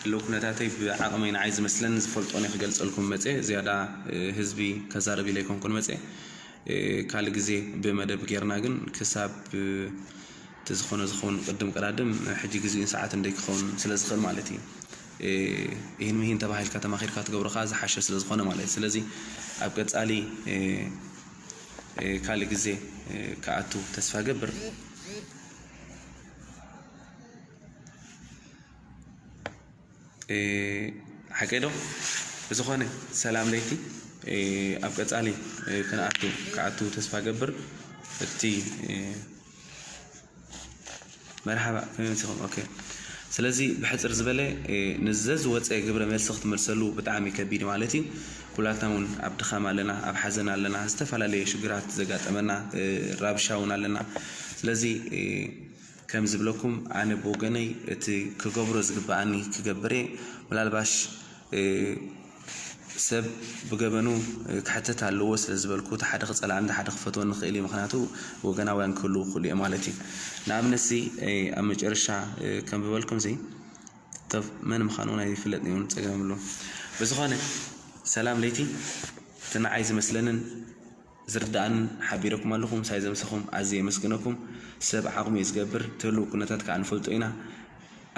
ህልው ኩነታተይ ብዓቕመይ ንዓይ ዝመስለኒ ዝፈልጦ እየ ክገልጸልኩም መፅየ። ዝያዳ ህዝቢ ከዛርብ ኢለ ኣይኮንኩን መፅየ። ካልእ ግዜ ብመደብ ጌርና ግን ክሳብ እቲ ዝኾነ ዝኸውን ቅድም ቀዳድም ሕጂ ግዜኡን ሰዓትን ደይ ክኸውን ስለ ዝኽእል ማለት እዩ። ይህን ምሂን ተባሂልካ ተማኺርካ ትገብሮ ከዓ ዝሓሸ ስለ ዝኾነ ማለት እዩ። ስለዚ ኣብ ቀጻሊ ካልእ ግዜ ክኣቱ ተስፋ ገብር። ሓቀይ ዶ? ብዝኾነ ሰላም ለይቲ። ኣብ ቀጻሊ ክንኣቱ ክኣቱ ተስፋ ገብር። እቲ መርሓባ፣ ከመይ መሲኹም? ኦኬ። ስለዚ ብሕጽር ዝበለ ንዘዝወፀ ግብረ መልሲ ክትመልሰሉ ብጣዕሚ ከቢድ ማለት እዩ። ኩላትና እውን ኣብ ድኻም ኣለና፣ ኣብ ሓዘን ኣለና፣ ዝተፈላለየ ሽግራት ዘጋጠመና ራብሻ እውን ኣለና። ስለዚ ከም ዝብለኩም ኣነ ብወገነይ እቲ ክገብሮ ዝግብኣኒ ክገብር እየ። ምናልባሽ ሰብ ብገበኑ ክሕተት ኣለዎ ስለ ዝበልኩ፣ እቲ ሓደ ክጸልኣኒ፣ እቲ ሓደ ክፈትወኒ ይኽእል እዩ። ምኽንያቱ ወገናውያን ክህልዉ ይኽእሉ እዮም ማለት እዩ። ንኣብነትሲ ኣብ መጨረሻ ከም ዝበልኩም ሲ፣ መን ምዃኑ ናይ ይፍለጥ እዩ፣ ጸገም የብሉን። ብዝኾነ ሰላም ለይቲ፣ እቲ ንዓይ ዝመስለንን ዝርድኣንን ሓቢረኩም ኣለኹም። ምሳይ ዘምሰኹም ኣዝየ የመስግነኩም። ሰብ ዓቕሙ እዩ ዝገብር፣ ትህልው ኩነታት ከዓ ንፈልጦ ኢና።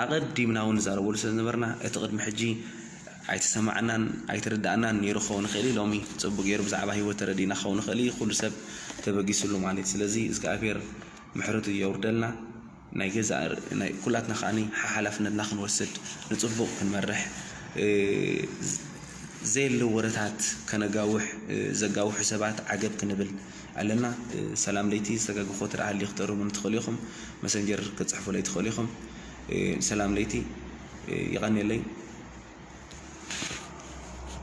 ኣቐዲምና እውን ንዛረበሉ ስለ ዝነበርና፣ እቲ ቅድሚ ሕጂ ኣይተሰማዕናን ኣይተረዳእናን ነይሩ ክኸውን ይኽእል እዩ። ሎሚ ጽቡቕ ገይሩ ብዛዕባ ህይወት ተረዲእና ክኸውን ይኽእል እዩ። ኩሉ ሰብ ተበጊስሉ ማለት እዩ። ስለዚ እግዚኣብሔር ምሕረቱ የውርደልና። ናይ ገዛ ናይ ኩላትና ከዓኒ ሓሓላፍነትና ክንወስድ፣ ንጽቡቕ ክንመርሕ፣ ዘየለ ወረታት ከነጋውሕ፣ ዘጋውሑ ሰባት ዓገብ ክንብል ኣለና። ሰላም ለይቲ። ዝተጋግኾ ትረኣ ሃልዩ ክተርሙ ንትኽእሉ ኢኹም፣ መሰንጀር ክጽሕፉለይ ትኽእሉ ኢኹም። ሰላም ለይቲ። ይቐንየለይ።